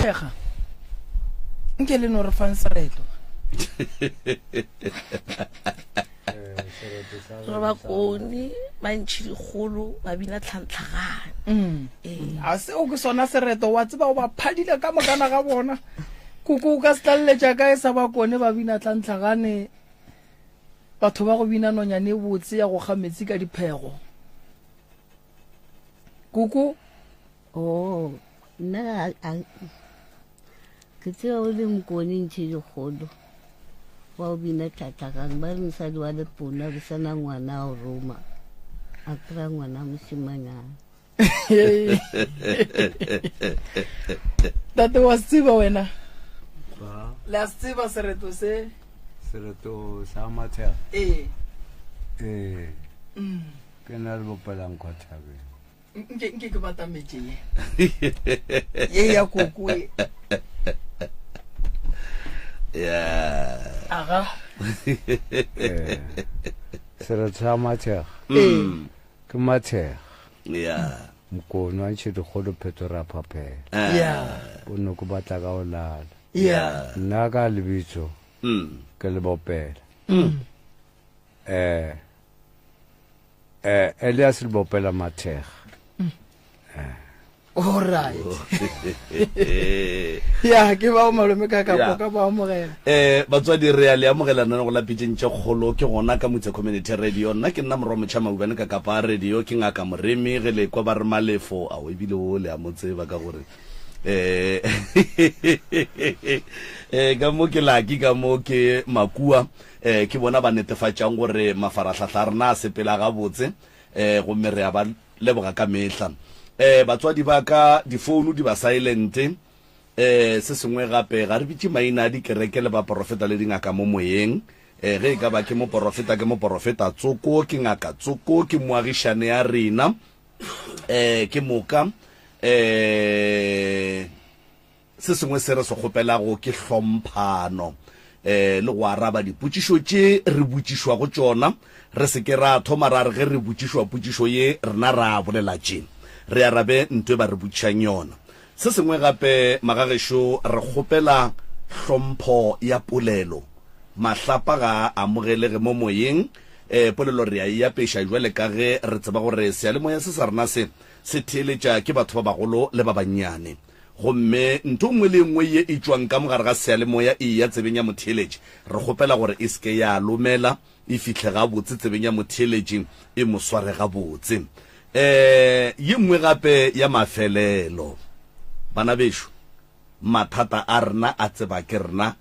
Mathekga nke le no re fang sereto. Re bakone ba ntšhi dikgolo ba bina tlhantlhagane. Mm. A seo ke sona sereto wa tseba o ba phadile ka mokana ga bona. Koko o ka se tlaleletša kae sa bakone ba bina tlhantlhagane batho ba go bina nonyane e botse ya go ga metsi ka diphego. Koko Oh, nna ke tseba o le mokone ntšhe dikgolo wa o bina tlhatlhagang ba re mosadi wa lepona re sena ngwana a o roma a kry-a ngwana mošimanyana tate wa se tseba wena le a se tseba sereto se sereto sa mathega ee ee mm. ke na le bopelang kwa thabeng nke nke ke batametše ye ye ya koko ye yeah aga eh, sereto sa mathega mm. ke mathega yeah mokone wa ntšhe dikgolo pheto ra phaphela eh. yeah o no ke batla ka o lala yeah nna ka lebitso mm. ke le bopela mm. eh Eh, Elias Lebopela Mathega. Eh. All right. ya ke bao malome ka kapo ka ba amogela eh batswadi re a le amogela nna go la pitšeng tše kgolo ke gona ka motse community radio nna ke nna morwa motšha maubane ka kapa radio ke ngaka moremi ge le kwa ba re malefo a o ebile o le a mo tseba ka gore eh eh ka mo ke laki ka mo ke makua um ke bona ba netefatšang gore mafarahlahla a rena a sepela gabotse um gomme re a ba leboga ka mehla. Um batswadi ba ka difounu di ba silent. Um se sengwe gape ga re bitše maina a dikereke le baporofeta le dingaka mo moyeng. Um ge e ka ba ke moporofeta ke moporofeta tsoko, ke ngaka tsoko, ke moagišane ya rena. Um ke moka um Se sengwe se re se kgopelago ke hlomphano le go araba dipotšišo tše re botšišwago tšona. Re se ke ra thoma ra re ge re botšišwa potšišo ye rena ra bolela tše, re arabe nto e ba re botšišang yona. Se sengwe gape, magagešo, re kgopela hlompho ya polelo. Mahlapa ga a amogelege mo moyeng. Polelo re a e apeša bjale ka ge re tseba gore seyalemoya se sa rena se se theeletša ke batho ba bagolo le ba bannyane. Gomme ntho nngwe le nngwe ye e tšwang ka mo gare ga seyalemoya e eya tsebeng ya motheeletši, re kgopela gore e se ke ya lomela, e fihle gabotse tsebeng ya motheeletši, e mo sware gabotse. E, ye nngwe gape ya mafelelo, bana bešo, mathata a rena a tseba ke rena,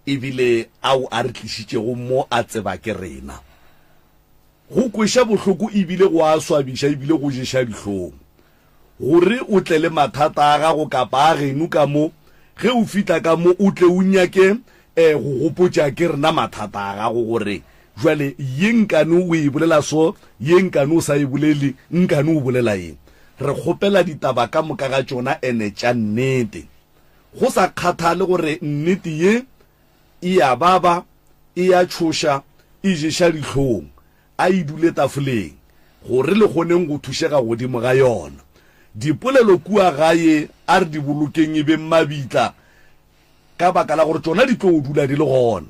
ebile ao a re tlišitšego mo a tseba ke rena. Go kweša bohloko ebile go a swabiša ebile go ješa dihlong. Gore o tle le mathata a gago kapa a geno ka mo, ge o fihla ka mo o tle o nyake go gopotša ke rena mathata a gago gore jwale ye nkane o e bolela so, ye nkane o sa e bolele, nkane o bolela eng. Re kgopela ditaba ka moka ga tšona ene tša nnete. Go sa kgathale gore nnete ye e a baba, e a tšhoša, e ješa dihlong, A e dule tafoleng, gore le kgoneng go thušega godimo ga yona. Dipolelo kua gae a re di bolokeng e beng mabitla, ka baka la gore tšona di tlo dula di le gona.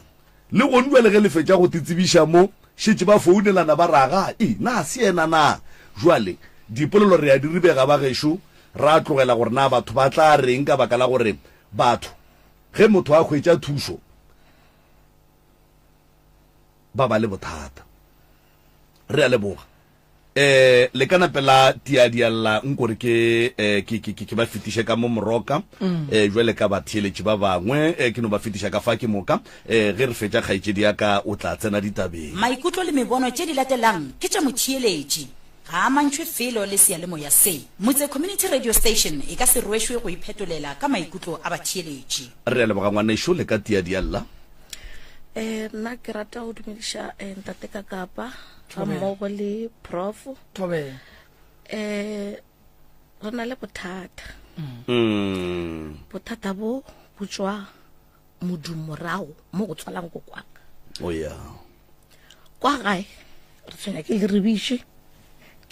Le gone bjale ge le fetša go titsebiša mo, šetše ba founelana ba re, Aga, e, na se yena na? Bjale, dipolelo re a di ribega ba gešo, ra tlogela gore na batho ba tla reng ka baka la gore batho, ge motho a hwetša thušo, ba ba le bothata. Re a leboga. Eh, le ka nape la tiadialla nkore ke, eh, ke, ke, ke, ke ba fetiše ka mo moroka, mm. eh, jwale ka batheeletši ba bangwe, eh, ke no ba fetiša ka fa ke moka, eh, ge re fetša kgaetšedi ya ka o tla tsena ditabeng. Maikutlo le mebono tše di latelang ke tša motheeletši, ga a amantšhwe felo le seyalemoya se. Motse Community Radio Station e ka se rwešwe go iphetolela ka maikutlo a batheeletši. Re a leboga ngwanešo, le ka tiadialla. Eh, nna ke rata go dumediša eh, ntate ka kapa ga mmogo le prof Thobela. eh re na le bothata Mm. bothata bo bo tswa modumo morago mo go tswalang kokwaka Oh yeah. kwa gae re tshwenya ke leribiši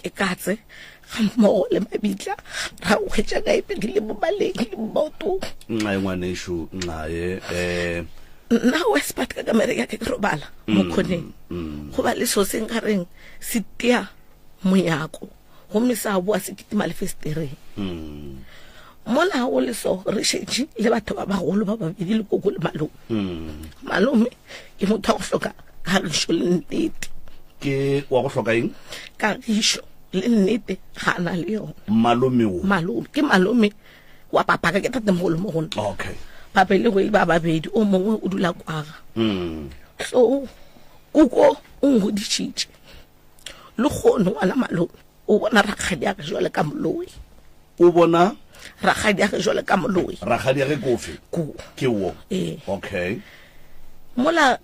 ke katse ga mmogo le mabitla ra hwetša ka e pegile mo maleng le mo maotong. Nxae ngwanešu, nxae. Eh. Nna Westpart ka kamere ya ke ke robala mo mm, khoneng. Mm. Go ba le so se nkareng se tia monyako gomme sa boa se kitima le festereng. Mm. Mola go le so re šetše le batho ba bagolo ba babedi le koko le malome. Mm. Malome ke motho wa go hloka kagišo le nnete. Ke wa go hloka eng? Kagišo le nnete ga na le yona. Malome o. Malome ke malome wa papa ka ke tatemogolo mo gona okay ba belegwe le ba babedi o mongwe o dula kwaga mm. so koko o ngodišitše le kgono ngwana malome o bona rakgadi ya ge jwale ka moloi o bona rakgadi ya ge jwale ka moloi rakgadi ya ge kofe ko ke wo ee okay mola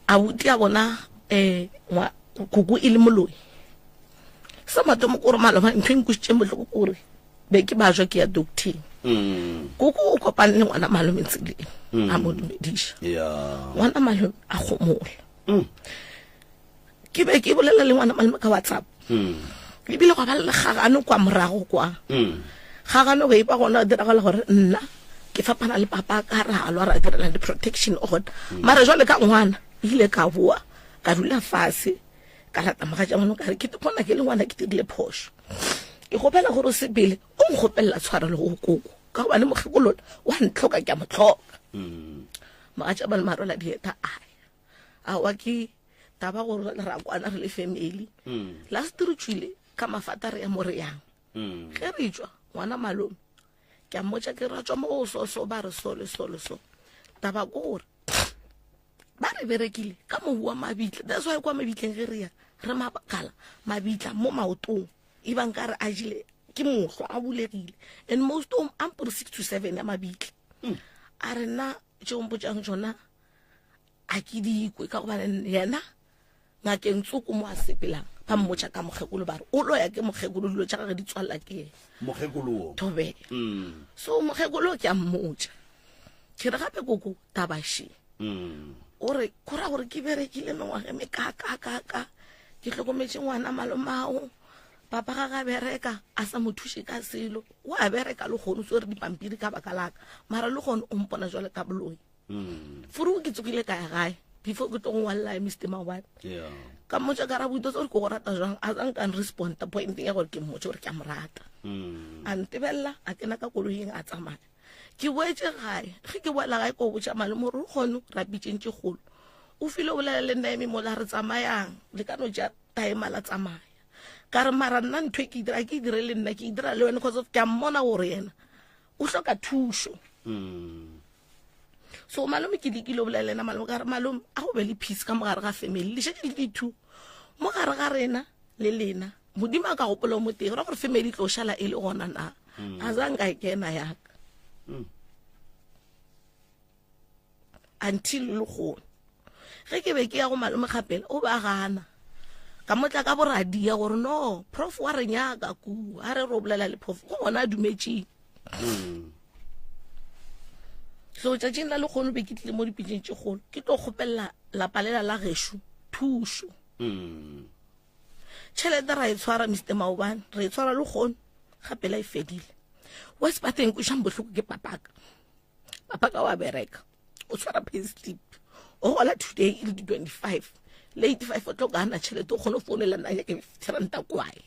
abuti a bona um koko e le moloi sa mathomo kore maloba ntho e nkwešitšeng bohloko kore be ke bajwa ke ya docteng mm. koko o kopane le ngwana malome tseleng mm. a mo dumediša yeah. ngwana malome a gomola mm. ke be ke bolela le ngwana malome ka whatsapp mm. ebile gwa ba le gagano kwa morago kwa mm. gagano go e ba gona diragala gore nna ke fapana le papa ka ra lwa ra direla di-protection order mm. mara jwale ka ngwana ile ka boa ka dula fase ka lata mogatša ngwana ka re ke bona ke le ngwana ke dirile phošo ke kgopela gore o sepele o nkgopelela tshwarelo go koko ka gobane mokgekolola wa ntlhoka ke a mo tlhoka mm. mogatša bane marola dieta aya awa ke taba gore ra kwana re le family mm. last re tswile ka mafata re ya mo re yang mm. ge re tswa ngwana malome ke a mmotša ke ra tswa mo go so so ba re so le so le so taba ko gore ba re berekile ka mobu wa mabitla that's why kwa mabitleng ge re ya re makala mabitla mo maotong e bang ka re a jile ke mohlwa a bulegile and most of ampore 6 to 7 ya mabitla mm. a re nna tšeo mpotsang tsona a ke dikwe ka gobane yena ngakeng tsoko mo a sepelang ba mmotša ka mokgekolo ba re o loya ke mokgekolo dilo tša gage di tswalela ke ena mokgekolo wo thobela mm. so mokgekolo ke a mmotša ke re gape koko tabaše mm. o re go ra gore ke berekile mengwaga me ka ka ka ka ke hlokometše ngwana malomao papa ga ga bereka a sa mo thuše ka selo o a bereka le kgono swere dipampiri ka baka laka mara le kgono o mpona jwale ka boloi mm. furu ke tsogile ka ya gae before ke tlo go ngwalela mr maobane yeah. ka mmotsa ka rabuto tse gore ke go rata jwang a sa nka responda pointeng ya gore ke mmotse gore ke a mo rata mm. a ntebelela a kena ka koloing a tsamaya ke boetse gae ge ke boela gae ko botša malome gore o kgone ra pitseng tše kgolo o file o bolela le nna eme mola re tsamayang le ka no ja time la tsamaya ka re mara nna ntho e ke e dira ke e dire le nna ke e dira le wena cause of ke a mmona gore yena o hloka thušo mm. So malome ke lekile o bolela le ena malome ka re malome a go be le peace ka mogare ga family le šetše le di-two mo gare ga rena le lena modimo a ka gopola o motee go ra gore family e tlo šala e le gona na mm. a za nka e kena yaka mm. until le gone ge ke be ke ya go malome gapele o ba gana ka motla ka boradia gore no prof wa re nyaka ku a re ro bolela le prof go gona a dumetšeng mm. So tšatšing la lekgono be ke tlile mo dipitšeng tše kgolo ke tlo kgopelela lapa lela la gešo thušo. Mm. Tšhelete ra e tshwara Mr Maobane, re e tshwara lekgono gape la e fedile. West Bateng kwešang bohloko ke papaka. Papaka wa bereka, o tshwara pay slip. O gola today e le di 25. Le 85 o tlo gana tšhelete o kgone go founela nna ke 50 ranta kwae.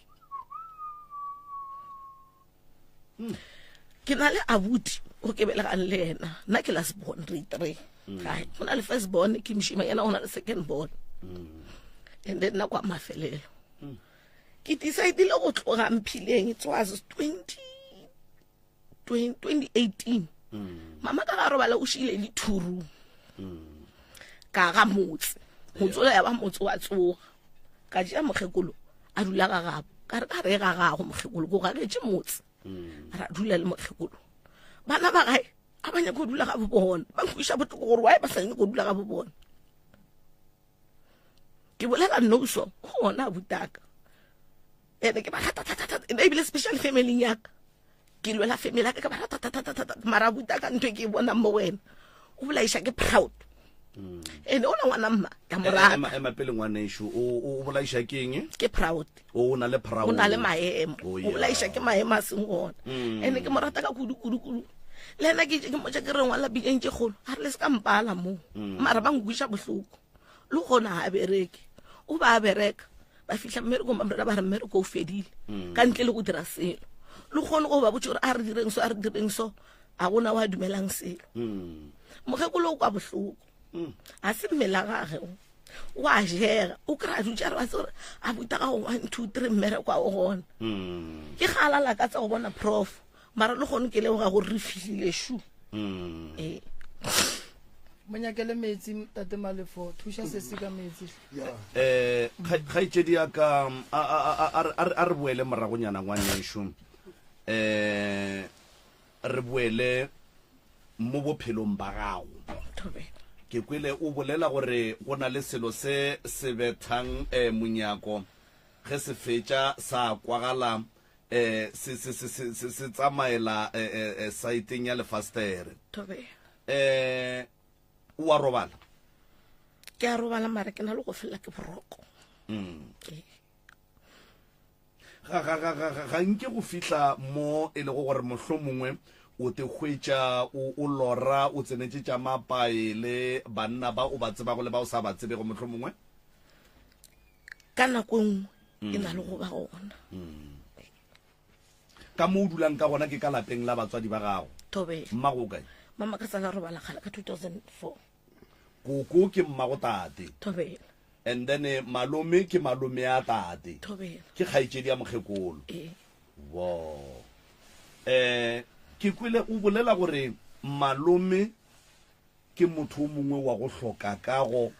Hmm. Ke na le abuti o ke belegang le yena nna ke last born re three hmm. gae go na le first born ke mošima yena go na le second born hmm. and then nna kwa mafelelo ke decidile go tloga mphileng it was 20 2018 mama ka ga robala o šile le thuru ka ga motse motse ola ya ba motse wa tsoga ka tšea mokgekolo a dula ga gabo ka re ka re ga gago mokgekolo ko gagetše motse mm. ra dula le mokgekolo bana ba gae a ba nyako dula ga bo bona ba nkwiša botloko gore wae ba sa nyako dula ga bo bona ke bolela noso gona butaka ene ke ba rata thata ene ebile special family yaka ke lwela family ya ka ka ba rata thata thata thata mara abuti ka ntho e ke e bonang mo wena o bolaiša ke proud mm. ene o na ngwana mma ka mo rata ema ema pele ngwanešu o o bolaiša ke eng ke proud o na le proud o na le maemo Oh, o yeah. bolaiša ke maemo a seng gona Mm. ene ke mo rata ka kudu kudu kudu Le yena ke ke mmotša ke re ngwala bileng tše kgolo a re le se ka mpala moo mara ba nkwiša bohloko le gona ga a bereke o ba a bereka ba fihla mmerekong ba mrela ba re mmereko o fedile ka ntle le go dira selo le kgone go ba botse gore a re direng so a re direng so a gona wa dumelang selo mokgekolo o kwa bohloko ga se mmela gage o wa jega o kry-a dutse a re batse gore a buta ga go one two three mmereko a o gona ke galala ka tsa go bona prof mara le gone ke leboga gore re fihlile shu ee mo nyakele metsi tate malefo thuša sesi ka metsi um kgaetšedi ya ka a re boele moragonyana ngwanešu um re boele mo bophelong ba gago ke kwele o bolela gore go na le selo se se bethang um monyako ge se fetša sa kwagala um se se se se se se tsamaela um saeteng ya lefastere um o a robala ke a robala mara ke na le go felela ke boroko mm. Ga, ga, ga, ga, ga, ga nke go fihla mo e lego gore mohlomongwe o te hwetša o, o lora o tsenetše tša mapae le banna ba o ba tsebago le ba o sa ba tsebego mohlomongwe? Ka nako e nngwe e na le go ba gona. Ka mo o dulang ka gona ke ka lapeng la batswadi ba gago. Thobela. Mmago o kae? Mama ka sala robala kgale ka 2004. Koko ke mmago tate. Thobela. And then eh, malome ke malome a tate. Thobela. Ke kgaetšedi ya mokgekolo. Ee. Wo. Eh, ke kwele o bolela gore malome ke motho o mongwe wa go hloka kago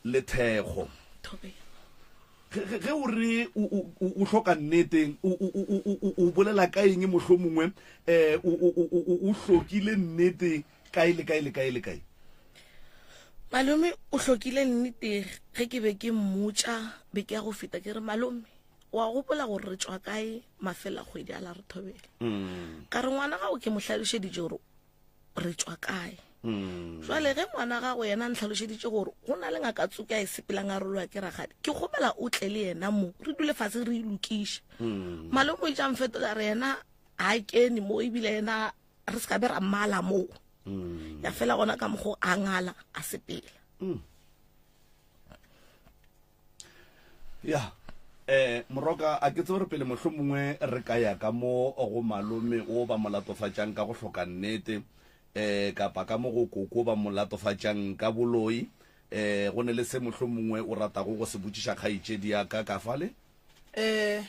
le thekgo. Ge, ge o re o, o, o hloka nnete, o, o, o, o, o bolela ka eng mohlomongwe, eh, o, o, o, o, o hlokile nnete kae le kae le kae le kae? Malome o hlokile nnete ge ke be ke mmotša beke ya go feta ke re malome wa gopola gore re tšwa kae mafela kgwedi a la re thobela mm. ka re ngwana gago ke mo hlalošeditše gore re tšwa kae mm. jwale ge ngwana gago yena a ntlhalošeditše gore go na le ngaka tsoke a e sepelang a rolwa ke ragadi ke kgopela o tle le yena mo re dule fatshe re e lokiše mm. malome o itša mfetola re yena ga kene mo ebile yena re se ka be ra mmala moo mm. ya fela gona ka mokgo a ngala a sepela mm. Ya eh moroka a ke tsebe gore pele mohlomongwe re ka ya ka mo go malome o ba mo latofatšang ka go hloka nnete eh kapa ka mo go koko ba mo latofatšang ka boloi eh go ne le se mohlomongwe o ratago go se botšiša kgaetšedi ya ka ka fale eh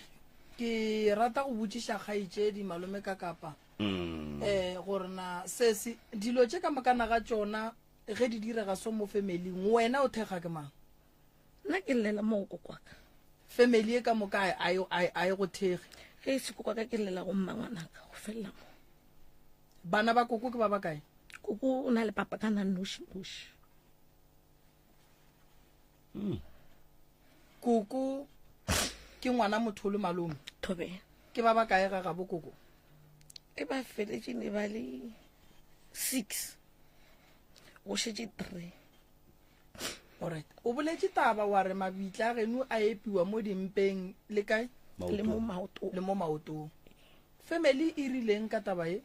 ke rata go botšiša kgaetšedi malome ka kapa mm. eh gore na se se dilo tše ka mokana ga tšona ge di direga so mo familing wena o thekga ke mang Nna ke llela mo go kokwaka. Family e ka moka a e, a e, a e go thege. Ge e se kokwaka ke llela go mma ngwanaka go felela mo. Bana ba koko ke ba bakae? Koko o na le papa ka na noši noši. Mm. Koko ke ngwana motho le malome. Thobela. Ke ba bakae ga gabo koko? E ba feletše ne ba le 6. Go šetše 3. Alright. O boletše taba wa re mabitla a geno a epiwa mo dimpeng le kae? Le mo maotong. Le mo maotong. Family e rileng ka taba ye?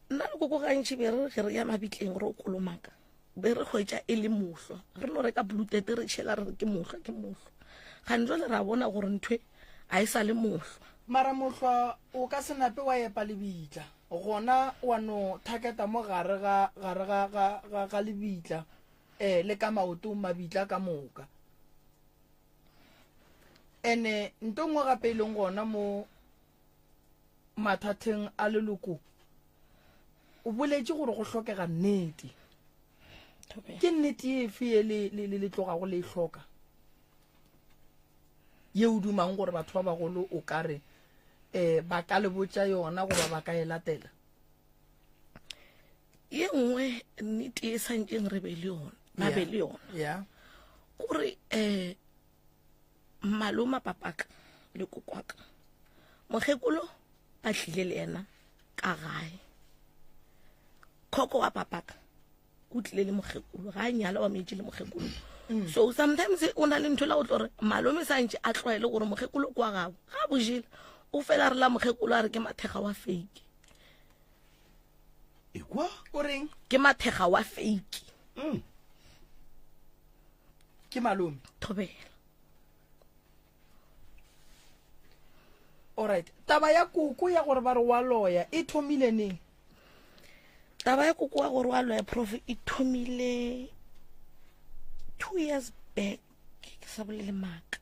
Nna le koko gantši be re ge re ya mabitleng re o kolomaka be re hwetša e le mohlwa re no reka blue tete re tšhela re re ke mohlwa ke mohlwa gane jwale ra bona gore nthwe a e sa le mohlwa mara mohlwa o ka se nape wa epa lebitla Gona wa no thaketa mo gare ga, gare ga, ga, ga, ga lebitla, eh, le ka maotong mabitla ka moka. Ene nto nngwe gape e leng gona mo mathatheng a leloko, o boletše gore go hlokega nnete. Ke nnete efe ye le, le, le, le tlogago le e hloka? Ye o dumang gore batho ba bagolo o ka re um ba ka le botša yona goba ba ka e latela? Ye nngwe nnete e santšeng re be le yona, ba be le yona. Yeah. Kore um maloma papaka le kokwaka mokgekolo ba tlile le yena ka gae khoko wa papaka o tlile le mokgekolo ga a nyala wa metše le mokgekolo mm. so sometimes o na le ntho la go tlo gore malome santše a tlwaele gore mokgekolo kwa gabo ga bojele o fela re la mokgekolo a re ke mathega wa fake. Kwa? O reng? Ke mathega wa fake. Ke malome. Thobela. Alright. Taba ya koko ya gore ba re wa loya e thomile neng? Taba ya koko wa gore wa loya prof e thomile 2 years back ke sa bolele maaka.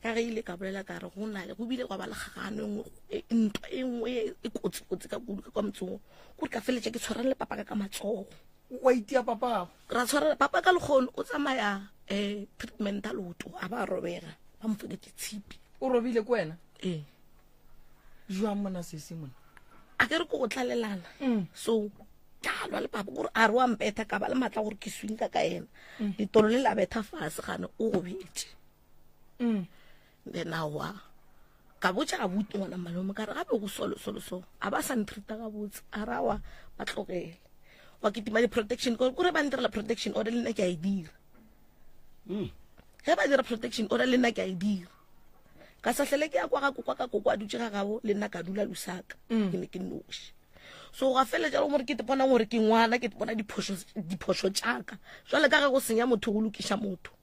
Ka ge ile ka bolela ka re go na le go bile gwa ba le kgagano e nngwe e, ntwa e nngwe e kotsi-kotsi ka kudu ka kwa motseng kore ka feleletša ke tshwarane le papa ka ka matsogo. Wa itia papa gago? Ra tshwarana papa ka lekgono o tsamaya um treatment a leoto a ba robega ba mo feketše tshipi. O robile ke wena? Ee. Jwang mona sesi mona? A ke re ko go tlalelana. So ka lwa le papa kore a re wa mpetha ka ba le matla gore ke swinka ka ena. Letolo le la betha fase gane o gobetše. Then aowa ka botša abuti ngwana malome ka re gape go solo solo so a ba sa ntreata gabotse a ra wa ba tlogele wa kitima di-protection kore ba ntirela protection order le nna ke a e dira. Ge ba dira protection order le nna ke a e dira. Ka sa hlele ke ya kwa ga kokwa ka kokwa a dutše ga gabo le nna ka dula Lusaka. Ke ne ke noši. So ga feletša le gore ke bona gore ke ngwana ke bona diphošo tšaka. Jwale ka ge go senya motho go lokiša motho.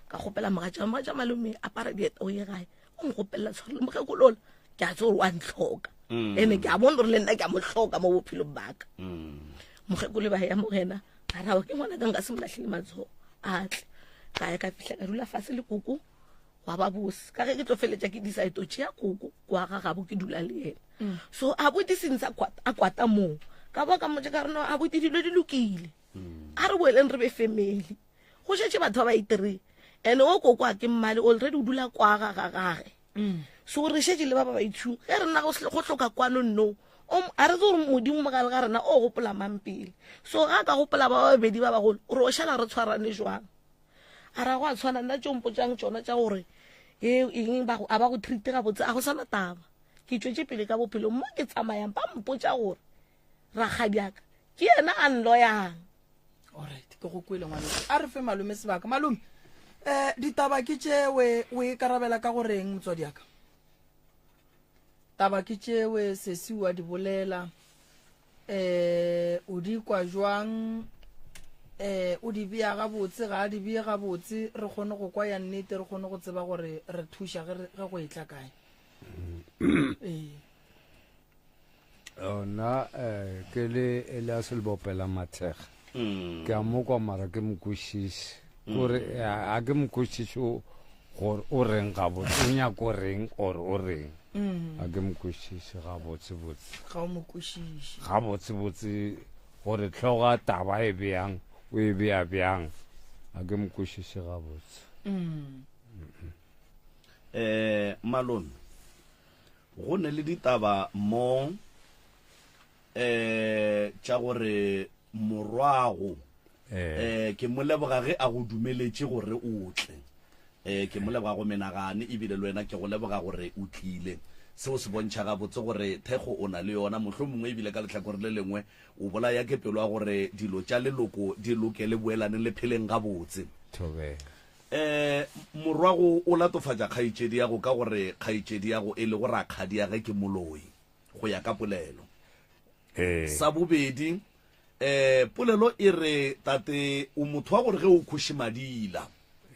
Ka kgopela mogatša, mogatša malome apara dieta o ye gae. O nkgopelela tshwarelo mokgekolola. Ke a tseba gore wa ntlhoka. Ene ke a bona gore le nna ke a mo hloka mo bophelong ba ka. Mokgekolo ba ya morena a ra ke ngwana ka nka se mo lahlele matsogo a tle. Ka ya ka fihla ka dula fase le koko wa ba bose. Ka ge ke tlo feletša ke decide o tšea koko kwa ga gabo ke dula le yena. So abuti since a kwata moo ka boa ka mmotša ka re no abuti dilo di lokile. A re boeleng re be family. Go šetše batho ba ba itireng. And o koko a ke mmale already o dula kwa ga ga gage. So re šetše le ba ba baitshung. Ge re nna go hloka kwano no a re tsebe gore Modimo mo gare ga rena o gopola mang pele. So ga a ka gopola ba babedi ba bagolo re o šala re tshwarane jwang. A ra go a tshwana nna tšeo mpotšang tšona tša gore e eng ba a ba go treat gabotse a go sana taba. Ke tšwetše pele ka bophelo mo ke tsamayang ba mpotša gore rakgadiaka ke yena a nloyang. Alright, ke go kwele ngwaneso. A re fe malome sebaka. Malome, eh ditaba ke tšewe o e karabela ka goreng motswadi ya ka? Taba ke tšewe sesi wa di bolela. Eh o di kwa jwang? Eh o di bea gabotse ga a di bee gabotse re kgone go kwa ya nnete re kgone go tseba gore re thuša ge ge go etla kae. Ee. Nna eh, ke le Elias Lebopela Mathega. Ke a mo kwa mara ke mo kwešiše. Kore a ke mo kwešiše gore o reng gabotse, o nyako reng or o reng. A ke mo kwešiše gabotse botse. Ga o mo kwešiše. Gabotse botse gore hlogo ya taba e bjang, o e bea bjang. A ke mo kwešiše gabotse. Eh malome Go ne le ditaba mo eh tša gore morwago eh ke mo leboga ge a go dumeletše gore o tle. Eh ke mo leboga go menagane ebile le wena ke go leboga gore o tlile. Seo se bontšha gabotse gore thekgo o na le yona, mohlomongwe ebile ka lehlakore le lengwe o bolaya ke pelo ya gore dilo tša leloko di loke le boelane le pheleng gabotse. Thobela. E, morwago o latofatša kgaetšediago ka gore kgaetšediago e lego rakgadiage ke moloi, go ya ka polelo. Ee. Sa bobedi, e, polelo e re, Tate, o motho wa gore ge o khoše madila,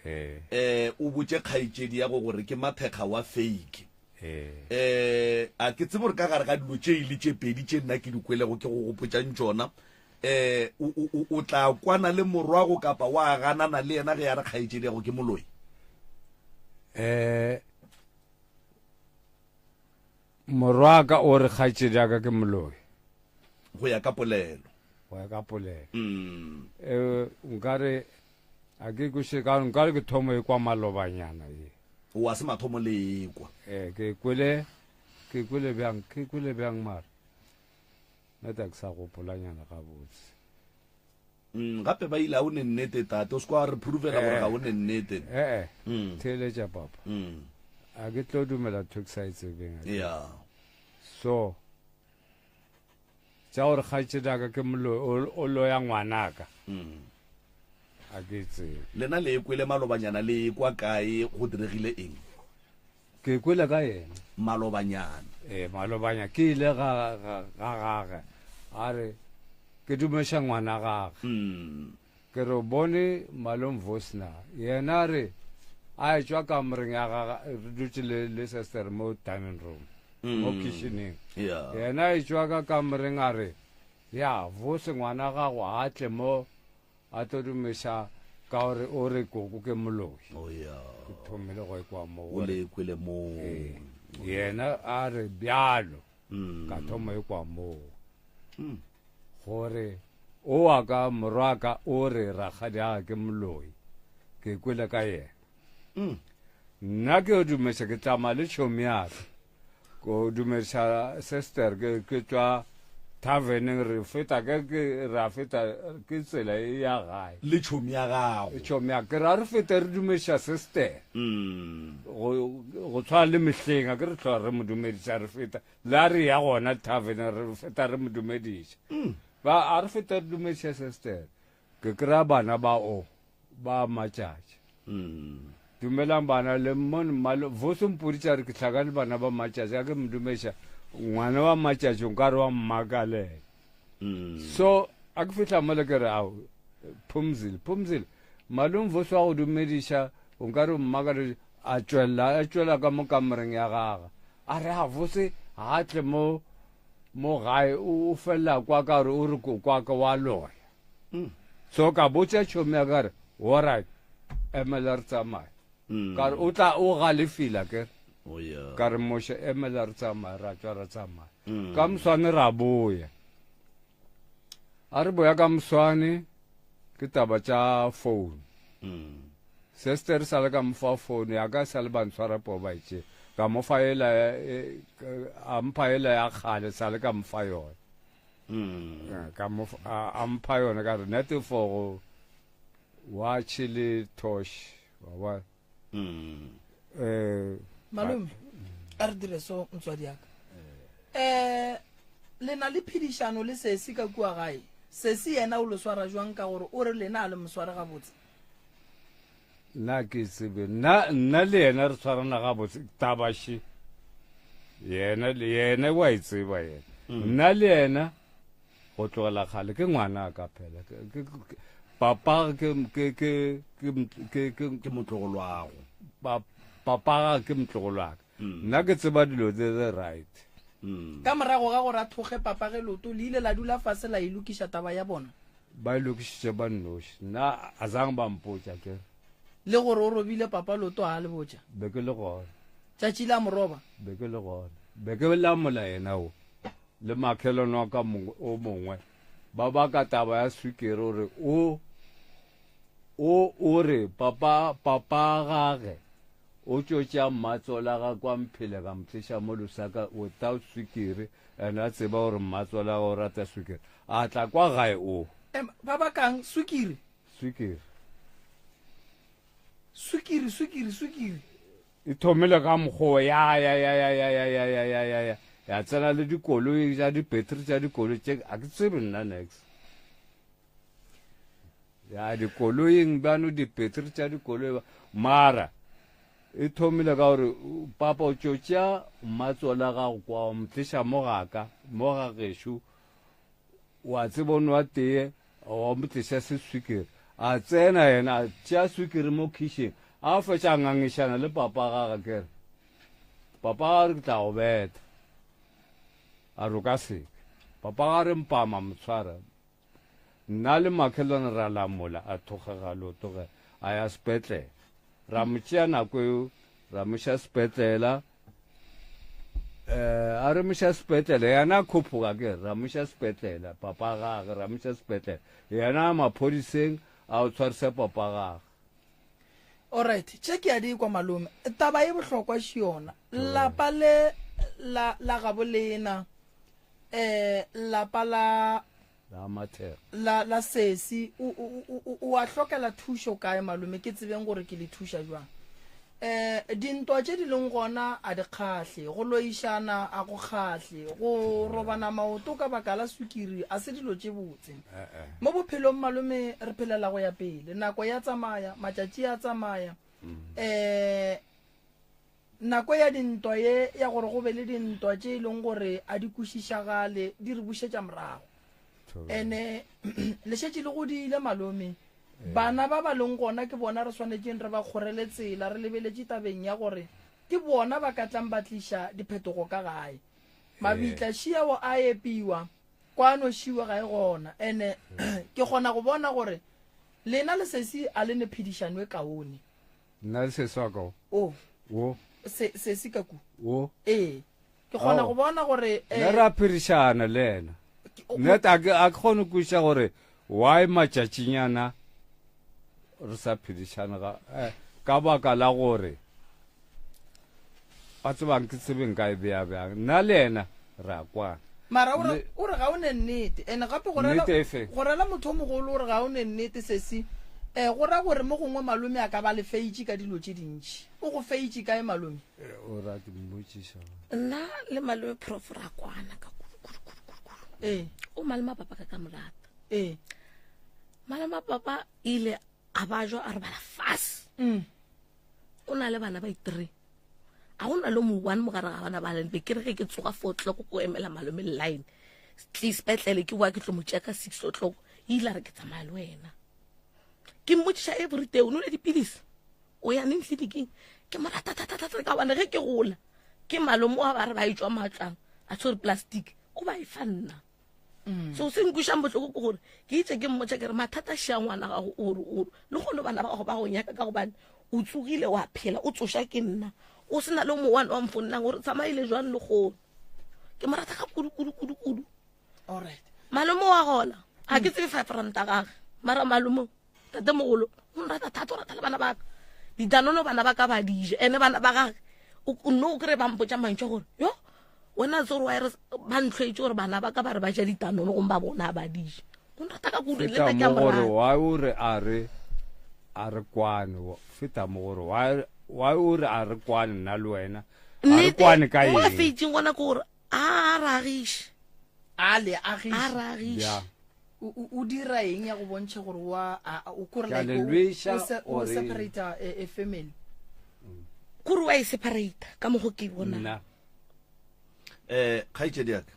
Ee. e, o botše kgaetšediago gore ke mathekga wa fake. Ee. E, a ke tsebe gore ka gare ga dilo tše e le tše pedi tše nna ke di kwelego ke go gopotšang tšona, Eh, o, o, o, o tla kwana le morwago kapa wa ganana le yena ge a re kgaetšediago ke moloi? Eh, morwaka o re kgaetšediaka ke moloi. Go ya ka polelo. Go ya ka polelo. Mm. Eh, nkare a ke kweše ka nkare ke thomo e kwa malobanyana ye. O a se mathomo le ekwa. Eh, ke kwele ke kwele bjang, ke kwele bjang mara. Nna ta ke sa gopolanyana gabotse. Gape ba ile, ga o ne nnete, tate. O se kwa re provela gore ga o ne nnete. Ee, theeletša papa. A ke tlo dumela ntho e ke sa e tsebeng. Ya. So, tša gore kgaetšedaka ke moloi, o loya ngwanaka. A ke e tsebe. Lena le e kwele malobanyana, le e kwa kae, go diregile eng? Ke kwele ka yena. Malobanyana. Ee, malobanya ke ile ga, ga, ga gage. A re. Ke dumeša ngwana gage. Ke re o bone Malome Vosna. Yena a re a etšwa kamoreng ya gage, re dutše le, le sestere mo dining room, mo kitcheneng. Yeah. Yena a etšwa ka kamoreng a re, Ya, Vose ngwana gago a tle mo a tlo dumeša ka gore o re koko ke moloi. Oh, yeah. Ke thomile go ekwa mo O gore le kwele moo. ee, yena a re bjalo. Ka thoma ekwa moo. Gore o wa ka morwaka o re rakgadi a ke moloi. Ke kwele ka yena. Nna ke yo dumeša ke tsamaya le tšhomi ya ka. Ko dumeša sister ke ke tšwa taverneng re feta ke ke ra feta ke tsela e ya gae. Le tšhomi ya gago. Tšhomi ya ke ra re feta re dumeša sister. Go go tshwana le mehleng a ke re tlhola re mo dumediša re feta. Le a re ya gona tavern re feta re mo dumediša. Ba a re feta re dumediša sister. Ke kry-a bana ba o ba matšatši. Dumelang bana le mmone mmalo Vusi mpoditše a re ke hlakane le bana ba matšatši a ke mo dumediša ngwana wa matšatši nkare wa mmakalela. So a ke fihla mole ke re ao Phumzile Phumzile malome Vusi wa go dumediša nkare o mmakalela a tšwelela a tšwela ka mo kamoreng ya gagwe a re a Vusi ga a tle mo mo gae o felela kwa ka gore o re kwa ka wa loya. So ka botša tšhomi ya ka re alright emela re tsamaye. Ka re o tla o galefile ke Oh, yeah. ka re moshe emela re tsamaye ra tšwa ra tsamaya. Ka moswane ra boya. A re boya ka moswane ke taba tša phone. Sister sa le ka mo fa phone ya ka sa le ba ntshwara poo ba itše. Ka mo fa ela a mpha ela ya kgale sa le ka mo fa yona. Ka mo a mpha yona ka re nete for go watch le tosh wa bona. Malome a re dire so motswadi ya ka. Eh le na le phedišano le sesi ka kua gae. Sesi yena o le swara jwang ka gore o re lena a le mo sware gabotse? Nna ke tsebe nna nna le yena re tshwarana gabotse taba še yena le yena wa e tseba yena nna le yena go tlogela kgale ke ngwana ka phela papa ke ke ke ke ke ke ke motlogolwago papa ke motlogolwaka nna ke tseba dilo tse tse right. Ka morago ga gore a thoge papa ge loto le ile la dula fase la e lokiša taba ya bona. Ba e lokišitše ba nnoši. Nna a zang ba mpotša ke re. Le gore o robile papa loto a le botša. Be ke le gona. Tšatši la mo roba. Be ke le gona. Be ke lamola yena o le makhelwane wa ka mongwe o mongwe ba baka taba ya swikiri gore o o o re papa papa gage o tšo tšea mmatsola ga kwa mphele ka mo tliša mo Lusaka without swikiri and a tseba gore mmatsola o rata swikiri A tla kwa gae o. Em, ba bakang swikiri. Swikiri. Swikiri, swikiri, swikiri. E thomile ka mokgwa ya ya ya ya ya ya ya ya ya ya ya ya tsena le dikoloi tša di-battery tša dikoloi tše a ke tsebe nna nex ya dikoloing bjano di-battery tša dikoloi mara e thomile ka gore papa o tšo tšea mmatsola gago kwa wa mo tliša mo gaka mo ga gešo Wa tseba o nwa teye, wa mo tliša seswikiri. A tsena yena, a tšea swikiri mo khišing, a fetša a ngangišana le papa gage ke re, Papa ga re ke tla go betha. A re o ka seke. Papa ga re mpama mo tshwara. Nna le makhelwane ra lamola, a thokgega leoto ge a ya sepetlele. Ra mo tšea nako eo, ra mo iša sepetlela. Eh, a re moša sepetlele yena a khophoka ke ra moša sepetlele papa gage ra moša sepetlele yena a maphodiseng a o tshwarise papa gage. Alright, tše ke a di kwa malome. Taba e bohlokwa še yona. Lapa le la la gabo lena eh lapa la La Mathega. La, la sesi, o, o, o, o a hlokela thušo kae, malome? Ke tsebeng gore ke le thuša bjang. Eh, dintwa tše di leng gona a di kgahle, go loišana a go kgahle, go robana maoto ka baka la swikiri a se dilo tše botse. Mo bophelong, malome, re phelela go ya pele. Nako ya tsamaya, matšatši a tsamaya. Eh, Nako ya dintwa ye ya gore go be le dintwa tše e leng gore a di kwešišagale di re bušetša morago. Ene le šetše le godile malome. Bana ba ba leng gona ke bona re swanetšeng re ba kgorele tsela re lebeletše tabeng ya gore ke bona ba ka tlang ba tliša diphetogo ka gae. Mabitla šiao a epiwa, kwano šiwe ga e gona. Ene ke kgona go bona gore lena le sesi a le ne phedišano e kaone. Nna le sesi wa ka o. O. O. Se, sesi ka ku. O. Ee. Ke kgona go bona gore eh, Ne ra phedišana le yena. Nna a ke a ke kgone go kwešiša gore why matšatšinyana re sa phedišane ga eh, ka baka la gore ba tsebang ke tsebe nka e bea bjang nna le yena re a kwana mara o re o re ga o ne nnete ene gape go rela go rela motho o mogolo o re ga o ne nnete sesi um go ra gore mo gongwe malome a ka ba le feitše ka dilo tše dintši o go feitše kae malome eh, o ra ke mmotšiša nna le malome prof ra kwana ka kudu kudu kudu kudu kudu ee o malome a papa ka ka morata ee malome a papa ile a bajwa a robala fase mm. o na le bana ba itree a go na le mo one mogare ga bana ba leng be ke re ge ke tsoga four o'clock ko emela malome line tle sepetlele ke boa ke tlo mo tšea ka six o'clock e ile a re ke tsamaya le wena ke mmotšiša every day o nole dipilisi o ya neng tleliniking ke mo rata thatathata ka gobane ge ke gola ke malome wa ba re ba etswa matlang a tshwere plastic o ba e fa nna mm. so se nkušang bohloko ke gore ke itse ke mmotša ke re mathata šia ngwana gago ore ore le gone bana ba gago ba go nyaka ka gobane o tsogile wa phela o tsoša ke nna o se na le mo one wa mfonelang gore tsamaile jwang le kgono ke mo rata ka kudu kudu kudu kudu malome wa gona ga ke tsebe five ranta gage mara malome tate mogolo o nrata thata o rata le bana baka didanono bana ba ka ba dija ene bana ba gage nno o kry ba mpotsa mantšwa gore yo wena tse gore wa ba ntlhoetse gore bana ba ka ba re ba ja ditanono gomme ba bona ba dija o nrata ka kudu le nna ke a gore why o re a re a re kwane feta mo gore why o re a re kwane nna le wena a re kwane ka eng mo a feitseng gona ke gore a ragiše a le agiše a ragiše o dira eng ya go bontšha gore wa o kore like o separate a family kore wa e separate ka mogo ke bona nna eh kgaitšedi yaka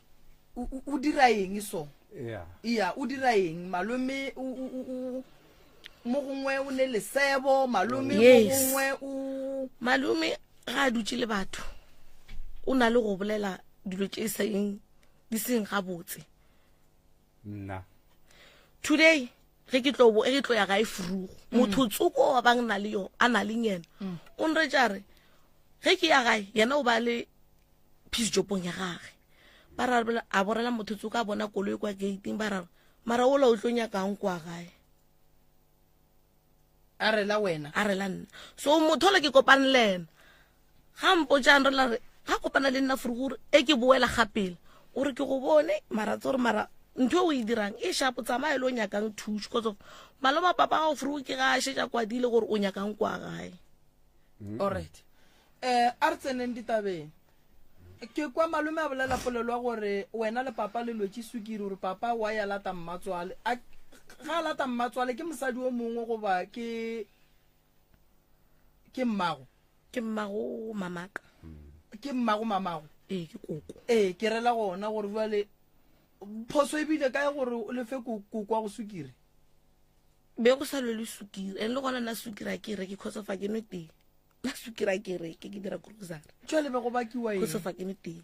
o dira eng so yeah iya o dira eng malome o mo gongwe o ne lesebo malome mo gongwe o malome ga a dutše le batho o na le go bolela dilo tše seng di seng gabotse nna today ge ke tlo ge ke tlo ya gae furugo mm. motho tsoko wa bang na le yo a na le yena mm. o nretša re ge ke ya gae yena o ba le peace jobong ya gage ba ra a borela motho tsoko a bona koloi kwa gating ba ra mara ola o tlo nyakang kwa gae a re la wena a re la nna so motho ola ke kopane le ena ga mpotšang re la re ga kopana le nna fore gore e ke boela gapele o re ke go bone mara tse gore mara ntho e o e dirang e shapo tsamaye le o nyakang thuso cause of maloma papa gago fore ke ga a šetša kwadile gore o nyakang kwa gae alright um a re tseneng ditabeng Ke kwa malome a bolela polelo ya gore wena le papa le lwetše sukiri gore papa wa ya lata mmatswale. A ga a lata mmatswale ke mosadi o mongwe goba ke ke mmago? Ke mmago mamaka. Ke mmago mamago? Ee, ke koko. Ee, ke rela gona gore jwale phoso e bile kae gore o lefe koko wa go sukiri? Be go sa lwelwe sukiri and le gona nna sukiri a ke e reke cause of a ke nwe tee. Nna sukiri a ke e reke ke dira grocery. Jwale be go bakiwa eng? Cause of a ke nwe tee.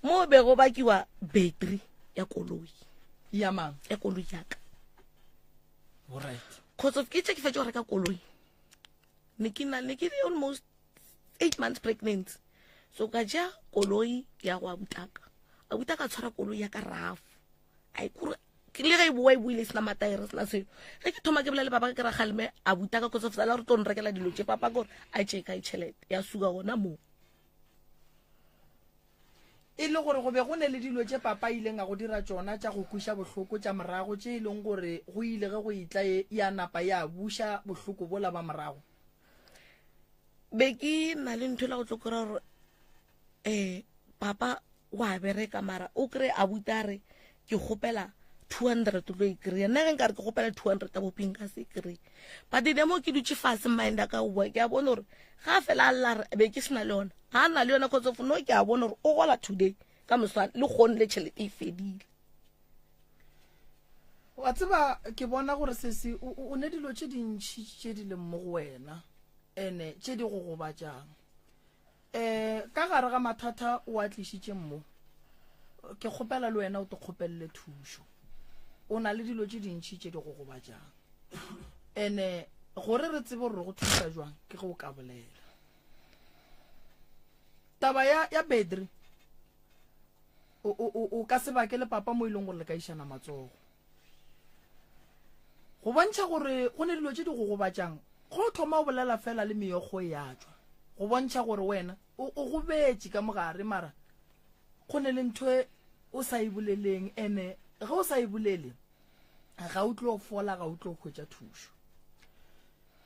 Mo be go bakiwa battery ya koloi. Ya mang? Ya koloi ya ka. Alright. Cause of ke tše ke fetša go reka koloi. Ne ke na ne ke le almost 8 months pregnant. So ka ja koloi ya go abutaka. Abutaka tshwara koloi ya ka rafu. A ikure le ge e boa e boile e sena mataere sena selo ge ke thoma ke bolela le papa ke ra galeme a buta ka kotse fela re tlo nrekela dilo tše papa gore a tše kae tšhelete ya suka gona moo e le gore go be go ne le dilo tše papa ileng a go dira tšona tša go kweša bohloko tša morago tše e leng gore go ile ge go etla ye ya napa ya buša bohloko bola ba morago be ke na le ntho e la go tlo kry-a gore um papa wa bereka mara o kry a buta re ke kgopela 200 o tlo e kry-a nna ge nka re ke kgopela 200 ya boping ka se kry but the mo ke dutše fase mind ka boa ke a bona gore ga a fela a lla re be ke sena le yona ga a na le yona cause of no ke a bona gore o gola today ka moswane le kgone le tšhelete e fedile. Wa tseba, ke bona gore sesi o, o ne dilo tše dintši tše di leng mo go wena, ene tše di go gobatšang. Um ka gare ga mathata o a tlišitšeng mo, ke kgopela le wena o te kgopelele thušo. O na le dilo tše dintši tše di go gobatšang. Ene gore re tsebe gore re go thuša jwang ke ge o ka bolela. Taba ya, ya Bedri, o, o, o ka se bake le papa mo e leng gore le ka išana matsogo. Go bontšha gore go ne dilo tše di go gobatšang, go thoma o bolela fela le meokgo e a tšwa. Go bontšha gore wena o, o gobetše ka mogare mara go ne le ntho e o sa e boleleng ene ge o sa e bolele ga o tlo fola, ga o tlo hwetša thušo.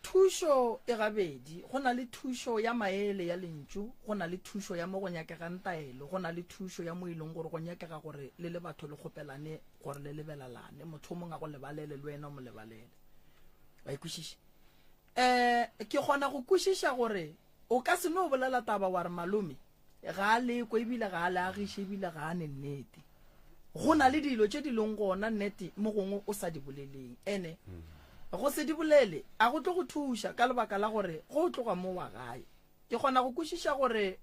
Thušo e gabedi, go na le thušo ya maele ya lentšu, go na le thušo ya mo go nyakegang taelo, go na le thušo ya mo e leng gore go nyakega gore le le batho le kgopelane gore le lebelalane, motho o mongwe a go lebalele le wena o mo lebalele. Wa e kwešiša? Um ke kgona go kwešiša gore o ka se no bolela taba wa re malome Ga a lekwe ebile ga a le agiše ebile ga a ne nnete. Go na le dilo tše di leng gona nnete mo gongwe o sa di boleleng. Ene go se di bolele a go tlo go thuša ka lebaka la gore go o tloga mo wa gae. Ke kgona go kwešiša gore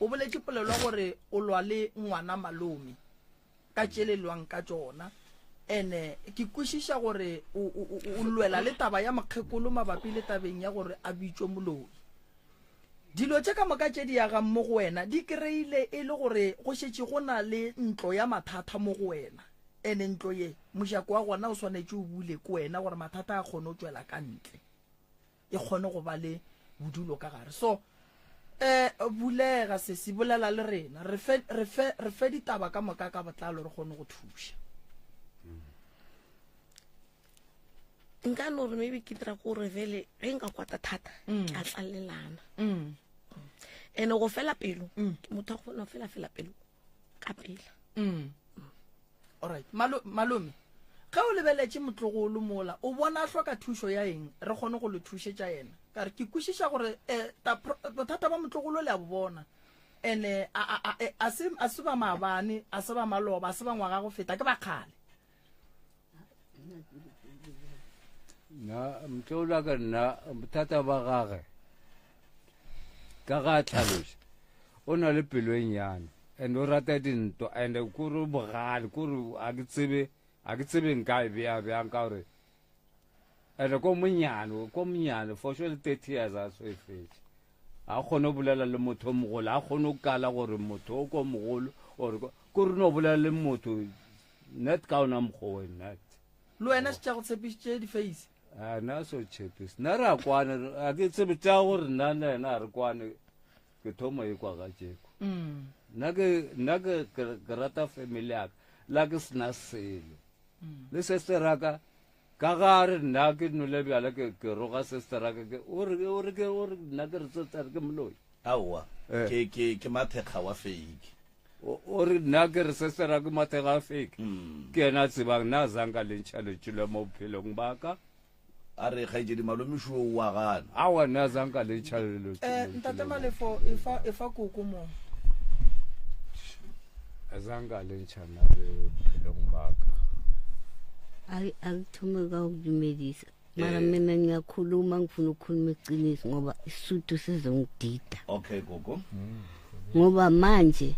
o boletše polelo ya gore o lwa le ngwana malome ka tše le lwang ka tšona. Ene ke kwešiša gore o, o, o, o lwela le taba ya mokgekolo mabapi le tabeng ya gore a bitšwe moloi. Dilo tše ka moka tše di agang mo go wena di kreile e le gore go šetše go na le ntlo ya mathata mo go wena. Ene ntlo ye, mojako wa gona o swanetše o bule ke wena gore mathata a kgone go tšwela ka ntle. E kgone go ba le bodulo ka gare. So, eh, bulega sesi, bolela le rena. Re fe, re fe, re fe ditaba ka moka ka botlalo re kgone go thuša. Nka no re maybe ke dira gore vele ge nka kwata thata mm. ke a tlalelana mm. ene go fela pelo mm. ke motho a kgona go fela fela pelo ka pela alright Malo, malome ge o lebeletše motlogolo mola o bona a hloka thušo ya eng re kgone go le thušetša yena ka re ke kwešiša gore um bothata ba motlogolo le a bo bona ene a se ba maabane a se ba maloba a se ba ngwaga go feta ke ba kgale Nna motlola ka nna bothata ba gage ka ga a tlhaloša o na le pelo e nnyane and o rata dintwa and kore bogale kore a ke tsebe a ke tsebe nka e bea bjang ka gore and ko monyane ko monyane for sure le 30 years a so e fetše A kgone go bolela le motho o mogolo, a kgone go kala gore motho o ko mogolo or ko re no bolela le motho net ka ona mokgwa we net. Le wena šetša go tshepišitše di-face. A na so tshepise. Nna re a kwane, a ke tsebe tša gore nna le yena a re kwane ke thoma e kwa ga tšeko. Mm. Nna ke nna ke ke rata family ya ka la ke sena selo. Mm. Le sister ka Ka ga a re nna ke nwele bjala ke ke roga sister ka ke o re o re ke o re nna ke re sister ke moloi. Aowa Eh. ke ke ke mathekga wa fake. O o re nna ke re sister ke mathekga wa fake. Ke yena a tsebang nna a zanka le ntšha lentšu le mo bophelong ba ka. A re kgaetšedi malome šo o a gana. Aowa nna a zanka le ntšha lentšu Eh, le ntate mo. Malefo efa efa koko mo. A zanka le ntšha nna le bophelong ba ka. A a ngithome ka ukudumedisa mara Eh. mina ngiyakhuluma ngifuna ukukhuluma iqiniso ngoba isuthu sizongidida Okay gogo. ngoba manje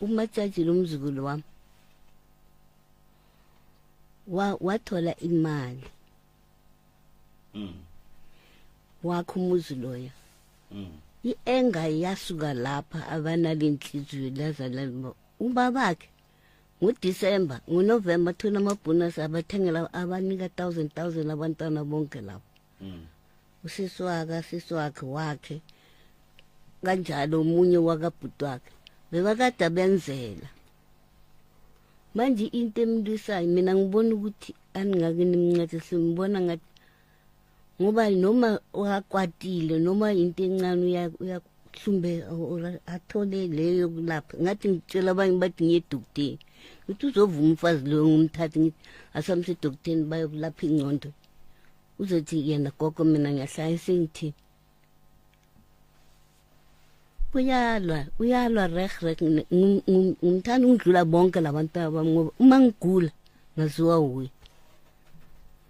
umajaji lomzukulu wami wa wathola imali Mm. wakho umuzi loya Mm. i-enga yasuka lapha abanalenhliziyo lazala ubabakhe ngoDisemba ngoNovemba thola amabhonasi abathengela abanika 1000 1000 abantwana bonke lapho mm. usisi wakhe sisi wakhe wakhe kanjalo omunye wakabhuti wakhe bebakade benzela manje into emlwisayo mina ngibona ukuthi aningake nimncede simbona ngathi ngoba noma wakwatile noma into encane uyahlumbe athole leyo yokulapha ngathi ngitshela abanye bathi ngiye edokoteni ngithi uzovuma umfazi loyo ngumthathe ngithi asamse edokoteni bayokulapha ingqondo uzothi yena gogo mina ngiyahlala sengithini uyalwa uyalwa reg reg ngimthanda ukudlula bonke labantwana bami ngoba uma ngigula Ngaziwa wuye.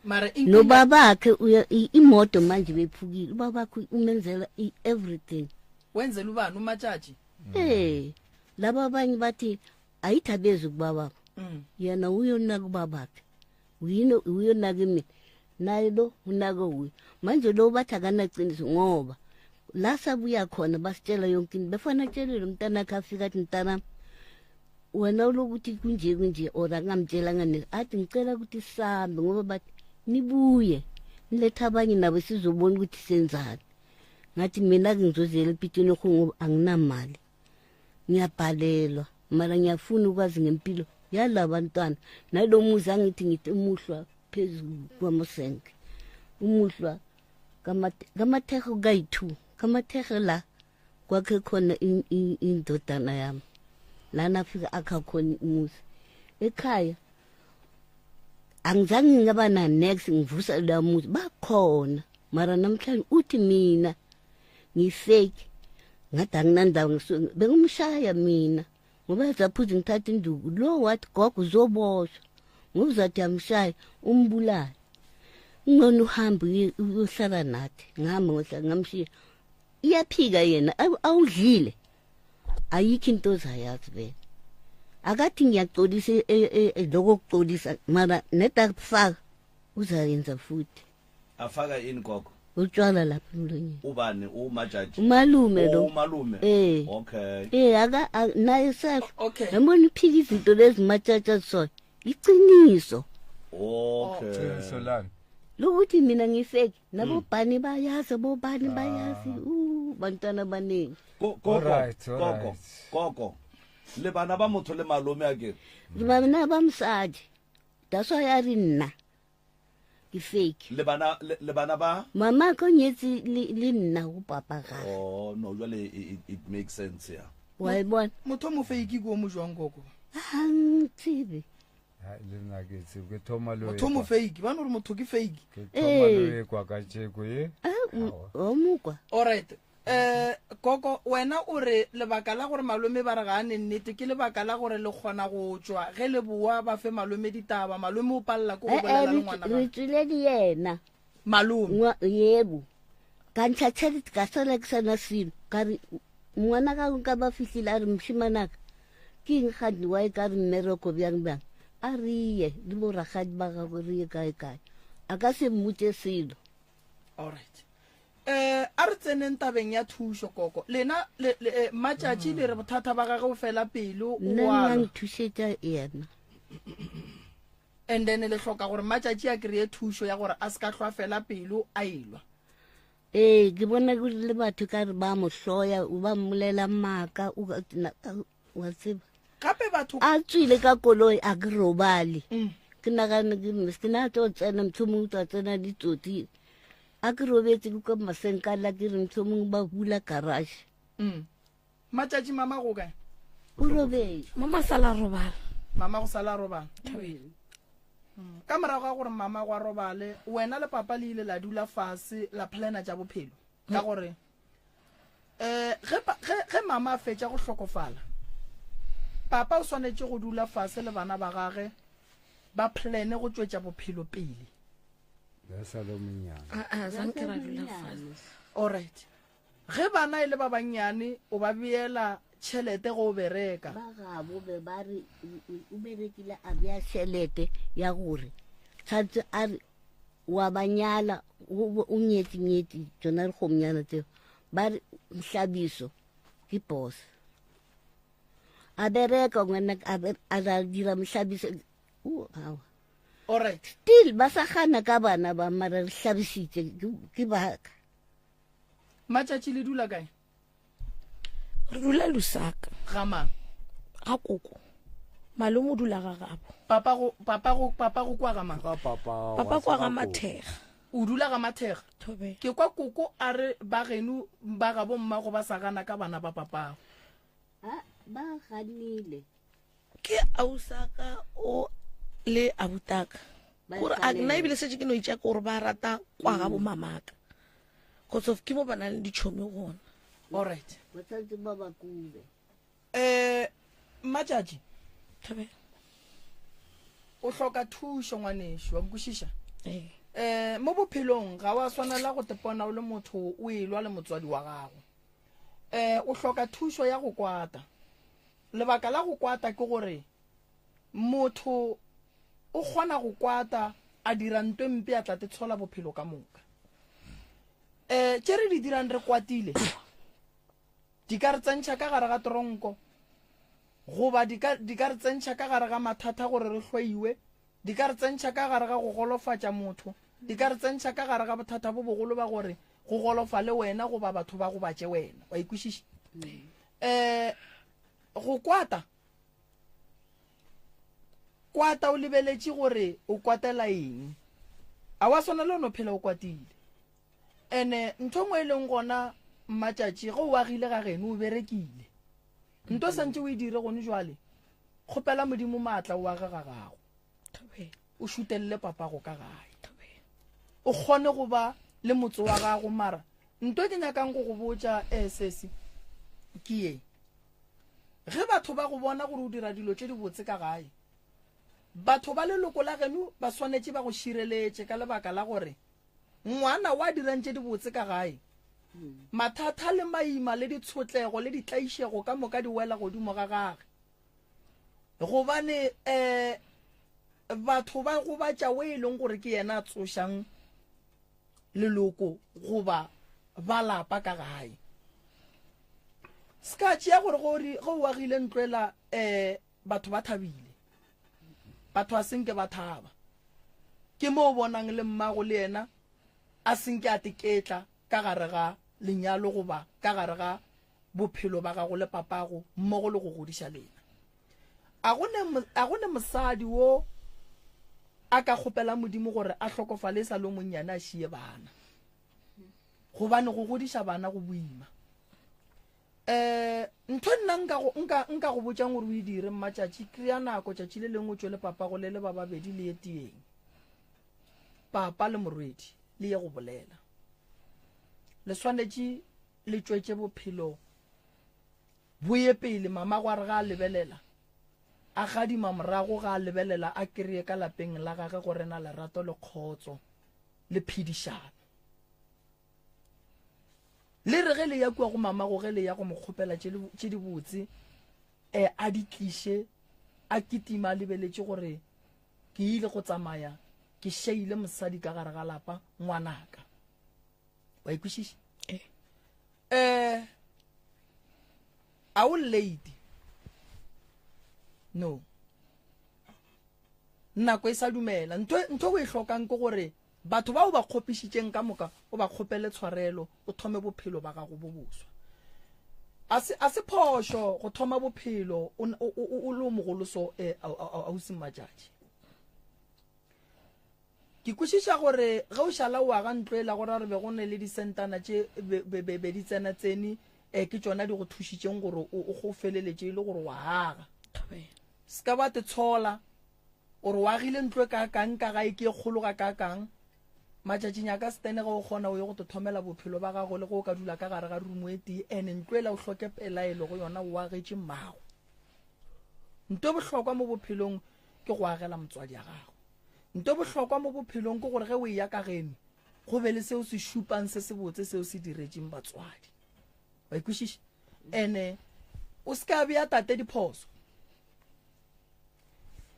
Mara inkinga Nobabakhe uya imoto manje bephukile. Ubabakhe umenzela everything. Wenzela ubani uMatshatshi? Eh, laba abanye bathi ayithi abezi kubabakhe. Yena uyonaka ubabakhe. Uyino uyonaka mina. Naye lo unaka uye. Manje lo bathi akanaqiniso ngoba la sabuya khona basitshela yonke into. Befana atshele lo mntanakhe afika athi mntanami wena ulokuthi kunje kunje or akamtshelanga ne athi ngicela ukuthi sihambe ngoba bathi nibuye niletha abanye nabo sizobona ukuthi senzani. Ngathi mina ke ngizoziyela epitini ngoba anginamali, ngiyabhalelwa, mara ngiyafuna ukwazi ngempilo yalabantwana nalo muzi. Angithi ngithi umuhlwa phezulu kwamasenke, umuhlwa kamatheko kayi-two kamatheko la kwakhe khona indodana yami lana afika akha khona umuzi ekhaya. Angizange ngaba na next ngivusa la muzi bakhona, mara namhlanje uthi mina ngifake ngathi anginandawo. Ngisuke bengumshaya mina ngoba zaphuza ngithatha induku lo wathi gogo uzoboshwa ngoba uzathi yamshaya umbulale, ngcono uhambe uyohlala nathi. Ngihamba ngohlala ngamshiya, iyaphika yena awudlile ayikho into ozayazi vele. Akathi ngiyaxolisa lokho kuxolisa, mara neda kufaka uzayenza futhi. Afaka ini gogo? Utshwala lapha emlonyeni. Ubani, umajaji? Umalume lo. Oh, umalume. Eh. Okay. Eh, aka naye sef. Okay. Yabona uphika izinto lezi matshatsha so iqiniso. Okay. Qiniso lani? Lokuthi mina ngifake nabobani bayazi, bobani bayazi, u bantwana abaningi. Gogo. Alright, Gogo. alright. Gogo, le bana ba motho le malome a ke Bana ba mosadi, that's why a re nna ke fake. Le bana le bana ba Mama ko nyetse le nna go papa gage. Oh no, jwale it makes sense ya. Wa e bona. Motho o mo fake ke o mo jwang koko? Ga ntsebe. Ha, le nna ke tsebe ke thoma le ho Motho o mo ekwa- fake ba no re motho ke fake. ke thoma le Ee. ho ekwa ka tšeko ye. O mokwa. Alright, eh koko, wena o re lebaka la gore malome ba re ga a ne nnete ke lebaka la gore le kgona go tšwa ge le boa ba fe malome ditaba, malome o palela ke go Eh, eh, bolela le re ngwana re gagwe. tswile le yena. Malome. Yebo, ka ntsha tšhelete ka sala ke sana selo, ka re ngwana ka nka ba fihlile a re mošimanaka ke eng gane wa e ka re mmereko bjang bjang, a re ye le boragadi ba gagwe re ye kae kae, a ka se mmotse selo. Alright, eh a re tseneng tabeng ya thušo koko. Lena le, le, eh, matšatši le re bothata ba gage o fela pelo o Nna nna alwa. Nthušetša yena. And then le hloka gore matšatši a kry-e thušo ya gore a se ka hlwa fela pelo a elwa. Ee, ke bona ke le batho ka re ba mo hloya, o ba mmolela maaka, o wa tseba. Gape batho a tswile ka koloi a ke robale, ke nagane ke ke na tlo tsena motho mongwe tla tsena ditsotsi, a ke robetse ke kwa masenkala ke re motho mongwe ba bula garage. Matšatši mama go kae? O robetse. Mama sala robala. Mama go sala robala. Ka morago ga gore mama go a robale, wena le papa le ile la dula fase la plana tša bophelo ka gore um ge ge mama a fetša go hlokofala, papa o swanetše go dula fase le bana ba gage ba plane go tšwetša bophelo pele. Ya sa le monnyane. A a zanke ra dula fase. Alright, ge bana e le ba bannyane o ba beela tšhelete go o bereka. Ba gabo be ba re o berekile a bea tšhelete ya gore tshwanetse a re wa ba nyala o nyetse nyetse tsona dikgomnyana tseo ba re hlabiso ke boss a bereka ngwana a ra dira mohlabiso o awa. Alright. Still ba sa gana ka bana ba mara re hlabisitse ke baka. Matšatši le dula kae? Re dula Lusaka. Ga mang? Ga koko. Malome o dula ga gabo. Papa go papa go papa go kwa ga mang? Ga papa. Papa kwa ga Mathega. O dula ga Mathega. Thobela. Ke kwa koko a re ba geno ba ga bo mmago ba sa gana ka bana ba papago. Ha ba ganile. Ke ausaka o le abutaka. Gore a nna ebile setse ke no itša gore ba rata kwa ga bo mamaka. Cause of ke mo ba nang le ditšhomi gona. Alright. Ba tshwanetse ba ba kube. Eh Matšatši. Thobela. O hloka thušo ngwanešu, wa nkwešiša? Ee. Mo bophelong ga wa swanela go tepona o le motho o elwa le motswadi wa gago. Um o hloka thušo ya go kwata. Lebaka la go kwata ke gore motho o kgona go kwata a dira nto e mpe a tla te tshola bophelo ka moka. Um tše re di dirang re kwatile di ka re tsentšha ka gare ga tronko goba di ka, di ka re tsentšha ka gare ga mathata gore re hloiwe, di ka re tsentšha ka gare ga go golofatša motho, di ka re tsentšha ka gare ga bothata bo bogolo ba gore go golofale wena goba batho ba gobatše wena. Wa ikwešiša? Um go kwata, kwata o lebeletše gore o kwatela eng. A wa swanela o no phela o kwatile. Ene ntho nngwe e leng gona mmatšatši ge o agile ga geno o berekile. Nto santše o e dire gone jwale, kgopela Modimo maatla o age ga gago. O šutelele papago ka gae. O kgone go ba le motse wa gago mara nto ke nyakang go go botša eh sesi ke ye. Ge batho ba go bona gore o dira dilo tše dibotse ka gae, batho ba leloko la geno ba swanetše ba go šireletše ka lebaka la gore Ngwana wa dirang tše dibotse ka gae? Mathata le maima le ditshotlego le ditlaišego ka moka di wela godimo ga gage. Gobane um batho ba gobatša we e leng gore ke yena a tsošang leloko goba ba lapa ka gae. Se ka tšea gore ge o agile ntlo ela um Batho ba thabile. Batho a senke ba thaba. Ke mo o bonang le mmago le yena a senke a teketla ka gare ga lenyalo goba ka gare ga bophelo ba gago le papago mmogo le go godiša lena. A go ne, a go ne mosadi wo a ka kgopela Modimo gore a hlokofale e sa le o monnyane a šie bana. Gobane go godiša bana go boima. Eh, ntho nna nka go nka nka go botšang gore o e dire mmatšatši, kry-a nako tšatši le lengwe o tšwe le papago le le ba babedi le ye tieng. Papa le morwedi le ye go bolela. Le swanetše le tšwetše bophelo bo ye pele mamago a re ga a lebelela a gadima morago ga a lebelela a kry-e ka lapeng la gage go rena lerato le kgotso le phedišano. Le re ge le ya kua go mamago ge le ya go mo kgopela tše dibotse, e a di tliše a kitima a lebeletše gore ke ile go tsamaya ke šeile mosadi ka gare ga lapa ngwanaka. Wa ikwešiša? Eh, a o late? No. Nako e sa dumela. Ntho ntho o e hlokang ke gore Batho ba o ba kgopišitšeng ka moka o ba kgopele tshwarelo, o thome bophelo ba gago bo boswa. A se, a se phošo go thoma bophelo o, o, o, o le o mogolo so, eh, ausi Mmatšatši. Ke kwešiša gore ge o šala o aga ntlo ela go ra gore be go ne le disentana tše be, be, be, be di tsena tsene, eh, ke tšona di go thušitšeng gore o, o go feleletše e le gore wa aga. Se ka ba te tshola. O re o agile ntlo e kaakang ka gae, ke e kgolo gakaakang. Matšatšing a ka setene ge o kgona o ye go tothomela bophelo ba gago le ge o ka dula ka gare ga rumo e tee ene ntlo ela o hloke pelaelo go yona o agetše mmago. Nto e bohlokwa mo bophelong ke go agela motswadi a gago. Nto e bohlokwa mo bophelong ke gore ge o eya ka geno go be le seo se šupang se sebotse seo se diretšeng batswadi. Wa ikwešiša? Ene o se ka bea tate diphoso.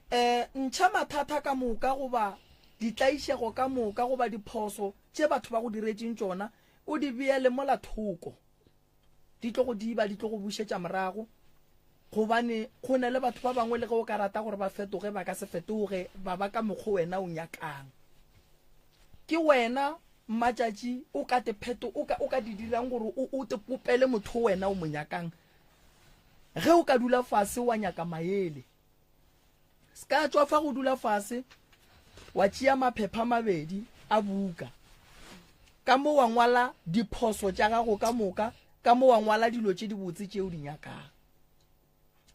E, ntšha mathata ka moka goba ditlaišego ka moka goba diphoso tše batho ba go diretšeng tšona, o di beele mola thoko. Di tlo go diba, di tlo go bušetša morago, gobane go na le batho ba bangwe le ge o ka rata gore ba fetoge, ba ka se fetoge, ba ba ka mokgo wena o nyakang. Ke wena mmatšatši o ka te pheto, o ka, o ka di dirang gore o, o te popele motho wena o mo nyakang. Ge o ka dula fase wa nyaka maele, se ka tšwa fa go dula fase wa tšea maphepha mabedi a buka, ka mo wa ngwala diphoso tša gago ka moka, ka mo wa ngwala dilo tše dibotse tše o di nyakang.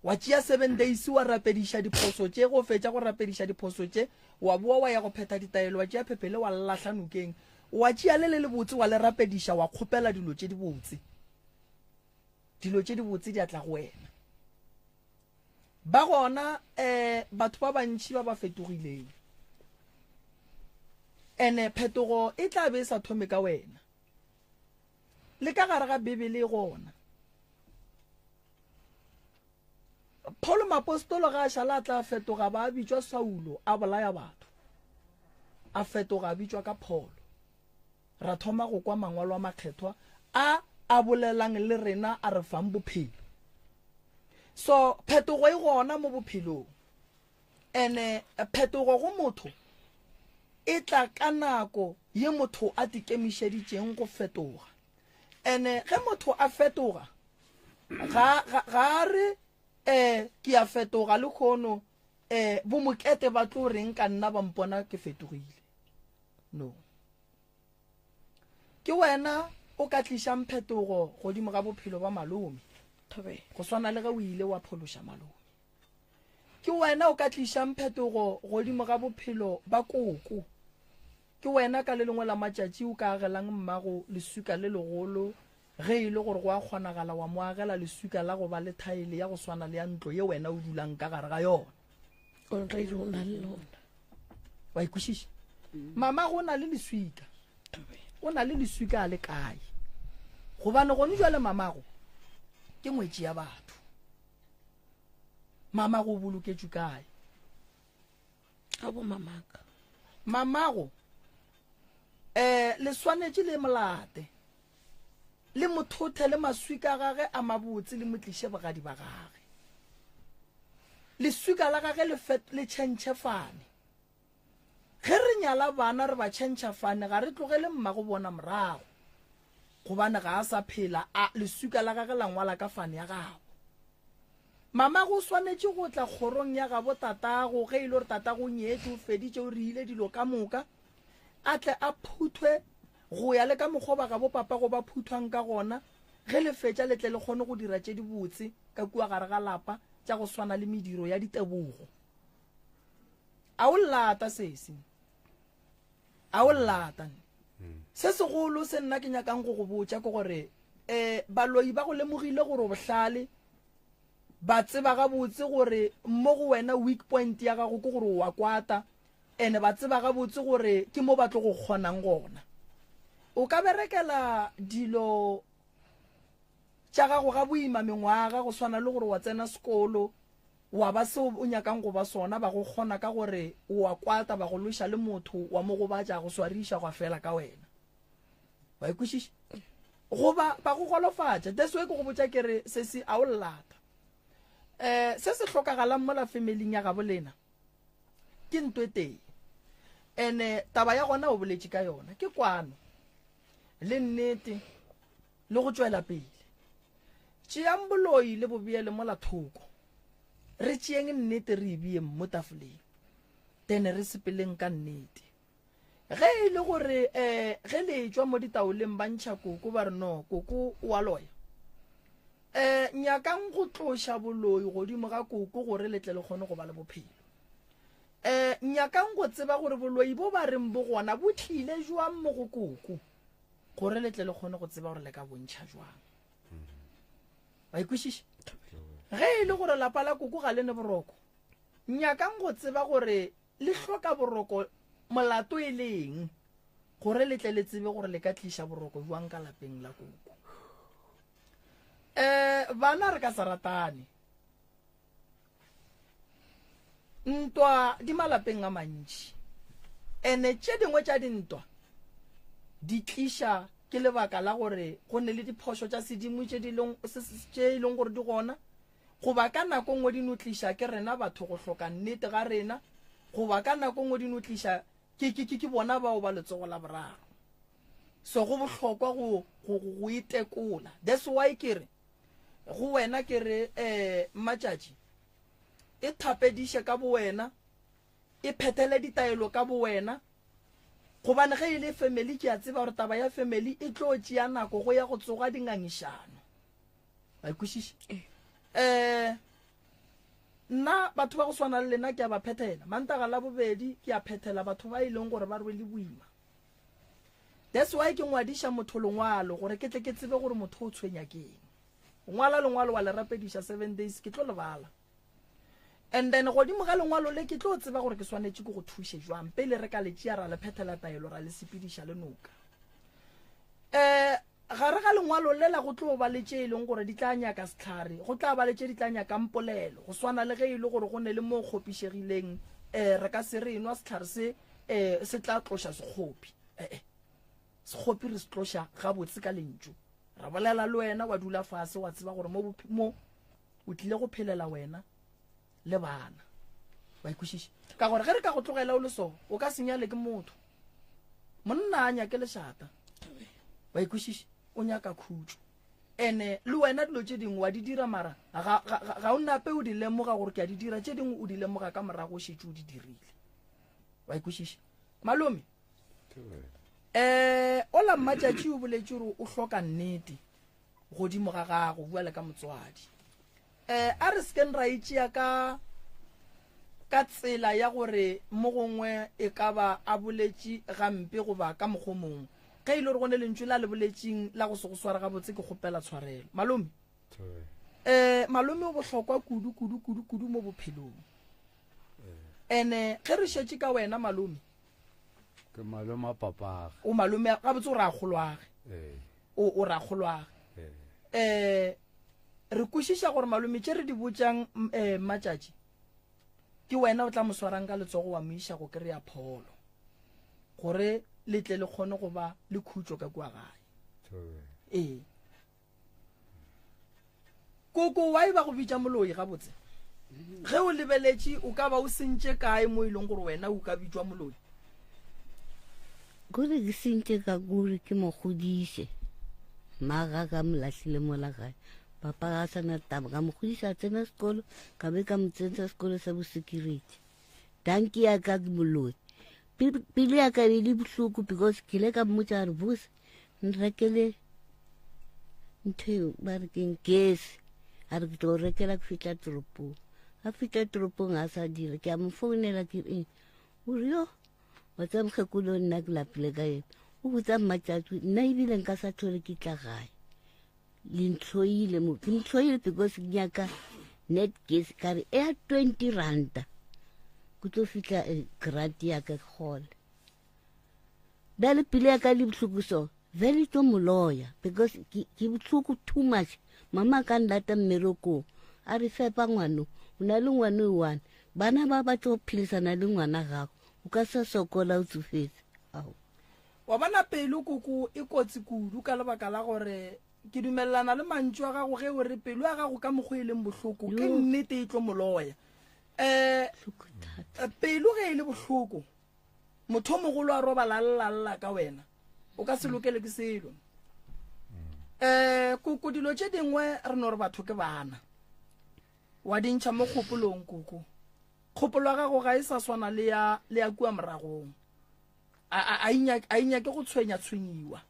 Wa tšea seven days wa rapediša diphoso tše, go fetša go rapediša diphoso tše, wa boa wa ya go phetha ditaelo, wa tšea phephele wa lahla nokeng, wa tšea le le lebotse wa le rapediša, wa kgopela dilo tše dibotse. Dilo tše dibotse di a tla go wena. Ba gona um batho ba bantši ba ba fetogileng. Ene phetogo e tla be e sa thome ka wena. Le ka gare ga Bibele e gona. Paulo Mapostolo ga a šala a tla fetoga ba a bitšwa Saulo a bolaya batho. A fetoga a bitšwa ka Paulo. Ra thoma go kwa mangwalo a makgethwa a a bolelang le rena a re fang bophelo. So phetogo e gona mo bophelong. Ene phetogo go motho e tla ka nako ye motho a tikemišeditšeng go fetoga. Ene ge motho a fetoga ga ga ga a re eh ke a fetoga le khono eh bo mokete ba tlo reng ka nna ba mpona ke fetogile. No. Ke wena o ka tlišang phetogo godimo ga bophelo ba malome. Go swana le ge o ile wa phološa malome. Ke wena o ka tlišang phetogo godimo ga bophelo ba koko. Ke wena ka le lengwe la matšatši o ka agelang mmago leswika le legolo, ge e le gore go a kgonagala wa mo agela leswika la go ba le thaele ya go swana le ya ntlo ye wena o dulang ka gare ga yona. Already o na le lona. Wa e kwešiša? Mamago o na le leswika. O na le leswika a le kae? Gobane gone jwale mamago ke ngwetši ya batho. Mamago o boloketšwe kae? Ga bo mamaka. Mamago eh le swanetše le molate le mothothe le maswika a gage a mabotse le mo tliše bogadi ba gage. Leswika la gage le fet le tšhentšhe fane. Ge re nyala bana re ba tšhentšha fane ga re tlogele mmago bona morago. Gobane ga a sa phela a leswika la gage la ngwala ka fane ya gabo. Mamago o swanetše go tla kgorong ya gabo tatago ge e le gore tatago o nyetše o feditše o riile dilo ka moka a tle a phuthwe go ya le ka mokgwa ba gabo papago ba phuthwang ka gona ge le fetša le tle le kgone go dira tše dibotse ka kua gare ga lapa tša go swana le mediro ya ditebogo. A o llata sesi? A o llata? Se segolo se nna ke nyakang go go botša ke gore um baloi ba go lemogile gore o bohlale, ba tseba gabotse gore mo go wena weak point ya gago ke gore o wa kwata, ene ba tseba gabotse gore ke mo ba tlo go kgonang gona. O ka berekela dilo tša gago ga boima mengwaga go swana le gore wa tsena sekolo, wa ba seo o nyakang go ba sona, ba go kgona ka gore o a kwata, ba go lweša le motho, wa mo gobatša, go swariša, gwa fela ka wena. Wa e kwešiša? Goba ba go golofatša. That's why ke go botša ke re sesi a o llata. Eh se se hlokagalang mola familing ya gabo lena ke ntwe tee. Ene taba ya gona o boletše ka yona ke kwano le nnete le go tšwela pele. Tšeang boloi le bo beele mola thoko. Re tšeeng nnete re e beeng mo tafoleng. Then re sepeleng ka nnete. Ge e le gore um ge le etšwa mo ditaoleng ba ntšha koko ba re no koko o a loya. Um nyakang go tloša boloi godimo ga koko gore le tle le kgone go ba le bophelo. Um nyakang go tseba gore boloi bo ba reng bo gona bo tlile jwang mo go koko gore le tle le kgone go tseba gore le ka bontšha jwang. Wa ikwešiša? Ge e le gore lapa la koko ga le ne boroko, nyakang go tseba gore le hloka boroko molato e le eng gore le tle le tsebe gore le ka tliša boroko jwang ka lapeng la koko. Um bana re ka se ratane. Ntwa di malapeng a mantši. Ene tše dingwe tša dintwa di tliša ke lebaka la gore go ne le diphošo tša sedimo tše di leng tše e leng gore di gona goba ka nako nngwe di no tliša ke rena batho go hloka nnete ga rena goba ka nako nngwe di no tliša ke ke ke bona bao ba letsogo la boraro. So go bohlokwa go go go itekola. That's why ke re go wena ke re eh Mmatšatši e thapediše ka bowena, e phethele ditaelo ka bowena, gobane ge e le family ke a tseba gore taba ya family e tlo tšea nako go ya go tsoga dingangišano. Wa e kwešiša? Eh nna batho ba go swana le lena ke a ba phethela. Mantaga la bobedi ke a phethela batho ba e leng gore ba rwele boima. That's why ke ngwadiša motho lengwalo gore ke tle ke tsebe gore motho o tshwenya ke eng. O ngwala lengwalo wa le rapediša 7 days ke tlo le bala. And then godimo ga lengwalo le ke tlo tseba gore ke swanetše ke go thuše jwang pele re ka le tšea ra le phethela taelo ra le sepediša le noka. Um gare ga lengwalo lela go tlo ba le tše e leng gore di tla nyaka sehlare, go tla ba le tše di tla nyakang polelo, go swana le ge e le gore go ne le mo kgopišegileng, um re ka se re enwa sehlare se um se tla tloša sekgopi. Ee, sekgopi re se tloša gabotse ka lentšu. Ra bolela le wena wa dula fase wa tseba gore mo mo o tlile go phelela wena le bana wa ikwešiša ka gore ge re ka go tlogela o le so o ka senyale ke motho monna a nyake lešata wa ikwešiša o nyaka khutšo ene le wena dilo tše dingwe wa di dira mara ga, ga, ga, ga o nape o di lemoga gore ke a di dira tše dingwe o di lemoga ka morago o šetše o di dirile wa ikwešiša malome um ola mmatšatši o boletše gore o hloka nnete godimo ga gago bua ka motswadi um a re sekeng ra itšea ka ka tsela ya gore mo gongwe e ka ba a boletše gampe goba ka mokgwa mongwe ge e le gore go ne lentšu la le boletšeng la go se go sware gabotse ke kgopela tshwarelo malome um malome o bohlokwa kudu kudu kudu kudu mo bophelong ene ge re šetše ka wena malome ke malome a papage o malome gabotse o rakgolwage ee o o rakgolwage ee um re kwešiša gore malome tše re di botšang um matšatši ke wena o tla mo swarang ka letsogo wa mo iša go kry-a pholo gore le tle le kgone go ba le khutšo ka kua gae ee Koko, wa e ba go bitša moloi gabotse? Ge o lebeletše o ka ba o sentše kae mo e leng gore wena o ka bitšwa moloi? Kore ke sentše ka kore ke mo godiše. Mmaga ka mo lahlile mola gae. Papa ga a sa na taba. Ka mo godiša a tsena sekolo, ka be ka mo tsentsa sekolo sa bo-security. Danki ya ka ke moloi. Pelo ya ka e le bohloko because ke ile ka mmotša gore bose nrekele ntho eo ba re keng gesi a re ke tlo rekela ke fihla toropong a fihla toropong a sa dira ke a mo founela ke eng o re yo wa tseba mokgekolo nna ke lapile ka ena o botsa mmatšatši nna ebile nka sa tlhole ke tla gae le ntlhoile mo ke ntlhoile because ke nyaka net gas ka re ya 20 ranta ke tlo fihla eh, grant ya ka ke gole bjale pele ya ka le bohloko so vele tlo moloya because ke bohloko too much mama ka nlata mmerekong a re fepa ngwano o na le ngwano e one bana ba ba tlo phedisana le ngwana gago o ka sa sokola o tsofetse ao Wa bona pelo koko e kotsi kudu ka lebaka la gore ke dumelelana le mantšu a gago ge o re pelo ya gago ka mokgwa e leng bohloko ke nnete e tlo moloya. Um pelo ge e le bohloko motho o mogolo a robala a lla ka wena o ka se lokele ke selo. Um koko dilo tše dingwe re no re batho ke bana wa di ntšha mo kgopolong koko kgopolo ya gago ga e sa swana le ya le ya kua moragong. A, a, a e nyake go tshwenya-tshwenyiwa.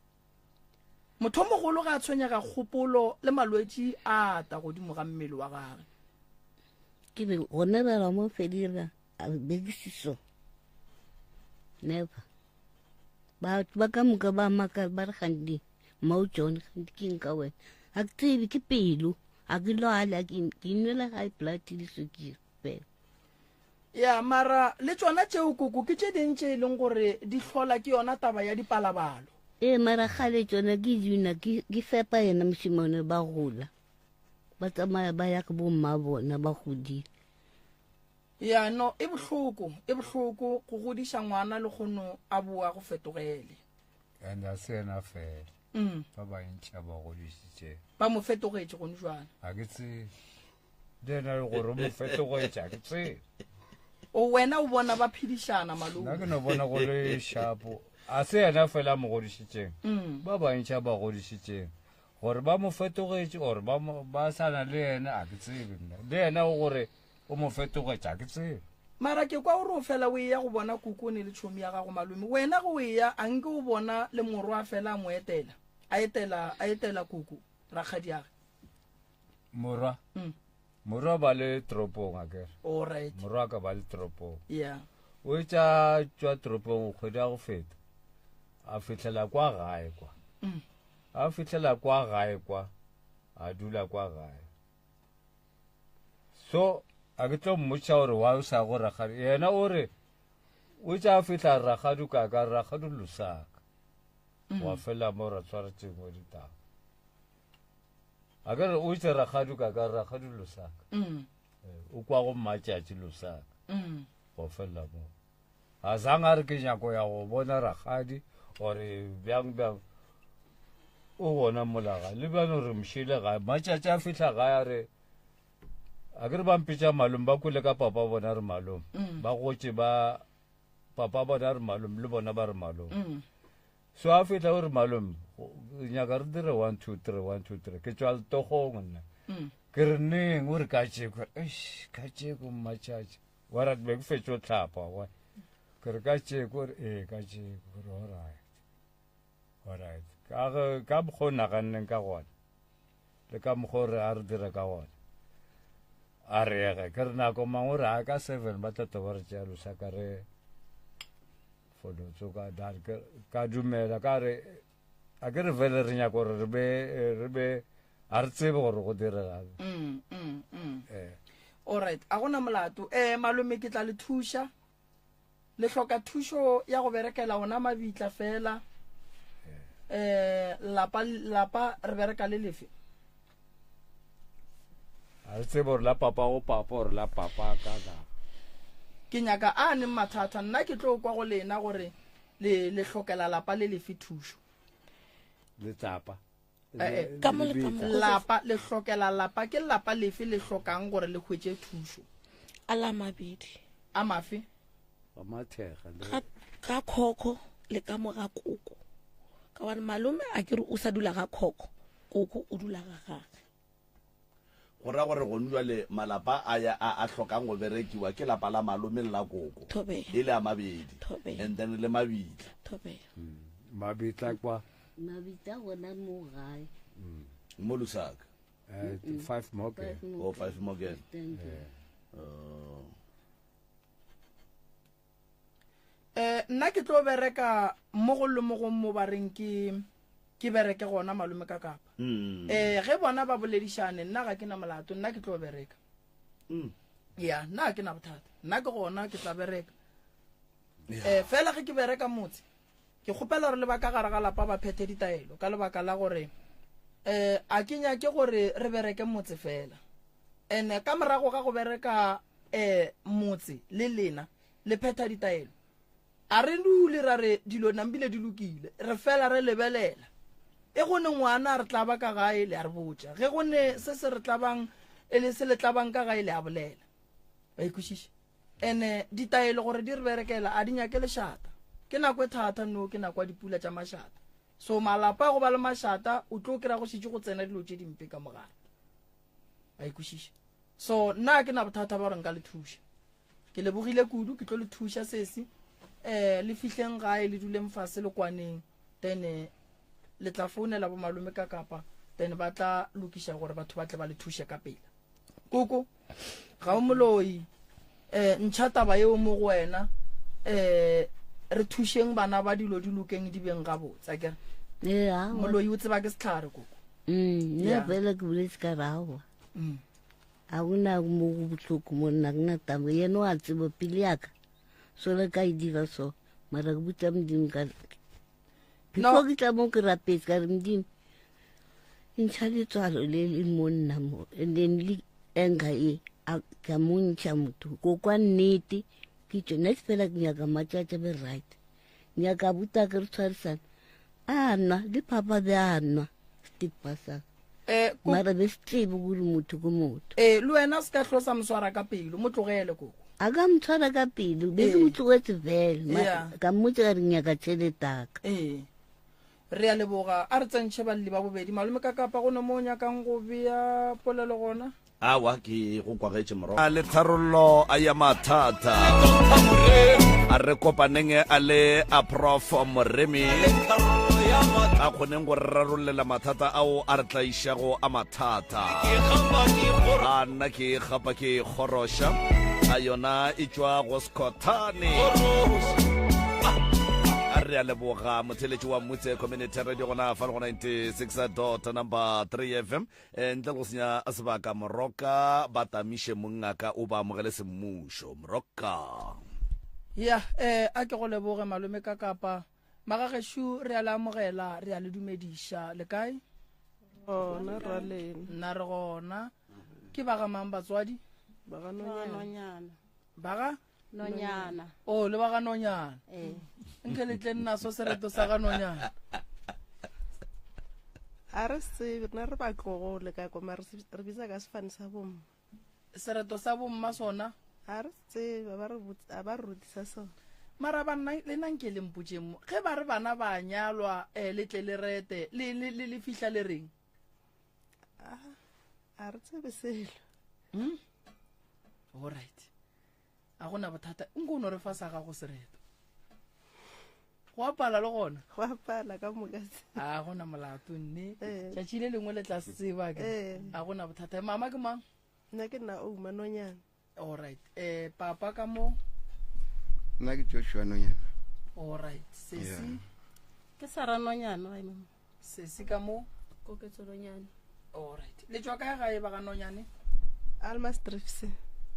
Motho o mogolo ga a tshwenyega kgopolo le malwetši a ata godimo ga mmele wa gage. Ke be gona ba ba mo fedira a bekisiso. Never. Batho ba ka moka ba maka ba re gandi mo John gandi ke nka wena. A ke tsebe ke pelo, a ke lwale, a ke nwela high blood le sukiri fela. Ya, mara le tšona tšeo koko ke tše ding tše e leng gore di hlola ke yona taba ya dipalabalo. Ee, mara kgale tšona ke duna ke ke fepa yena mošemane ba gola ba tsamaya ba ya go bomma bona ba godile. Ya, no e bohloko, e bohloko go godiša ngwana le kgono a boa go fetogele. And a se yena fela. Mm. Ba bantši a ba godišitše. Ba mo fetogetše gone jwale. Ga ke tsebe. Le yena le gore o mo fetogetše, ga ke tsebe. O wena o bona ba phedišana malome. Nna ke no bona go le shapo. A se yena fela a mo godišitšeng. Mm. Ba bantši a ba godišitšeng. Gore ba mo fetogetše or ba mo, ba sa na le yena, a ke tsebe nna. Le yena o gore o mo fetogetše, a ke tsebe. Mara ke kwa o re o fela o eya go bona kokone le tšhomi ya gago malome. Wena ge o eya a nke o bona le morwa a fela a mo etela, a etela, a etela koko, rakgadiage. Morwa? Mm. Morwa ba le toropong akere. All right. Morwa ka ba le toropong. Yeah. O etša tšwa toropong kgwedi ya go feta. A fihlela kwa gae kwa. Mm. A fihlela kwa gae kwa. A dula kwa gae. So. A ke tlo mmotša gore wa o sa go rakgadi. Yena o re o tša a fihla rakgadi ka ka rakgadi Lusaka. Mm. Wa fela mo ra tshwara tšengwe ditaba. A ke re o itse rakgadi ka ka rakgadi Lusaka. Mm. Eh, o kwa go mmatšatši Lusaka. Mm. Wa fela mo. A zang a re ke nyako ya go bona rakgadi gore bjang bjang o gona molaga le bjano re mošile gae matšatši a fihla gae a re a ke re ba mpetša malome ba kwele ka papa bona re malome mm. ba gotše ba papa bona re malome le bona ba re malome mm. so a fihla o re malome nyaka re dire one two three one two three ke tšwa letogong nna mm. ke re neng o re ka tšeko eish ka tšeko mmatšatši wa ra be ke fetšo tlhapa wa ke re ka tšeko re ee ka tšeko re alright alright ka ge ka mokgwa o naganneng ka gona le ka mokgwa o re a re dire ka gona a re ege ke re nako mangwe re a ka seven ba tla ba re tšea losaka re fodotso ka dar ka dumela ka re a ke re fele re nyaka gore re be re be a re tsebe gore go diregang mm, mm, mm. eh. alright a gona molato um malome ke tla le thuša Le hloka thušo ya go berekela ona mabitla fela. Eh, lapa lapa re bereka le lefe? A re tsebe gore la papa go papa gore la papa ka ka. Ke nyaka a neng mathata nna ke tlo kwa go lena gore le le hlokela lapa le lefe thušo. Letsapa. Eh, eh, Ka mo le ka mo. Lapa le hlokela lapa ke lapa lefe le hlokang gore le hwetše thušo? A la mabedi. A mafe? Ga mathega le. Ga ga khokho le ka mo ga koko. Ka gobane malome a ke re o sa dula ga khokho, koko o dula ga gage. Go ra gore gonu jwale malapa a ya a a hlokang go berekiwa ke lapa la malome le la koko. Thobela. E le a mabedi. Thobela. And then le mabitla. Thobela. Mabitla kwa. Mabitla gona mo gae. Mo Lusaka. Five Morgan. Oh, Five Morgan. Yeah. Oh. Eh, nna ke tlo bereka mo go le mo go mo ba reng ke ke bereke gona malome ka kapa mm. eh ge bona ba boledišane nna ga ke na molato nna ke tlo bereka mm. ya nna ga ke na bothata nna ke gona ke tla bereka eh fela ge ke bereka motse ke kgopela gore le ba ka gare ga lapa ba phethe ditaelo ka lebaka la gore eh a ke nyake gore re bereke motse fela ene ka morago ga go bereka eh motse le lena le phetha ditaelo. A re dule ra re dilo nambile di lokile, re fela re lebelela. E go ne ngwana a re tlaba ka gae le a re botša. Ge go ne se se re tlabang e le se le tlabang ka gae le a bolela. Wa ikwešiša? Ene ditaelo gore di re berekela a di nyake lešata. Ke nako e thata no, ke nako ya dipula tša mašata. So malapa a go ba le mašata o tlo kry-a go šetše go tsena dilo tše dimpe ka mogare. Wa ikwešiša? So nna ke na bothata ba gore nka le thuša. Ke lebogile kudu, ke tlo le thuša sesi. Eh, le fihleng gae le duleng fase le kwaneng. Then eh, le tla founela bo malome ka kapa then ba tla lokiša gore batho ba tle ba le thuše ka pela. Koko, ga o moloi. Eh, ntšha taba yeo mo go wena. Eh, re thušeng bana ba dilo di lokeng di beng gabotse, akere? Ee, aowa. Moloi o tseba ke sehlare, koko. Mm, nna Yeah. fela ke boletse ka re aowa. Mm. A go na mo go bohloko mo nna ke na taba yena wa tseba pele yaka so le ka e dira so mara ke botsa modimo ka before ke tla mo ke rapetse ka re modimo ntšha letswalo le le mo nna mo and then le anger e a ka mo ntšha motho ko kwa nnete ke tšo nna fela ke nyaka matšatša be right nyaka buta ke re tshwarisana a nwa le papa be a nwa stepa sa Eh, ko- mara be se tsebe gore motho ke motho eh, le wena se ka hlo sa mo swara ka pelo mo tlogele koko a ka motshwara ka pelo be ke Ee. mo tlogetse fela Ma- Yeah. ka mmotsa ka re nyaka tšheletaka ee re a leboga a re tsentšhe balli ba bobedi malome ka kapa go ne mo o nyakang go bea polelo gona Awa ke go kwagetše morogo. A le tharollo a ya mathata. A re kopaneng a le a Prof Moremi. A kgoneng go re rarollela mathata ao a re tlaišago a mathata. A nna ke gapa ke kgoroša. A yona e tšwa go Skhothane. Re a leboga motheletši wa Mmutse Community Radio gona fa le go 96 dot number 3 FM. Eh, ntle le go senya sebaka Moroka ba tamiše mongaka o ba amogele semmušo. Moroka. Ya, eh a ke go leboge malome ka kapa. Magagešo re a le amogela, re a le dumediša. Le kae? Gona ra lena. Nna re gona. Ke ba ga mang batswadi? Ba ga Nonyana. Ba ga? Nonyana. Oh, le ba ga Nonyana. Eh. Nke le tle nna so sereto sa ga Nonyana. A re se tsebe, rena re batlogole ka kwa, mara re bitsa ka sefane sa bomma. Sereto sa bomma sona? A re se tsebe, ba re a ba re rutisa sona. Mara banna le nna nke le mpotšeng mo, ge ba re bana ba nyalwa eh, le tle le rete, le, le, le, le fihla le reng? A, a re tsebe selo. Hmm? All right. A gona bothata, nko o no re fa sa gago sereto. Go a pala le gona? Go a pala ka moka. A gona molato nne. Eh. Tšatši le lengwe le tla se tseba ke. Eh. A gona bothata. Mama ke mang? Nna ke nna Ouma Nonyana. All right. Eh papa ka mo? Nna ke Joshua Nonyana. All right. Sesi? Yeah. Ke Sarah Nonyana wa mama. Sesi ka mo? Koketso Nonyane. All right. Le tšwa kae gae ba ga Nonyane? Alma Strifs.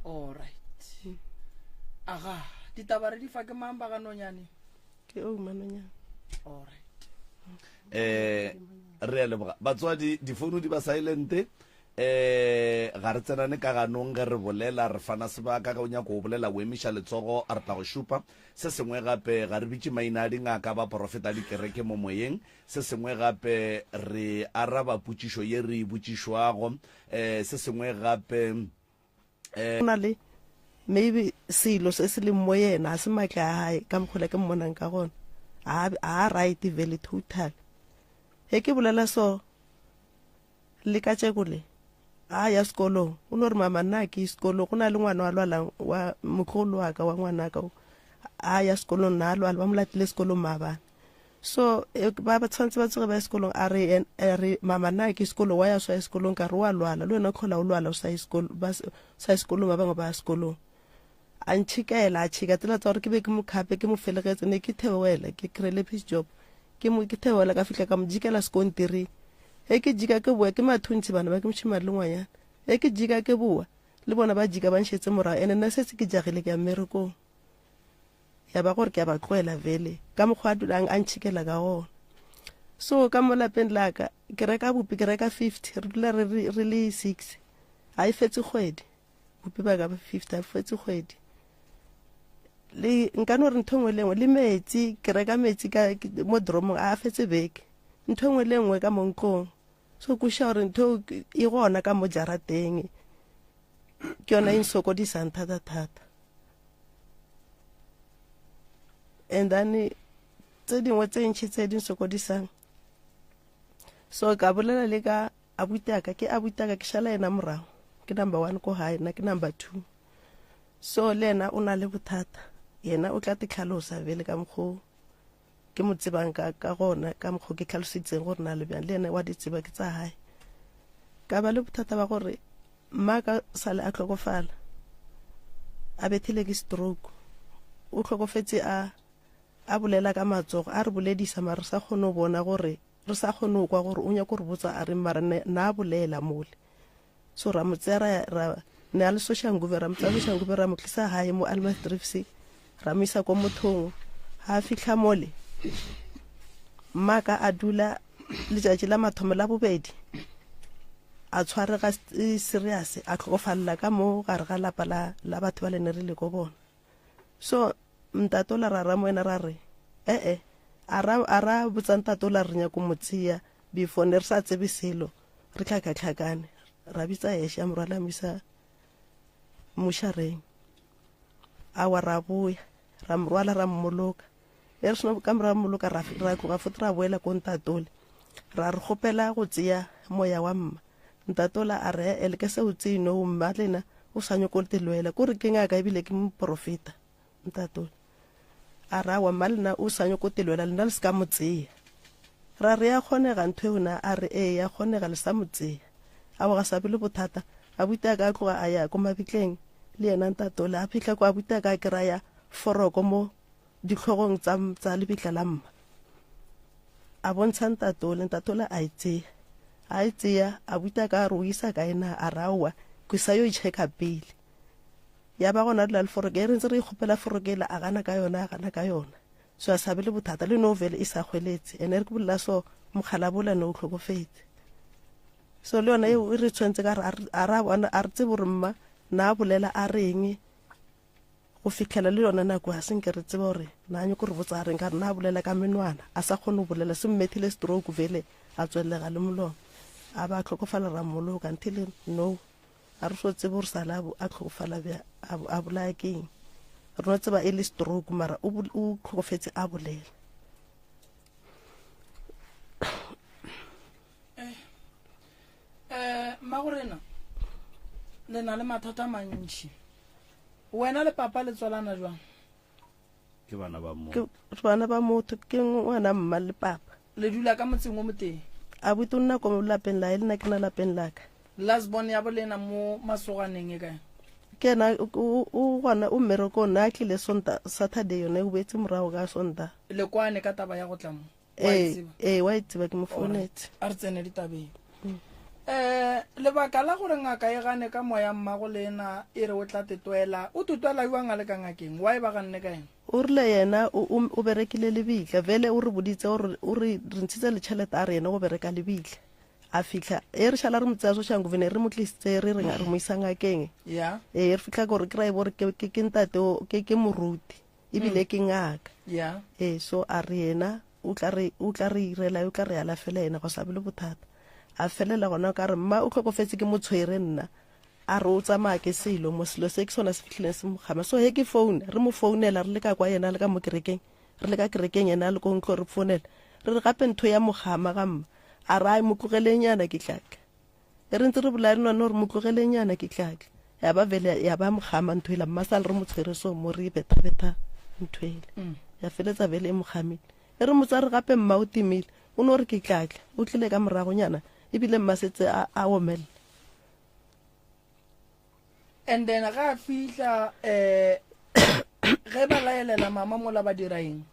All right. Aga, ditaba re di fa ke mang ba ga Nonyane? Ke Ouma Nonyane. All right. Eh re a leboga. Batswadi difounu di ba silent. Eh ga re tsenane ka ganong ge re bolela re fana sebaka ge o nyaka go bolela o emiša letsogo re tla go šupa. Se sengwe gape ga re bitše maina a dingaka ba porofeta dikereke mo moyeng. Se sengwe gape re araba potšišo ye re e botšišwago. Eh se sengwe gape eh. Go na le maybe selo se se leng mo yena a se matle a gae ka mokgola ke mmonang ka gona a a right vele total he ke bolela so Le katšeko le, a ya sekolong, o no re, Mama, nna ke ye sekolong. Go na le ngwana wa lwalang, wa motlogolo wa ka, wa ngwanaka, a ya sekolong, na a lwala, ba mo latile sekolong maabane. So, e, ba ba tshwanetse ba tsoge ba ye sekolong, a re, a re, Mama, nna ke ye sekolong, wa ya sa ye sekolong, ka re wa lwala, le wena o tlhola o lwala o sa ye sekolo, ba sa ye sekolong, ba bangwe ba ya sekolong. A ntšhikela, a tšhika tsela tsa gore ke be ke mo khape, ke mo felegetse, ne ke theoela, ke kry-ile piece job. Ke mo ke theoela ka fihla ka mo jikela sekontiring. Ge ke jika ke boa, ke mathuntšhi bana ba ke mošemane le ngwanyana. Ge ke jika ke boa, le bona ba jika ba nšetse morago, ene nna setse ke jagile ke ya mmerekong. Ya ba gore ke a ba tloela vele, ka mokgwa a dulang a ntšhikela ka gona. So ka mo lapeng la ka, ke reka bupi, ke reka 50, re dula re, re, re le six. Ga e fetse kgwedi. Bupi ba ka ba 50, ga e fetse kgwedi. Le nka no re ntho nngwe le nngwe, le metsi, ke reka metsi ka mo dromong, a fetse beke. Ntho nngwe le nngwe ka mo ntlong. So kwešiša gore ntho e gona ka mo jarateng. Ke yona e nsokodisang thata-thata. And then tse dingwe tse ntšhi tse di nsokodisang. So ka bolela le ka abuti aka, ke abuti aka ke šala yena morago. Ke number 1 ko gae, nna ke number 2. So le yena o na le bothata. Yena o tla titlhalosa bele ka mokgo ke mo tsebang ka, ka gona, ka mokgo ke tlhalositseng gore na le bjang. Le yena wa di tseba ke tsa gae. Ka ba le bothata ba gore mma ka sale a tlhokofala, a bethile ke stroke. O tlhokofetse a, a bolela ka matsogo, a re boledisa mara re sa kgone go bona gore, re sa kgone go kwa gore o nyaka go re botsa a reng, mara ne, na a bolela mole. So ra mo tsea ra, ra ne a le Soshanguve, ra mo tsea Soshanguve ra mo tlisa gae mo Almasdrifts, ra mo isa ko mothong. Ha a fihla mole, mmaka a dula letšatši la mathomo la bobedi, a tshwarega serious, a tlhokofalela ka mo gare ga lapa la, la batho ba le ne re le ko bona. So ntatola ra ra mo ena ra re, ee, a ra, a ra botsa ntatola re nyako mo tseya before ne re sa tsebe selo, re tlhakatlhakane. Ra bitsa Heshe a morwala a mo isa mošareng. Awa ra boya, ra morwala ra mmoloka. E re seno ka morago mmoloka ra, ra tloga fote ra boela ko ntatole. Ra re kgopela go tseya moya wa mma. Ntatola a re, e le ke se o tseye no mma lena o sa nyoko te lwela. Kore ke ngaka ebile ke moprofeta. Ntatola a re, awa mma lena o sa nyoko te lwela, lena le se ka mo tseya. Ra re ya kgonega ntho eo na? A re ee ya kgonega le sa mo tseya. Awa ga sa be le bothata. Abuti a ka a tloga a ya ko mabitleng le yena ntatola. A fihla ko abuti a ka a kry-a foroko mo. dihlogong tsa tsa lebitla la mma. A bontsha ntatole, ntatole a e tseya. A e tseya, a buta ka re o isa kae na, a re aowa, ke sa yo e checka pele. Ya ba gona dula le foroke, e re ntse re ikgopela foroke ela, a gana ka yona, a gana ka yona. So a sa be le bothata, le no vele e sa hweletse. Ene re ke bolela so, mokgalabola ne o hlokofetse. So le yona eo e re tshwentse ka re a ra bona, a re tsebe gore mma na a bolela a reng. Go fihlela le yona nako ga se nke re tseba gore na nyoko re botsa a reng, ka re na a bolela ka menwana, a sa kgone go bolela, se mmethile stroke vele a tswellega le molomo, a ba a hlokofala ra mmoloka until no a re so tsebe gore sale a hlokofala bja a bolaya ke eng, re no tseba e le stroke mara o hlokofetse a bolela. Eh, eh, mmagorena le na le mathata a mantši. Wena le papa le tswalana jwang? Ke bana ba motho. Ke bana ba motho, ke ngwana mma le papa. Le dula ka motseng o motee? Abuti o nna ko lapeng la, le nna ke na lapeng la ka. Last born ya bolena mo masoganeng e kae? Ke ena o gona o mmerekong, na a tlile Sonta, Saturday yone o boetse morago ka Sonta. Le kwane ka taba ya go tla mo? Ee, ee, wa e tseba ke mo founetse. A re tsene ditabeng. Um lebaka la gore ngaka e gane ka moya mmago lena e re o tla tetwela, o tetwela jwang a le ka ngakeng? Why ba ganne ka ena? O rile yena o, o, o berekile lebitla. Vele o re boditse gore o re re ntshitse le tšhelete a re yena go bereka lebitla. A fihla e re šala re mo tseya Soshanguve re mo tlisitse re re re mo isa ngakeng. Yeah. Ee, re fihla gore ke ra e bo re ke ke ke ntate o ke ke moruti. Ebile ke ngaka. Yeah. Ee, so a re yena o tla re, o tla re irela, o tla re alafela yena, go sa be le bothata. A felela gona ka re, mma o hlokofetse ke mo tshwere nna. A re o tsamaya ke selo mo, selo se ke sona se fihlileng se mo kgama. So he ke phone, re mo founela re le ka kwa yena a le ka mo kerekeng, re le ka kerekeng yena a le ko ntlo re founela. Re re gape ntho ya mo kgama ga mma. A re ai mo tlogeleng nyana ke tla tla. E re ntse re bolaya nwane gore mo tlogelenyana ke tlatla. Ya ba vele ya ba mogama ntho ela mma sale re mo tshwere so mo re betha betha ntho ela. Mm. Ya feletsa vele e mo gamile. E re motsa re gape mma o timile. O no re ke tlatla. O tlile ka moragonyana ebile mma setse a a omella. And then ga a fihla eh ge ba laelela mama mola ba dira eng?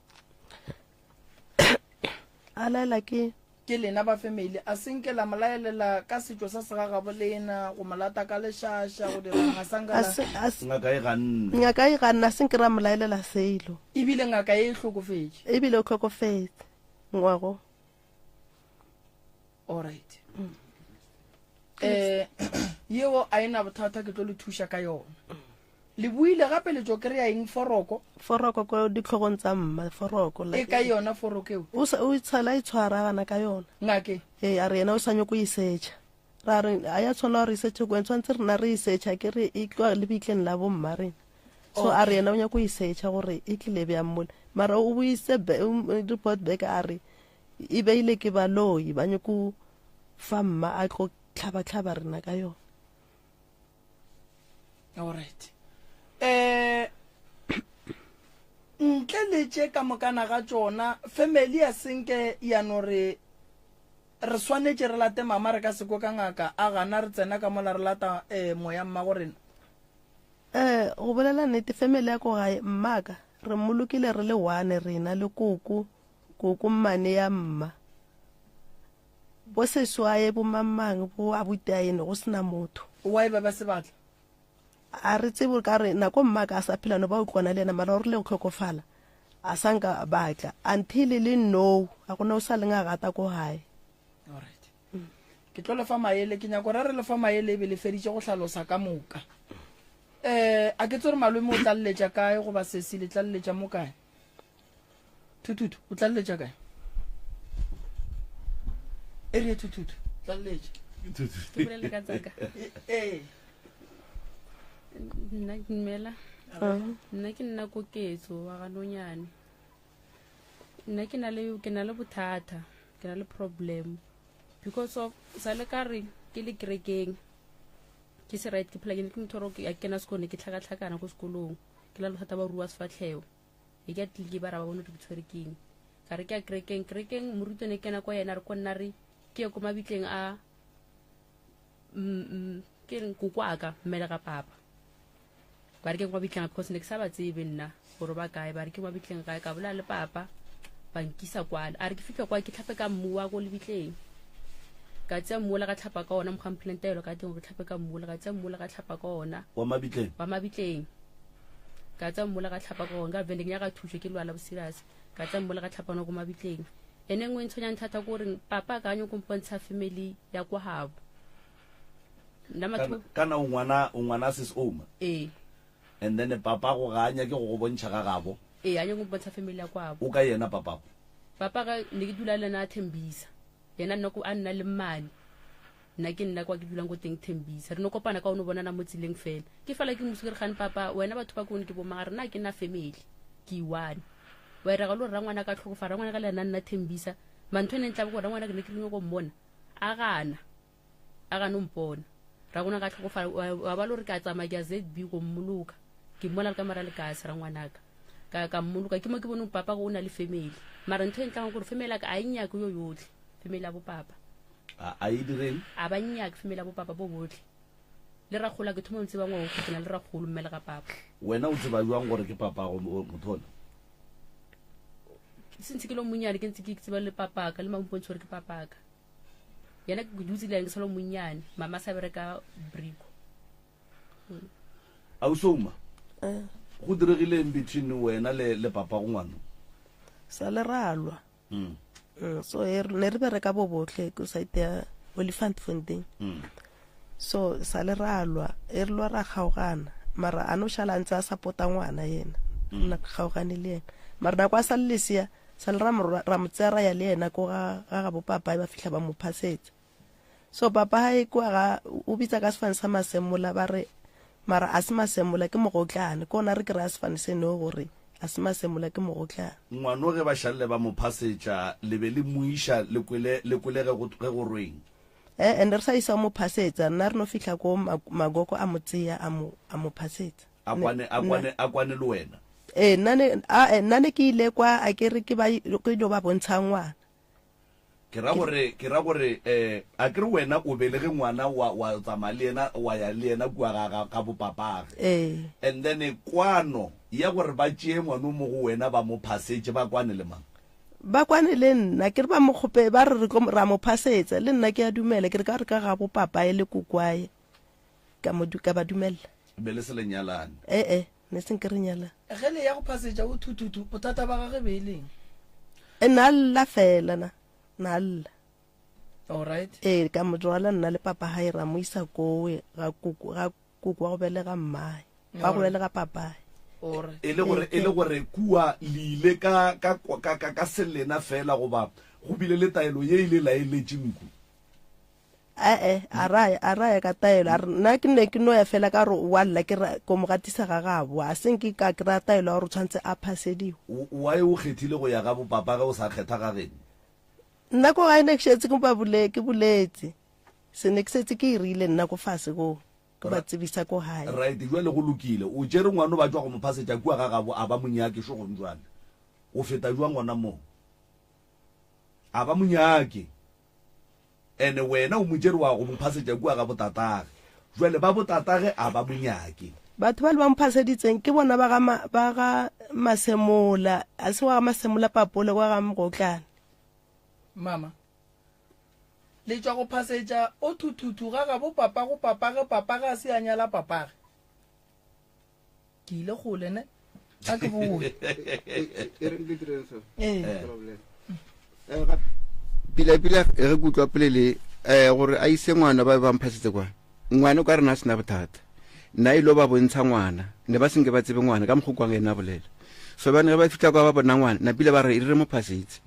A laela ke Ke lena ba family, a se nke la mo laelela ka setšo sa segagabo lena, go mo lata ka lešaša, go dira ga sa nka la. Ngaka e ganne. Ngaka e ganne, a se nke ra mo laelela selo. Ebile ngaka e hlokofetše. Ebile o hlokofetse ngwago. Alright. Eh, yeo a e na bothata ke tlo le thuša ka yona. Le buile gape le tšo kry-a eng foroko? Foroko ko ditlhogong tsa mma, foroko. E ka yona foroko eo? O sa, o tshala e tshwaragana ka yona. Ngake? Ee, a re yena o sa nyoko e setšha. Ra re, a ya tshwanela gore e setšhe ko, tshwanetse rena re e setšha, ke re e tloga lebitleng la bomma rena. So a re yena o nyako e setšha gore e tlile bjang mole. Mara o buise report back a re e beile ke baloi ba nyoko fa mma a tlo tlhaba-tlhaba rena ka yona. Alright. Eh ntle le tše ka mokana ga tšona family ya senke ya no re re swanetše re late mama re ka se kwe ka ngaka a gana re tsena ka mola re lata eh, moya mmago rena. Eh go bolela nnete family ya ko gae mmaka re mmolokile re le one rena le koko koko mmane ya mma Bo seswae, bo mang-mang, bo abuti a ene, go se na motho. Why ba ba se batla? A re tsebe ka re nako mma ka a sa phela no ba utlwana le yena mara o rile go hlokofala a sa nka batla until le no a gona o sa leng a gata ko gae. Alright. Ke tlo le fa maele ke nyako re re le fa maele ebe le feditše go hlalosa ka moka. Eh a ke tsore malome o tlalletša kae goba sesi le tlalletša mo kae? Thuthuthu, o tlaleletša kae? E re Thuthuthu, tlaleletša. Ke bolele ka tsaka. Ee. Nna dumela. Nna ke nna koketso wa ga Nonyane. Nna ke na le ke na le bothata, ke na le problem because of sa le ka re ke le kerekeng ke se right ke phela ke ne ke motho wa gore ke kena sekolo ne ke tlhakatlhakana ko sekolong ke na le bothata ba go rua sefatlhego e ke tlile ba ra ba bone gore ke tshwere keng ka re ke ya kerekeng kerekeng moruti ne kena kwa yena re ko nna re ke ye ko mabitleng a mm, mm, ke reng koko aka mmele ga papa. Ba re ke mabitleng because ne ke sa ba tsebe nna gore ba kae. Ba re ke mabitleng gae ka bolela le papa ba nkisa kwana. A re ke fitlha kwa ke tlhape ka mmu wa ko lebitleng. Ka tsea mmu la ka tlhapa ka ona mokgwa mphileng taelo ka teng gore ke tlhape ka mmu la ka tsea mmu la ka tlhapa ka ona. Wa mabitleng? Wa mabitleng. Ka tsea mmu la ka tlhapa ka ona ka vele ke nyaka thušo ke lwala bo serious. Ka tsea mmu la ka tlhapa ona ko mabitleng. Ene nngwe e ntshwenyang thata ke gore papa a ka nyako mpontsha family ya kwa gabo. Nna matho Kana o ngwana o ngwana sis Ouma? Ee. And then papa go ga a nyake go go bontšha ga gabo? Ee, a nyake go mpontsha family ya kwabo. O ka yena papago? Papa ga ne ke dula le ena a Thembisa. Yena nna ko a nna le mmane. Nna ke nna kwa ke dulang ko teng Thembisa. Re no kopana ka o no bonana mo tseleng fela. Ke fela ke mmuso ke re gane papa wena batho ba kone ke bo mang a re nna ke nna family. Ke i-one. Wa ira ga lo rangwana ka tlhokofala rangwana ka le ena nna Thembisa. Mantho e ne ntla go rangwana ke ne ke re go mmona. A gana. A gana o mpona. Rangwana ka tlhokofala wa ba lo re ka tsamaya ke ya ZB go mmoloka. Ke mmona le ka mara le kasi rangwanaka. Ka ka mmoloka ke mo ke boneng papa go o na le family. Mara ntho e ntlang gore family ya ka a e nyake yo yotlhe. Family ya bo papa. A a e direng? A ba nyake family ya bo papa bo botlhe. Le rakgolo ke thoma ntse ba ngwe go ke na le rakgolo mme le ga papa. Wena o tseba jwang gore ke papa go motho ona? Since ke lo monyane ke ntse ke tseba le papa ka le mampontsho gore ke papa ka. Yena ke dutse le ene ke sa lo monyane mama sa bereka brico. Ausouma eh. Go diregileng between wena le le papa go ngwana? Sa le ralwa. So e ne re bereka bo botlhe ko site ya Oliphant Fontaine. So sa le ralwa e re lwa ra kgaogana mara a no šala a ntse a support-a ngwana yena. Nna ke kgaogane le yena mara nako a sa le lesea sa le ra mo ra mo tseya ra ya le yena ko ga ga gabo papa ba fihla ba mo phasetsa. So papa hae kwa ga o bitsa ka sefane sa Masemola ba re mara a se Masemola ke mogotlane ke ona re kry-a sefane seno gore a se Masemola ke mogotlane. Ngwano ge ba šalle ba mo phasetša le be le mo iša le kwele le kwele ge go ge go rweng? Eh and re sa isa mo phasetsa nna re no fihla ko magoko a mo tseya a mo a mo phasetsa. A kwane a kwane a kwane le wena? Eh nna ne a eh, nna ne ke ile kwa a ke re ke ba ke ilo ba bontsha ngwana. Ke ra gore, ke ra gore, eh, a ke re wena o belege ngwana wa, wa tsamaya le yena, wa ya le yena kua ga, ga, ga bopapage. Ee. And then kwano ya gore ba tšee ngwana o mo go wena ba mo phasetše, ba kwane le mang? Ba kwane le nna, ke re ba mo kgope, ba re re tlo, ra mo phasetsa, le nna ke a dumela, ke re ka re ka ga bopapae le kokwae, ka mo, ka ba dumella. Be le se le nyalane? E-e, ne se nke re nyalane. Ge le ya go phasetša o thuthuthu, bothata ba gage be e leng? E na lla fela na, na lla. Alright. Ee, ka mo rwala nna le papa hae ra mo isa kowe ga koko ga koko wa go belega mmae, wa go belega papae. Alright. E le gore e le gore kua le ile ka ka ka ka ka selena fela goba go bile le taelo ye ile la eletše nku? Ee, a raya a raya ka taelo a re nna ke ne ke no ya fela ka re wa lla ke ra ko mo gatisa ga gabo a seng ke ka kry-a taelo ya gore o tshwanetse a phasediwe. Why o kgethile go ya ga bo papa ge o sa kgetha ga geno? Nna ko gae ne ke šetse ke ba bole ke boletse se ne ke setse ke irile nna ko fase ko ke ba tsebisa ko gae. Right jwale go lokile o tšere ngwano ba tšwa go mo phasetša kua ga gabo a ba mo nyake šogong jwale o feta jwang gona moo a ba mo nyake. Ene wena o mo tšere wa go mo phasetša kua ga botatage. Jwale ba botatage a ba mo nyake. Batho bale ba mo phaseditseng ke bona ba ga ma, ba ga Masemola, a se wa ga Masemola Papole, wa ga Mogotlane. Mama, le tšwa go phasetša o thuthuthu ga gabo papago papage, papage a se a nyala papage. Ke ile kgole ne, a ke boe. E re ke dire so. Ee. Problem. Eh, ga- pila pila ge ke utlwa polele um gore a ise ngwana ba be ba mphasetse kwa ngwana o ka rena a sena bothata nna e lo ba bontsha ngwana ne ba senke ba tsebe ngwana ka mokgwa kwang ena a bolela so bane ge ba fitlha kwa ba bona ngwana napile ba re e re mo phasetse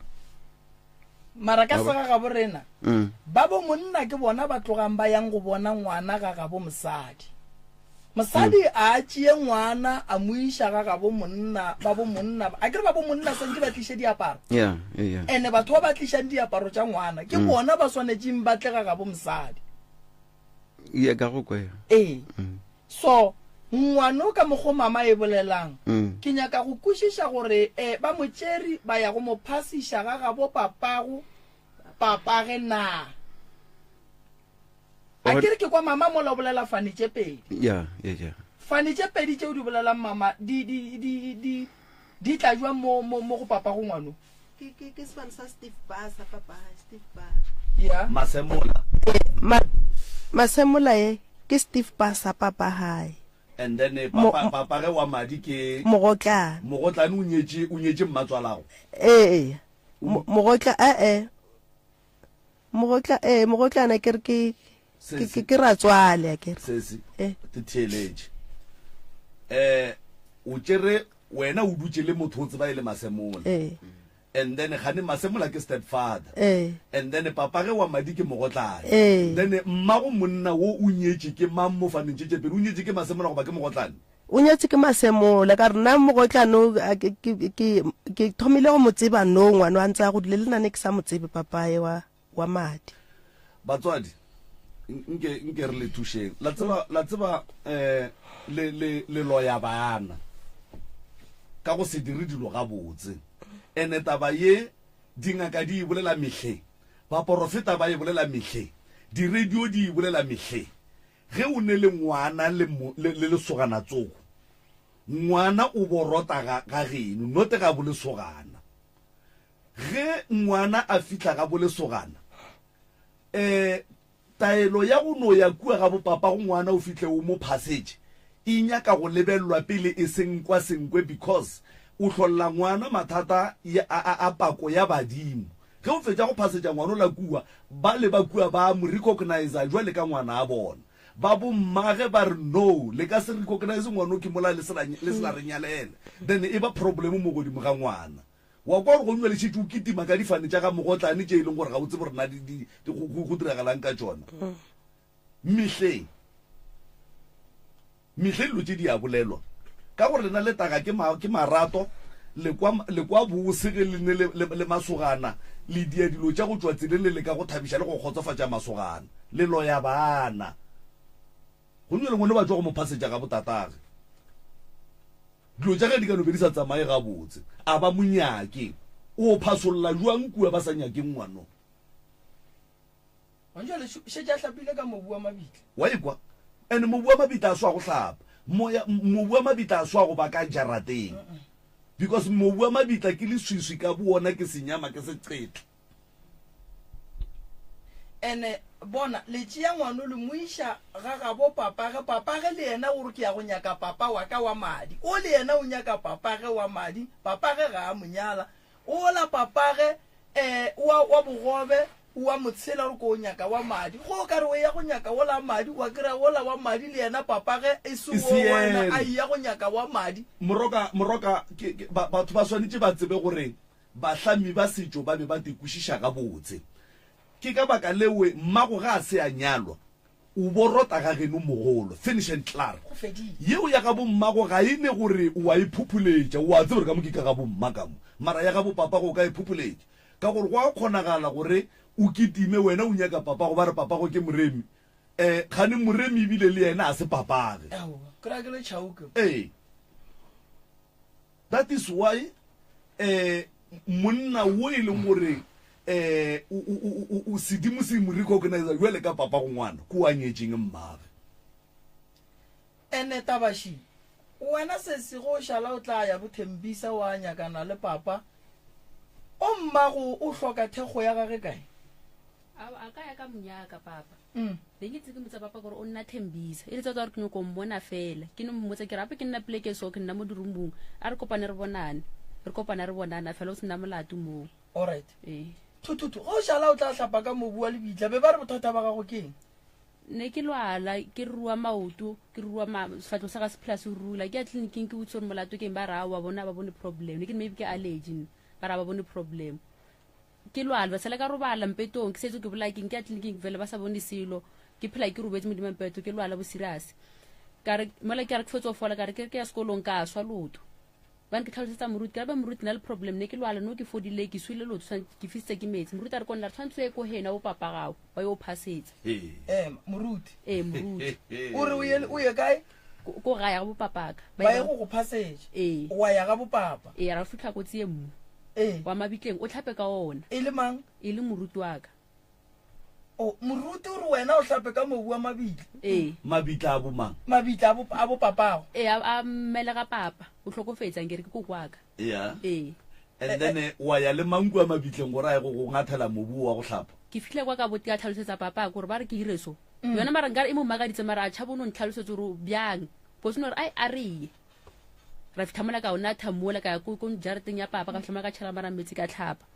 Mara ka sega gabo rena, Mm. ba bo monna ke bona ba tlogang ba yang go bona ngwana ga gabo mosadi. Mosadi a tšee ngwana a mo iša ga gabo monna, ba bo monna, a ke re ba bo monna swantše ba tliše diaparo. Yeah, yeah, yeah. Ene batho ba ba tlišang diaparo tša ngwana ke bona ba swanetšeng ba tle ga gabo mosadi. Yeah, ka go kwa. Ee. Mm. So, ngwano ka mokgo mama e bolelang, Mm. ke nyaka go kwešiša gore eh, ba mo tšeri ba ya go mo phasiša ga gabo papago papage na. A ke re ke kwa mama mola o bolela fane tše pedi. Yeah, yeah, yeah. Fane tše pedi tše o di bolelang mama di di di di di tla jwang mo mo mo go papa go ngwano? Ke ke ke sefane sa Steve Barr sa papa Steve Barr. Ya. Masemola. Ma Masemola ye ke Steve Barr sa papa hae. And then eh, papa papa ge wa madi ke Mogotlane. Mogotlane o nyetše o nyetše mmatswalago. Ee. Mogotla eh eh. Mogotla ee mogotlana ke re ke ke ke ke ratswale a kere. Sesi Eh. te theeletše. Eh o tšere wena o dutše le motho o tseba e le Masemola. Eh. And then gane Masemola ke step father. Eh. And then papa ge wa madi ke mogotlane. Eh. Then mmago monna wo o nyetše ke mang mo faneng tše tše pedi? O nyetše ke Masemola goba ke mogotlane? O nyetše ke Masemola ka re nna mogotlane o ke ke ke ke thomile go mo tseba no ngwana a ntse a godile le nna ne ke sa mo tsebe papaye wa wa madi. Batswadi nke nke re le thušeng la tseba la tseba eh le le le loya bana ka go se dire dilo gabotse ene taba ye dingaka di e bolela mehleng baporofeta ba e bolela mehleng di-radio di e bolela mehleng Ge o ne le ngwana le, le, le lesogana tsoko, ngwana o borota ga, ga geno, note ga bolesogana. Ge ngwana a fihla ga bolesogana, eh, taelo ya go no ya kua ga bopapa go ngwana o fihle o mo phasetše, e nyaka go lebelelwa pele e senkwa senkwe because o hlolla ngwana mathata ya, a, a, a pako ya badimo. Ge o fetša go phasetša ngwanola kua, bale ba kua ba a mo recogniser jwale ka ngwana bona. Ba bo mmage ba re no, le ka se recognise ngwano ke mola le se la, le se la re nyalela. Then e ba problem mo godimo ga ngwana. Wa kwa gore gongwe le šetše o kitima ka difane tša ga mogotlane tše e leng gore ga o tsebe gore na di, di, di, go, go, go diragalang ka tšona. Mehleng. Mehleng dilo tše di a bolelwa. Ka gore lena le taga ke, ma, ke marato, le kwa, le kwa bose ge le ne le, le, le masogana, le dia dilo tša go tšwa tseleng le leka go thabiša le go kgotsofatša masogana. Le loya bana. Gomme bjale ngwano ba tšwa go mo phasetša ga botatage. Dilo tša ge di ka no be di sa tsamaye gabotse. A ba mo nyake. O phasolla bjang kua ba sa nyakeng ngwano? Gona bjale šetše a hlapile ka mobu wa mabitla. Wa ekwa? And mobu wa mabitla a swa go hlapa. Moya, mobu wa mabitla a swa go ba ka jarateng. Because mobu wa mabitla ke leswiswi ka bowona, ke senyama, ke seqetla. Ene bona, le tšea ngwano le mo iša ga gabo papage, papage le yena o re ke ya go nyaka papa wa ka wa madi. O le yena o nyaka papage wa madi, papage ga a mo nyala. Ola papage eh, wa, wa bogobe, wa motshela o re ko o nyaka wa madi. Go o ka re o ya go nyaka wola madi, wa kry-a wola wa madi le yena papage e se E wo se wena yena. a eya go nyaka wa madi. Moroka, moroka, ke, ke, ba, batho ba swanetše ba tsebe gore bahlami ba setšo ba be ba te kwešiša gabotse. Ke ka baka lewe mmago ga a se a nyalwa, O borota ga geno mogolo. Finish and klaar. Go fedile. Yeo ya ga bommago ga e ne gore o a e phuphuletša. O a tseba gore ka mo ke ka ga bomma ka mo. Mara ya ga bopapago o ka e phuphuletša. Ka gore go a kgonagala gore o kitime wena o nyaka papago ba re papago ke Moremi. Eh, kgane Moremi ebile le yena ga se papage. Aowa, ke ra ke le tšhauke. Ee. That is why eh monna wo e leng gore eh o sedimo se mo recognize jwale ka papa go ngwana ko a nyetšeng mmage. Ene tabashi wena sesi go šala o tla ya bothembisa wa nyakana le papa o mmago o hloka thekgo ya gage kae? A ka ya ka monyaka papa. Mm. Be ke tse ke motsa papa gore o nna thembisa. E le tsa gore ke nyoko mmona fela. Ke no mmotsa ke re ape ke nna pleke so ke nna mo dirumbung. A re kopane re bonane. Re kopana re bonana fela o sena molato moo. All right. Ee. Thuthutu, go šala o tla hlapa ka mobu wa lebitla. Be ba re bothata ba gago ke eng? Ne ke lwala, ke rua maoto, ke rua ma sefatlo sa ga se phela se rula. Ke ya tleliniking ke botse gore molato ke eng ba re aowa bona ba bone problem. Ne ke re maybe ke allergy nna. Ba re ba bone problem. Ke lwala, ba sala ka robala mpetong, ke setse ke bolaya keng, ke ya tleliniking fela ba sa bone selo, ke phela ke robetse modimo mpeto, ke lwala bo serious. Ka re mola ke re ke fetsa go fola, ka re ke re ke ya sekolong ka swa loto. Bane ke tlhalosetsa moruti, ke re ba moruti na le problem, ne ke lwala no ke fodile, ke swile loto, ke fisitse ke metsi. Moruti a re konna re tshwanetse o ye ko heno bo papa gago, ba yo phasetsa. Eh, moruti. Eh, moruti. O re o ye o ye kae? Ko gae ga bo papaka. Ba ye go go phasetša. Ee. Wa ya ga bo papa. Ee, ra fitlha kotsi e mmu. Ee. Wa mabitleng o tlhape ka ona. E le mang? E le moruti wa ka. O, moruti o re wena o hlape ka mobu wa mabitla. Ee. Mabitla a bomang? Mabitla a bo, a bopapago. Ee, a, a mmelega papa. O hlokofetše, a nkere ke kokwaka. Yeah. Ee. And then eh, wa ya le mang kua mabitleng gore a ye go go ngathela mobu wa go hlapa? Ke fihla kwa ka bote ka tlhalosetsa papa gore ba re ke dire so. Yona mara nkare e mo makaditse mara a tšhaba o no ntlhalosetsa gore bjang. Because o no re ai a re ye. Ra fihla mola ka o natha mola ka ya ko ko jarateng ya papa ka fihla mola ka tšhela mara metsi ka tlhapa.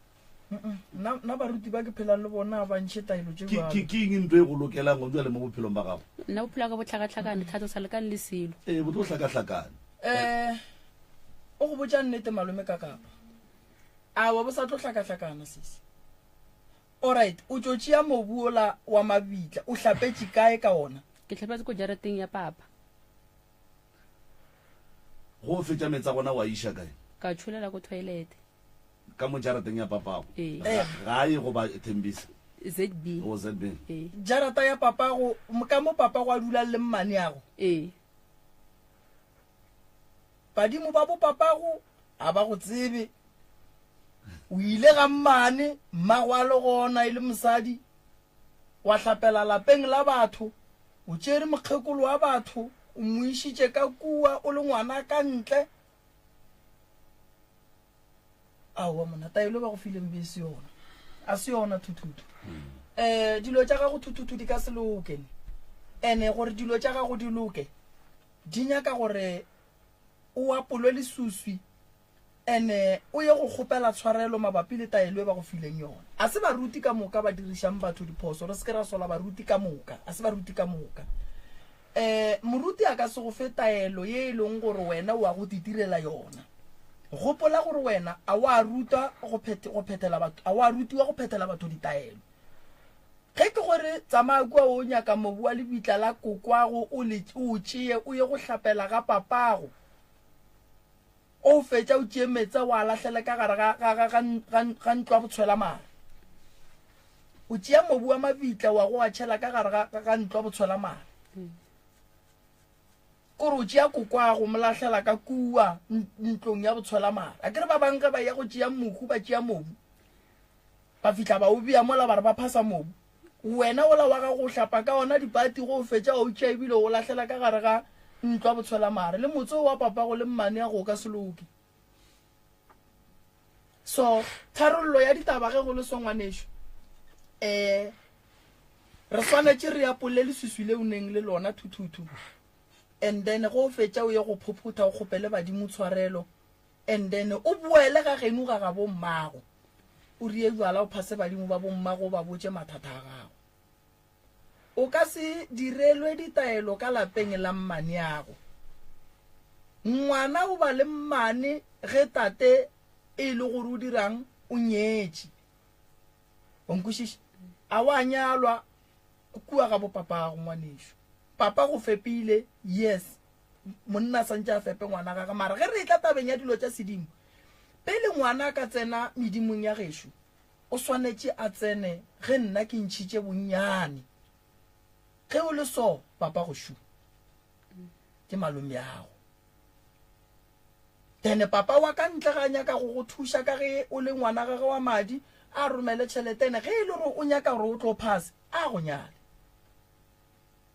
Nna nna baruti ba ke phelang le bona ba ntšhe taelo tše Ke, bjalo. ke, ke eng ntho e go lokelang gone bjale mo bophelong ba gago? Nna bophelo bja ka bo hlakahlakane thata sa lekane le selo. Ee, bo tlo hlakahlakana. Eh, o go botša nnete malome ka kapa. Awa bo sa tlo hlakahlakana sesi. Alright, o tšo tšea mobu ola wa mabitla, o hlapetše kae ka ona? Ke hlapetše ko jarateng ya papa. Go o fetša meetse a gona wa iša kae? Ka tšholela ko toilet. Ka mo jarateng ya papago? Ee. Ga, gae goba Thembisa? ZB. O ZB. Ee. Jarata ya papago, ka mo papago a dulang le mmaneago? Ee. Badimo ba bo papago ga ba go tsebe. O ile ga mmane, mmago a le gona e le mosadi, wa hlapela lapeng la batho, o tšere mokgekolo wa batho, o mo išitše ka kua o le ngwana ka ntle. Aowa monna, taelo e ba go fileng be e se yona. A se yona thuthuthu. Um dilo tša gago thuthuthu di ka se loke. Ene gore dilo tša gago di loke, di nyaka gore o apolwe lesuswi ene o ye go kgopela tshwarelo mabapi le taelo e ba go fileng yona. A se baruti ka moka ba dirišang batho diphoso, re se ke ra sola baruti ka moka, a se baruti ka moka. Um moruti a ka se go fe taelo ye e leng gore wena o a go titirela yona. Gopola gore wena a wa rutwa go go phethela batho, a wa rutiwa go phethela batho ditaelo. Ge ke gore tsamaya kua o nyaka mobu wa lebitla la kokwago o le o tšee o ye go hlapela ga papago, o fetša o tšee meetse wa lahlele ka gare ga, ga, ga, ga, ga, ga ntlo ya botshwelamare. O tšea mobu wa mabitla wa go a tšhela ka gare ga, ga ntlo ya botshwelamare. Kore o tšea kokwago mo lahlela ka kua ntlong ya botshwelamare. A ke re ba bang ge ba ya go tšea mohu ba tšea mobu. Ba fihla ba o bea mola ba re ba phasa mobu. Wena wola wa gago o hlapa ka ona dipati go o fetša wa o tšea ebile o lahlela ka gare ga ntlo ya botshwelamare. Le motse o wa papago le mmaneago o ka se loke. So tharollo ya ditaba ge go le so ngwanešu, um re swanetše re apole leswiswi le o neng le lona thuthuthu and then go o fetša o ye go phophotha o kgopele badimo tshwarelo. And then o boele ga geno ga gabo mmago, o rie bjala o phase badimo ba bommago o ba botše mathata a gago. O ka se direlwe ditaelo ka lapeng la mmaneago. Ngwana o ba le mmane ge tate e le gore o dirang o nyetše. O nkwešiša? A wa nyalwa kua ga bopapago ngwanešo. Papa go fepile, yes. Monna a santše a fepe ngwana gagwe, mara ge re etla tabeng ya dilo tša sedimo, pele ngwana a ka tsena medimong ya gešo, o swanetše a tsene ge nna ke ntšhitše bonnyane. Ge o le so, papa go šu ke malomeago. Then papa wa ka ntle ga a nyaka go go thuša ka ge o le ngwana gagwe wa madi, a romele tšhelete ene ge e le gore o nyaka gore o tlo phase, a go nyale.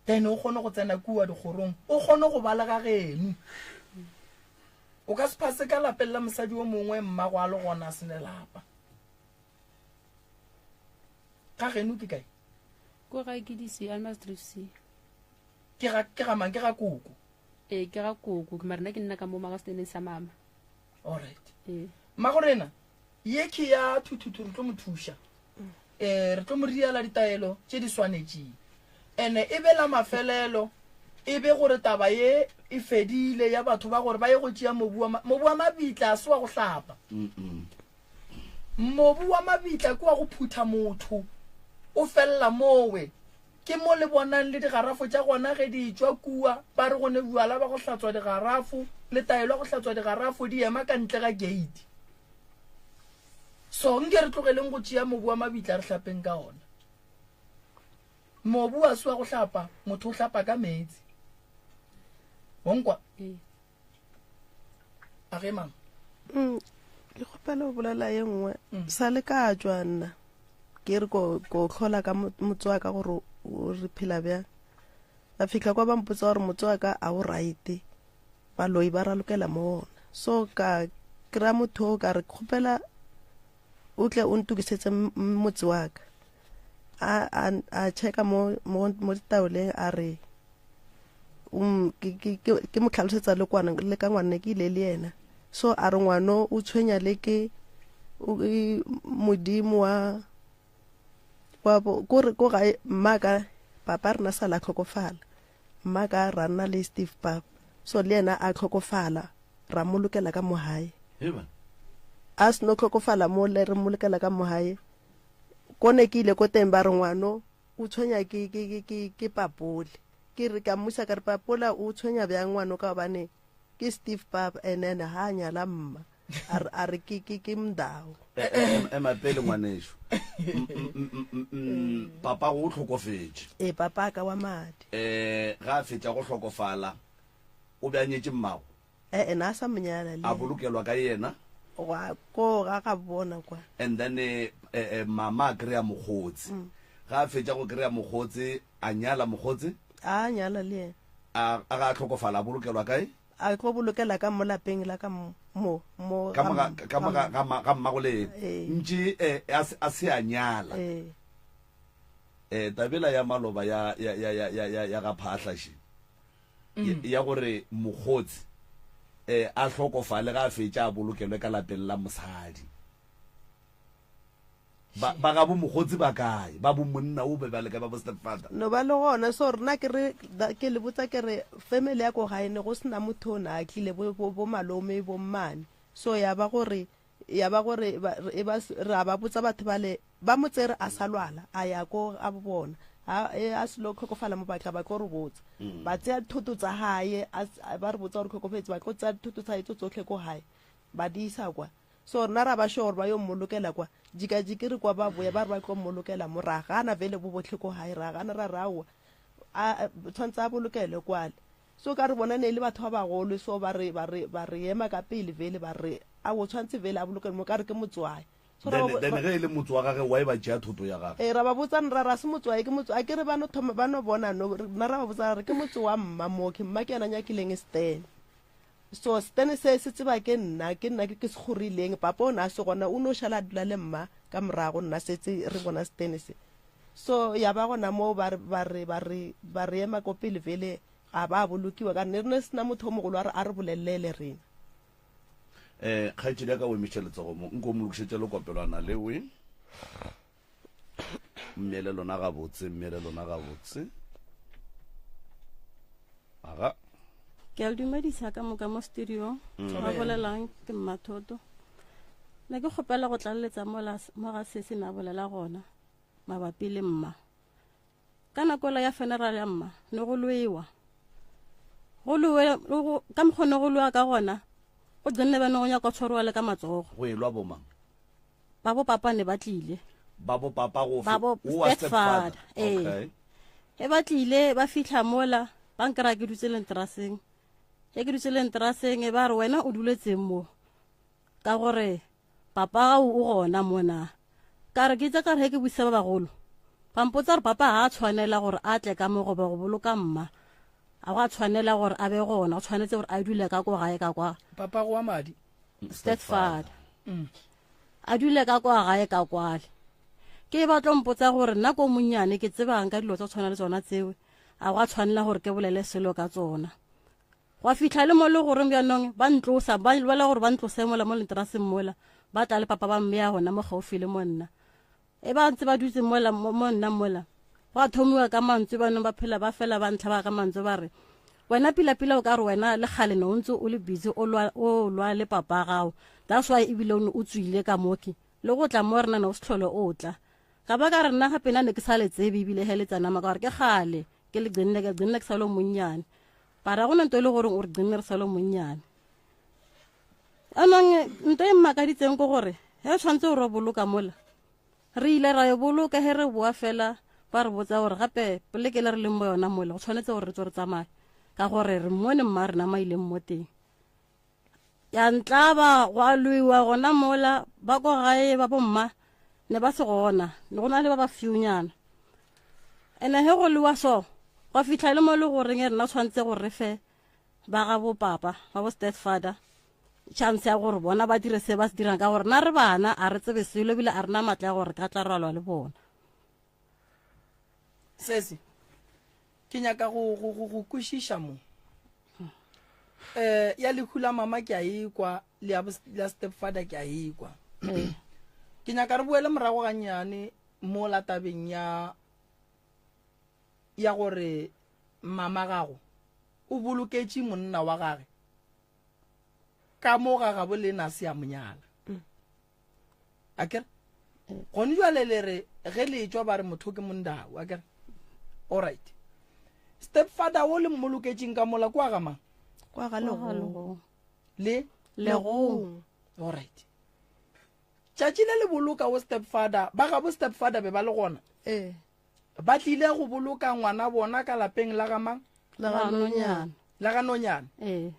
Then o kgone go tsena kua dikgorong, o kgone go ba le ga geno. O ka se phase ka lapeng la mosadi o mongwe mmago a le gona a se ne lapa. Ga geno ke kae? Ko gae ke di-C, Almansdrift C. Ke ga, ke ga mang? Ke ga koko? Ee, ke ga koko, mara nna ke nna ka mo magasteneng sa mama. Alright. Ee. Mmagorena, ye ke ya thuthuthu re tlo mo thuša. um re tlo mo riela ditaelo tše di swanetšeng ene e be la mafelelo e be gore taba ye e fedile ya batho ba gore ba ye go tšea mobu wa mobu wa mabitla a se wa go hlapa mobu wa mabitla ke wa go phutha motho o felela mowe ke mo le bonang le digarafo tša gona ge di tšwa kua ba re go ne bjala ba go hlatswa digarafo le taelo ya go hlatswa digarafo di ema ka ntle ga gate So nke re tlogeleng go tšea mobu wa mabitla re hlapeng ka ona. Mobu wa se wa go hlapa, motho o hlapa ka meetse. Bonkwa? Ee. A ge mama. Mm, ke kgopela go bolela ye nngwe. Mm. Sa le ka tšwa nna. Ke re ko ko hlola ka motse wa ka gore o re phela bjang. Ba fihla kwa ba mpotsa gore motse wa ka a o right. Baloi ba ralokela mo ona. So ka kry-a motho o ka re kgopela o tle o ntokisetse motse wa ka. A a a checka mo mo mo ditaoleng a re um ke ke ke mo tlhalosetsa le kwana le ka ngwana ke ile le yena. So a re ngwano o tshwenya le ke modimo wa wa bo ko re ko gae mma ka papa rena sa la tlhokofala mma ka ra nna le Steve papa so le yena a tlhokofala ra molokela ka mo gae a seno tlhokofala mo le re molokela ka mo gae ko ne ke ile ko teng ba re ngwano o tshwenya ke ke ke ke ke papole ke re ka mmusa ka re papola o tshwenya bjang ngwano ka gobane ke Steve papa and then ha a nyala mma a re ke ke ke mndao e, e, e, ema pele ngwaneso papa go tlhokofetše ee papa ka wa madi um ga a fetša go hlokofala o be a nyetše mmago ee na a sa monyala le a bolokelwa ka yena gwa ko ga ga bona kwa and then eh, eh, mama a kry-a mokgotsi mm. ga a fetša go kry-a mokgotsi a nyala mokgotsi a nyala le yena a ga a tlhokofala a bolokelwa kae A tlo bolokela ka mo lapeng la ka mo mo ka mo ga mo ga ga mmago le ntše eh, a se a nyala eh tabela ya maloba ya ya ya ya ya ya ga phahla še mm. ya gore mokgotsi eh a hlokofale ga a fetša a bolokelwe ka lapeng la mosadi Ba, ba gabo mokgotsi ba kae? Ba bo monna o be ba le kae? Ba bo stepfather? No ba le gona. So rena ke re, ke le botsa ke re, family ya ko gae ne go sena motho o na a tlile, bo, bo, bo malome, bo mmane. So ya ba gore, ya ba gore, ba, e ba, ra ba botsa batho bale, ba mo tsere a sa lwala, a ya ko ga bo bona. Ha, e, a selo tlhokofala mo ba tla ba tlo re botsa. Ba tseya dithoto tsa hae, a, ba re botsa gore tlhokofetse, ba tlo tseya dithoto tsa hae tso tsotlhe ko gae, ba di isa kwa. So rena ra ba sure gore ba yo mmolokela kwa. Jikajiki re kwa ba boya ba re ba tlo mmolokela mo, ra gana vele bo botlhe ko gae, ra gana ra re aowa, a tshwanetse a bolokelwe kwale. So ka re bona ne e le batho ba bagolo so ba re, ba re, ba re ema ka pele vele ba re aowa o tshwanetse vele a bolokelwe mo ka re ke motswae. So ra Then, then ge e le motse wa gage why ba tšea thoto ya gage? Ee, ra ba botsa ra re a se motswae ke motse, a ke re ba no thoma ba no bona no, rena ra ba botsa ra re ke motse wa mma mokhe, mma ke yena a nyakileng stand. So setene se se tseba ke nna, ke nna ke ke se kgorileng. Papa o ne a se gona, o no šala a dula le mma ka morago, nna setse re bona setene se. So ya ba gona moo ba re, ba re, ba re, ba re ema ko pele vele ga ba bolokiwa ka ne re ne sena motho o mogolo a re a re bolelele rena. Eh, kgaetšedi ya ka o emiša letsogo mo, nko mo lokišetše lekopelwana lewe. Mmele lona gabotse, mmele lona gabotse. Aga. Ke a le dumedisa ka moka mo studio. Mm. Ba bolelang ke Mmathoto. Ne ke kgopela go tlaleletsa mola mo ga se se na bolela gona mabapi le mma. Ka nako la ya funeral ya mma ne go lwewa. Go lwewa ka mokgwa ne go lwewa ka gona. Go gcine ba ne go nyaka tshwarwa le ka matsogo. Go elwa bomang? Ba bo papa ne ba tlile. Ba bo papa go Ba bo stepfather. Ee. Okay. E ba tlile ba fihla mola ba nkry-a ke dutse lenteraseng. Ge ke dutse lenteraseng e ba re wena o duletseng mo ka gore papa gago o gona mona. Ka re ke itse ka re ge ke buisa ba bagolo ba mpotsa gore papa ga a tshwanela gore a tle ka mo goba go boloka mma. A go a tshwanela gore a be gona, o tshwanetse gore a dule ka ko gae ka kwa. Papa go wa madi. Stepfather. Mm. A dule ka kwa gae ka kwale. Ke ba tlo mpotsa gore nna ko monnyane ke tsebang ka dilo tsa tshwana le tsona tseo. A go a tshwanela gore ke bolele selo ka tsona. Gwa fihla le mo le goreng bjanong ba ntlosa, ba lwela gore ba ntlose mola mo lenteraseng mola, ba tla le papa ba mmeya gona mo gaufi le mo nna. E ba ntse ba dutse mola mo nna mola, gwa thomiwa ka mantswe banong ba phela ba fela ba ntlhaba ka mantswe ba re, wena pila-pila o ka re wena le kgale ne o ntse o le busy o lwa, o lwa le papa gago, that's why ebile o ne o tswile ka moke le go tla mo rena ne o se tlhole o tla. Ka ba ka re nna gape nna ne ke sa le tsebe ebile he le tsanama ka gore ke kgale ke le gcinne, ke gcinne ke sa le monnyane. Bara go na nto e le gore o re gcinne re sa le monnyane. Anong nto e mmakaditseng ke gore he tshwanetse gore o boloka mola re ile ra e boloka he re boa fela ba re botsa gore gape poleke le re leng mo yona mola go tshwanetse gore re tswe re tsamaye ka gore re mmone mma rena ma ileng mo teng. Ya ntlaba gwa lwewa gona mola ba ko gae ba bomma. Ne ba se gona, ne go na le ba ba fewnyana. Ene he go lewa so, gwa fihla le mo le goreng e rena tshwanetse gore re fe ba ga bo papa, ba bo stepfather, chance ya gore bona ba dire se ba se dirang ka gore na re bana a re tsebe selo ebile a rena matla ya gore re ka tla ra lwa le bona. Sesi, ke nyaka go, go, go, go kwešiša mo. Eh, ya lehu la mama ke a ekwa, le ya, ya stepfather ke a ekwa. Ke nyaka re boele morago gannyane mo la tabeng ya ya gore mama gago o boloketše monna wa gage ka mo ga gabo le na se a monyala. A kere? Gone jwale le re ge le etšwa ba re motho ke mondau, a kere? All right. Stepfather o le mmoloketšeng ka mola kwa ga mang? Kwa ga Legong. Le? Legong. All right. Tšatši le le boloka o stepfather, ba gabo stepfather be ba le gona? Ee. Ba tlile go boloka ngwana bona ka lapeng la ga mang? La ga Nonyana. La ga Nonyana? Ee.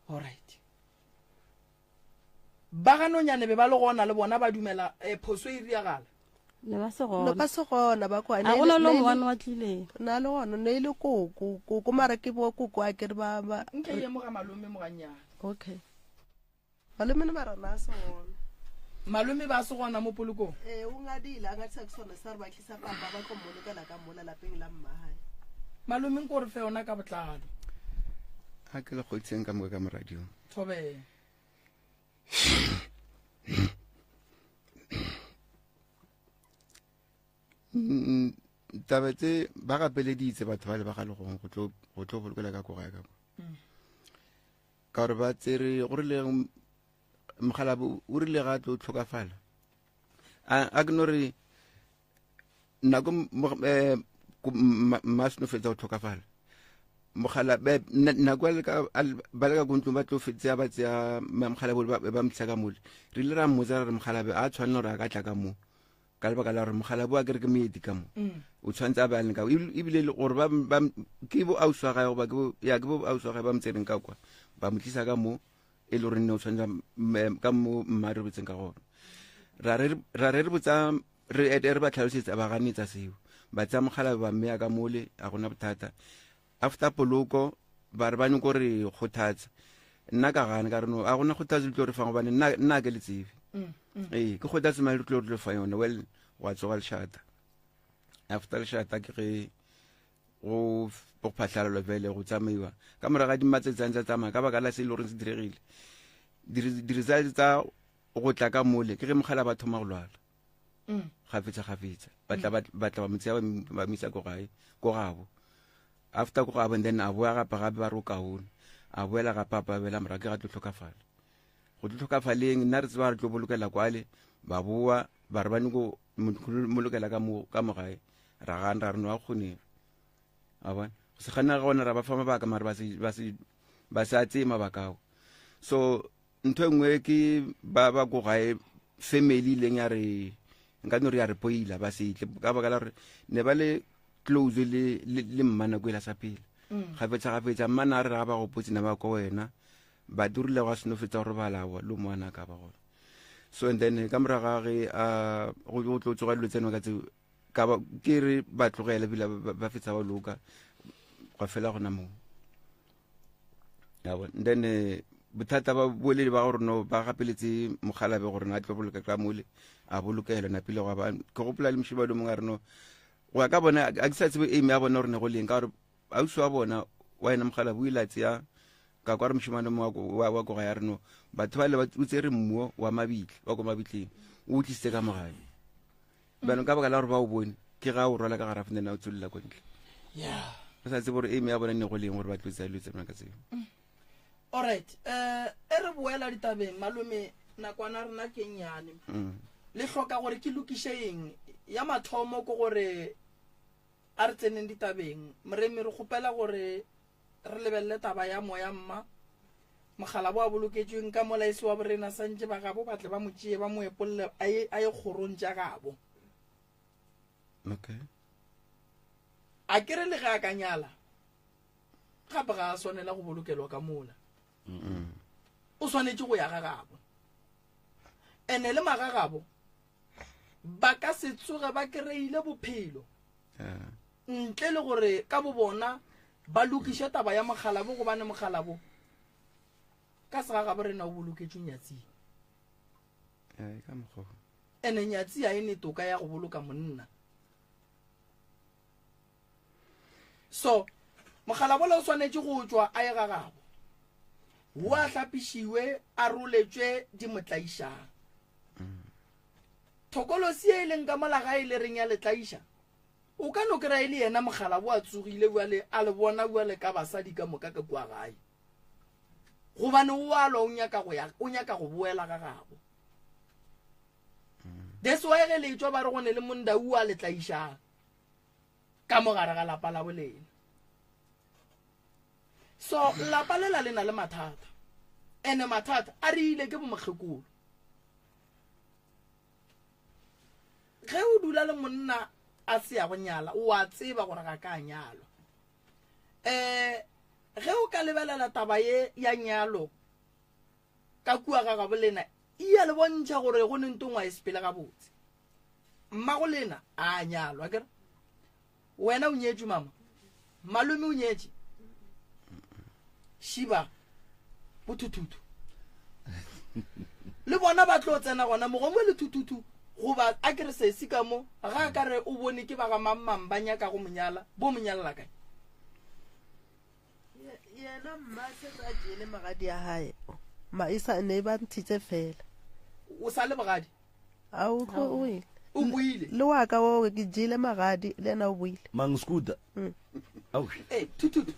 All right. Ba ga Nonyane be ba le gona le bona ba dumela eh, phoso e riagala. Ne ba se gona. Ne ba se gona ba kwa. A gona lo mongwe wa tlileng. Na le gona ne ile koko, koko mara ke bo koko a ke re ba ba. Nke ye mo ga malome mo gannyane. Okay. Malome ne ba rena se gona. Malome ba se gona mo polokong. Eh, o ngadile a ngadisa ke sone sa re ba tlisa papa ba tlo mmolokela ka mola lapeng la mmahae. Malome nko re fe yona ka botlalo. A ke le kgodiseng ka moka ka mo radiong. Thobela. Mm, taba tse ba gapeleditse batho ba le ba ga legong go tlo go tlo bolokela ka koga ka kwa mm. ka gore ba tsere go rile mogalabo o rile ga tlo tlhokafala a ke no re nako eh, mma seno fetsa go tlhokafala mogala nako ba le ka ko ntlong ba tlo tseya ba tseya mogala bole ba mtlha ka mole re ile ra mmotsa ra re mogalabe a tshwanela gore a ka tla ka mo ka lebaka la gore mogala bo a kere ke moeti ka mo mm. o tshwanetse a be a leng ka ebile gore ke bo ausi wa gae goba ya ke bo ausi wa gae ba mo tseneng ka kwa ba mo tlisa ka mo e le gore nne o tshwanetse ka mo mma re botseng ka gona ra re re botsa re ete re ba tlhalosetsa ba ganetsa seo ba tsaya mogala ba mmeya ka mole a gona bothata after poloko ba re ba nyoko re kgothatsa nna ka gana ka re no a gona kgothatso le tlo re fang gobane nna nna ke le tsebe mm, mm. ee ke kgothatso mane le tlo re tlo fa yone well wa tsoga lešata after lešata ke ge go go phatlhalalwa bjale go tsamaiwa ka morago ga dimatsatsi a ntse a tsamaya ka baka la se e le goreng se diregile di-results tsa go tla ka mole ke ge mogala ba thoma go lwala mm. gafetsa gafetsa ba tla ba tla ba mo tseya ba mo isa ko gae ko gabo after ko gabo and then a boa gape gape ba re o kaone a boela gape a pabela morago ke ga tlo tlhokafala go tlo tlhokafaleng nna re tseba re tlo bolokela kwale ba boa ba re ba nyako molokela ka mo ka mo gae ra gana ra re no a kgonege a bona go se gana ga gona ra ba fa mabaka mare ba se ba se ba se a tseye mabaka ao so ntho e nngwe ke ba ba ko gae family ileng ya re nka no re ya re poila ba se tle ka baka la gore ne ba le close le le, le mma nako e la sa pele mm. gafetsa gafetsa mma na re ga ba gopotse ne ba ko wena ba dirile gwa seno fetsa go robala wa lo moana ka ba gona so and then ka morago ga ge a go tlo tsoga dilo tseno ka tseo ka ba ke re ba tlogele bile ba fetsa ba loka gwa fela gona moo ya bona then eh, bothata ba bolele ba gore no ba gapeletse mogalabe gore na tlo boloka ka mole a bolokela napile gwa ba ke gopola le mošebadi mongwe a re no go ya ka bona a ke sa tsebe aim ya bona gore ne go leng ka gore ausi wa bona wa ena mogalabe o ile a tseya ka kwa re mošemane mongwe wa koga ya re no batho ba le o tsere mmuo wa mabitla wa ko mabitleng o tlisitse ka mogae Bjanong ka baka la gore ba o bone, ke ga o rwala ka gare a o tsolola ko ntle. Yeah. Ba sa tsebe gore aim ya bona ne go leng gore ba tlo tsaya dilo tse ka tseo. Mm. Alright, eh e re boela ditabeng malome nakwana rena ke nnyane. Mm. Le hloka gore ke lokiše eng? Ya mathomo ke gore a re tseneng ditabeng. Moremi re kgopela gore Re lebelele taba ya moya mma. Mogala bo a boloketšweng ka mola e se wa borena santše ba gabo ba tle ba mo tšee ba mo epolle a ye a ye kgorong tša gabo. Okay. A ke re le ge a ka nyala gape ga a swanela go bolokelwa ka mola. O swanetše go ya ga gabo. Ene le magagabo. Ba ka se tsoge ba kereile bophelo ntle le gore ka bobona ba lokiše taba ya mokgalabo, gobane mokgalabo ka segagabo rena o boloketšwe nyatsing. Ene nyatsi ga e ne toka ya go boloka monna. So mokgalabola o swanetše go tšwa a ye ga gabo, wo a hlapišiwe, a roletšwe di mo tlaišang. Thokolosi e leng ka mola gae le reng ya le tlaiša, o ka no kry-a e le yena mokgalabo a tsogile bjale a le bona bjale ka basadi ka moka ka kua gae, gobane o a lwa, o nyaka go ya, o nyaka go boela ga gabo. That's why ge le tšwa ba re go ne le mondau a le tlaišang ka mo gare ga lapa la bolena. So lapa lela le na le mathata, ene mathata a re ile ke bomokgekolo. Ge o dula le monna a se ya go nyala, o a tseba gore ga ka a nyalwa. Um ge o ka lebelela taba ye ya nyalo ka kua ga gabo lena, e ya le bontšha gore go ne ntongwa e sepele gabotse. Mmago lena a nyalwa kere wena o nyetšwe, mama malome o nyetše, šiba bothuthuthu le bona ba tlo tsena gona mogongwe le thuthuthu, goba a kere sesi ka mo ga a ka re o bone ke ba ga mang-mang ba nyaka go monyala, bo monyalela kae? Yena mma setse a jele magadi a gae, ma e sa ne ba nthitse fela. O sa le bogadi? A o tlo o ile. O buile. Le wa ka o ke jele magadi le yena o buile. Mang scooter? Mm. Au. Eh, thuthuthu.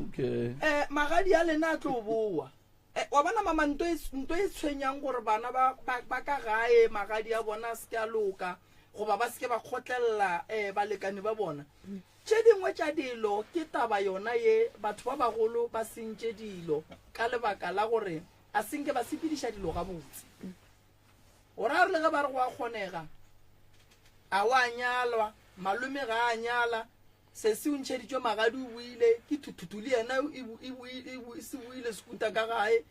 Okay. Eh, magadi a lena a tlo boa. Eh, wa bona mama nto e nto e tshwenyang gore bana ba ba, ba ka gae magadi a bona a se ke a loka goba ba se ke ba kgotlelela eh balekane ba bona. Tše dingwe tša dilo ke taba yona ye batho ba bagolo ba sentše dilo ka lebaka la gore a senke ba sepediša dilo gabotse. O ra re le ge ba re go a kgonega, a wa nyalwa, malome ga a nyala, sesi o ntšheditšwe magadi o buile, ke thuthuthu le yena e se buile sekuta ka gae.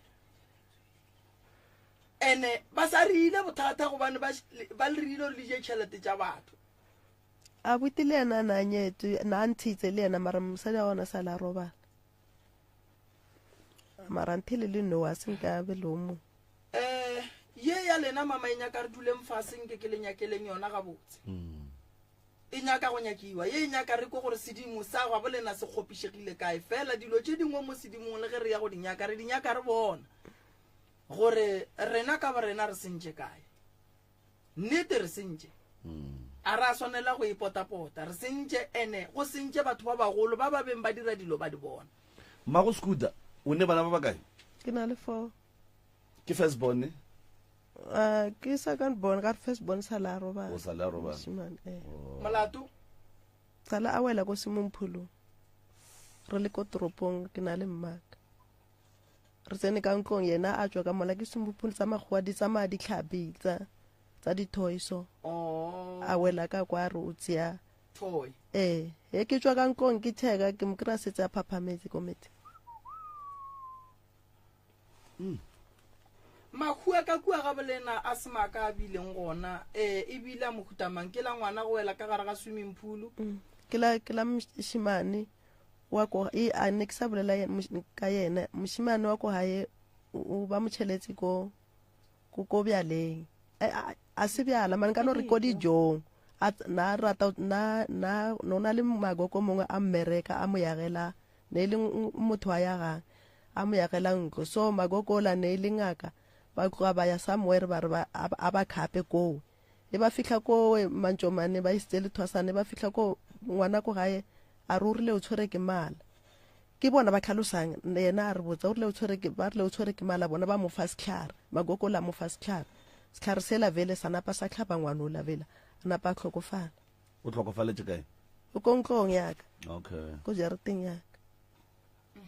Ene ba sa rile bothata gobane ba le rile gore le je tšhelete tša batho. Abuti le yena na nyetswe, na nthitse le yena mara mosadi wa gona sa la robala. Mara nthele le no a se nka be le o mongwe. Eh, ye ya lena mama e nyaka re duleng fase nke ke le nyakeleng yona gabotse. E nyaka go nyakiwa, ye e nyaka re kwe gore sedimo sa gabo lena se kgopišegile kae. Fela dilo tše dingwe mo sedimong le ge re ya go di nyaka, re di nyaka re bona gore rena ka borena re sentše kae. Nnete re sentše. A ra swanela go ipotapota. Re sentše ene go sentše batho ba bagolo ba ba beng ba dira dilo ba di bona. Mmago Scooter, o ne bana ba bakae? Ke na le 4. Ke first born ne? Uh, ke second born, ka re first born sa la robala. O sa la robala. Moshimane, eh. Oh. Molato? Sala a wela ko Simompholong. Re le ko toropong ke na le mmaka. Re tsene ka ntlong yena a tšwa ka mola ke swimming pool tsa makgowa di tsamaya ditlhapi tsa tsa di-toy so. Oh. A wela ka kwa re o tšea toy. Ee, he ke tšwa ka ntlong ke checka ke mo kry-a setse a phaphametse ko metse. Mm. Mahu a ka kua ga bolena a se maka a bileng gona eh e bile a mohuta mang? Ke la ngwana go wela ka gare ga swimming pool? Mm. Ke la ke la mošemane wa ko e a ne ke sa bolela ka yena mošemane wa ko gae o ba motšheletse ko ko ko bjaleng a se bjala mane ka no re ko dijong a na rata na na no na le magoko mongwe a mmereka a mo yagela ne e le motho wa yagang a mo yagela ntlo so magoko la ne e le ngaka ba tloga ba ya somewhere ba re ba a ba khape koo e ba fihla koo mantšomane ba isitse lethwasane ba fihla ko ngwana ko gae A re o rile o tshwere ke mala. Ke bona ba tlhalosang, yena a re botsa, o rile o tshwere ke, ba rile o tshwere ke mala, bona ba mo fa sehlare, Magogo la mo fa sehlare. Sehlare sela vele sa napa sa hlaba ngwanola vele, a napa a hlokofala. O hlokofaletše kae? O ko ntlong ya ka. Okay. Ko jarateng ya ka.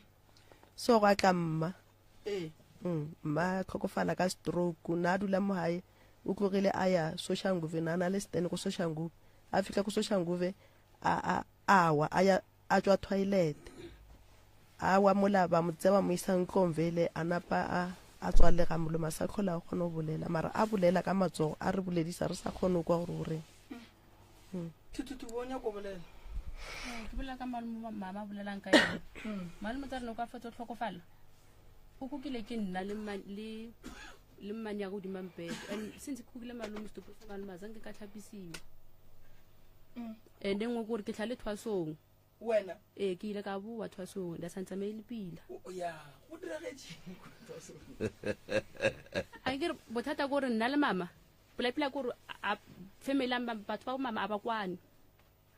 So gwa tla mma. Ee. Mm, mma a hlokofala ka stroke, na a dula mo gae, o tlogile a ya Soshanguve, na na le stand ko Soshanguve. A fihla ko Soshanguve, a a a wa a ya a tšwa toilet a wa mola ba mo tseba mo isa ntlong vele a napa a A tswalega molomo a sa tlhola a kgona go bolela mara a bolela ka matsogo a re boledisa re sa kgone go kwa gore o reng. Mm. Thuthutu bo nyako bolela. Ke bolela ka malome mama bolelang ka yone. Mm. Malome tsa rena o ka fetsa tlhokofala. O kukile ke nna le le le mmane ya godima mpete and since ke kukile malome setopo sa malome a zanke ka tlhapisiwa. Mm. And nngwe kore ke tlhale thwasong. Wena? Ee, ke ile ka boa thwasong, nda sa ntsamaye le pila. Ya, go diragetše thwasong? A ke re bothata ko re nna le mama, pela-pela ko re family ya batho ba bo mama a ba kwane.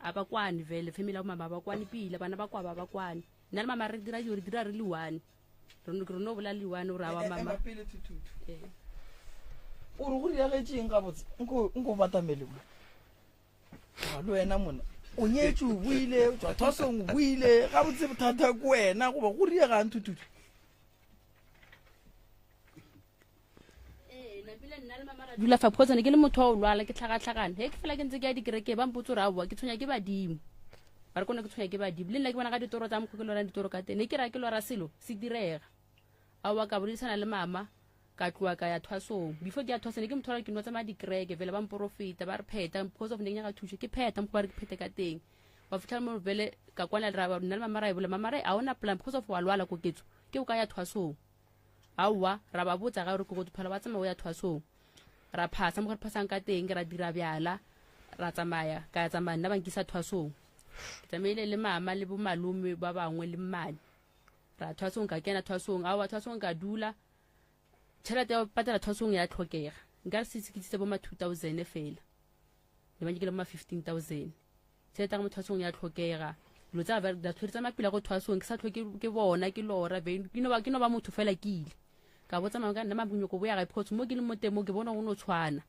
A ba kwane vele, family ya bo mama a ba kwane pila, bana ba kwa ba ba kwane. Nna le mama re dira dilo, re dira re le one. Re no re no bolela le one gore awa mama. Ema pele Thuthutu. Ee. O re go diragetše eng gabotse? Nko nko batamele mo. le wena mona o nyetse o buile o tswa thwasong o buile ga botse bothata ko wena goba go riegang thuthutu dula fa because ne ke le motho wa o lwala ke tlhagatlhagane he ke fela ke ntse ke ya dikereke ba mpotse gore aowa ke tshwenya ke badimo ba re kone ke tshwenya ke badimo le nna ke bona ka ditoro tsa mokgwa ke lorang ditoro ka teng ne ke raya ke lora selo se direga aowa ka boledisana le mama Ka tloga ka ya thwasong. Before ke ya thwasong ne ke motho wa gore ke no tsamaya dikereke vele ba mporofeta ba re phetha because of ne ke nyaka thušo ke phetha mokgwa ba re ke phethe ka teng. Wa fitlhela mo vele ka kwana ra nna le mama ra e bolela mama re a ona plan because of wa lwala koketso ke o ka ya thwasong. Aowa ra ba botsa ga gore ke go phela wa tsamaya o ya thwasong. Ra phasa mo re phasang ka teng ra dira bjala ra tsamaya ka ya tsamaya nna ba nkisa thwasong. Ke tsamaile le mama le bo malome ba bangwe le mmane. Ra thwasong ka kena thwasong aowa thwasong ka dula tšhelete ya go patela thwasong ya tlhokega nka re se ke tsitse bo ma 2000 fela ne ba nyakile bo ma 15000 tšhelete ya go mo thwasong ya tlhokega dilo tsa da tshwere tsa mapila go thwasong ke sa tlhoke ke bona ke lora ke no ba ke no ba motho fela ke ile ka botsa mama ka nna mabonyoko bo ya gae because mo ke leng mo teng mo ke bona go no tshwana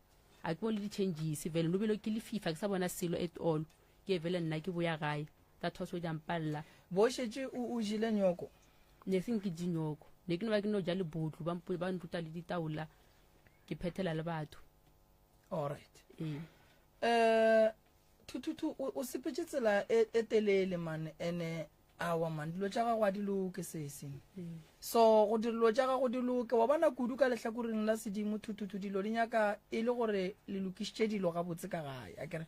a ke bone le di-changes vele no bele ke le fifa ke sa bona selo at all ke vele nna ke boya gae ka thwaso di ampalela bo šetše o jele nyoko Ne seng ke je nyoko. Ne ke no ba ke no ja lebotlu, ba mpo ba nruta le ditaola, ke phethela le batho. All right. Ee. Eh Thuthutu o o sepetše tsela e e telele man ene awa man dilo tša gago a di loke sesi. So go dilo tša gago di loke wa bona kudu ka lehlakoreng la sedimo Thuthutu dilo di nyaka e le gore le lokišitše dilo gabotse ka gae akere.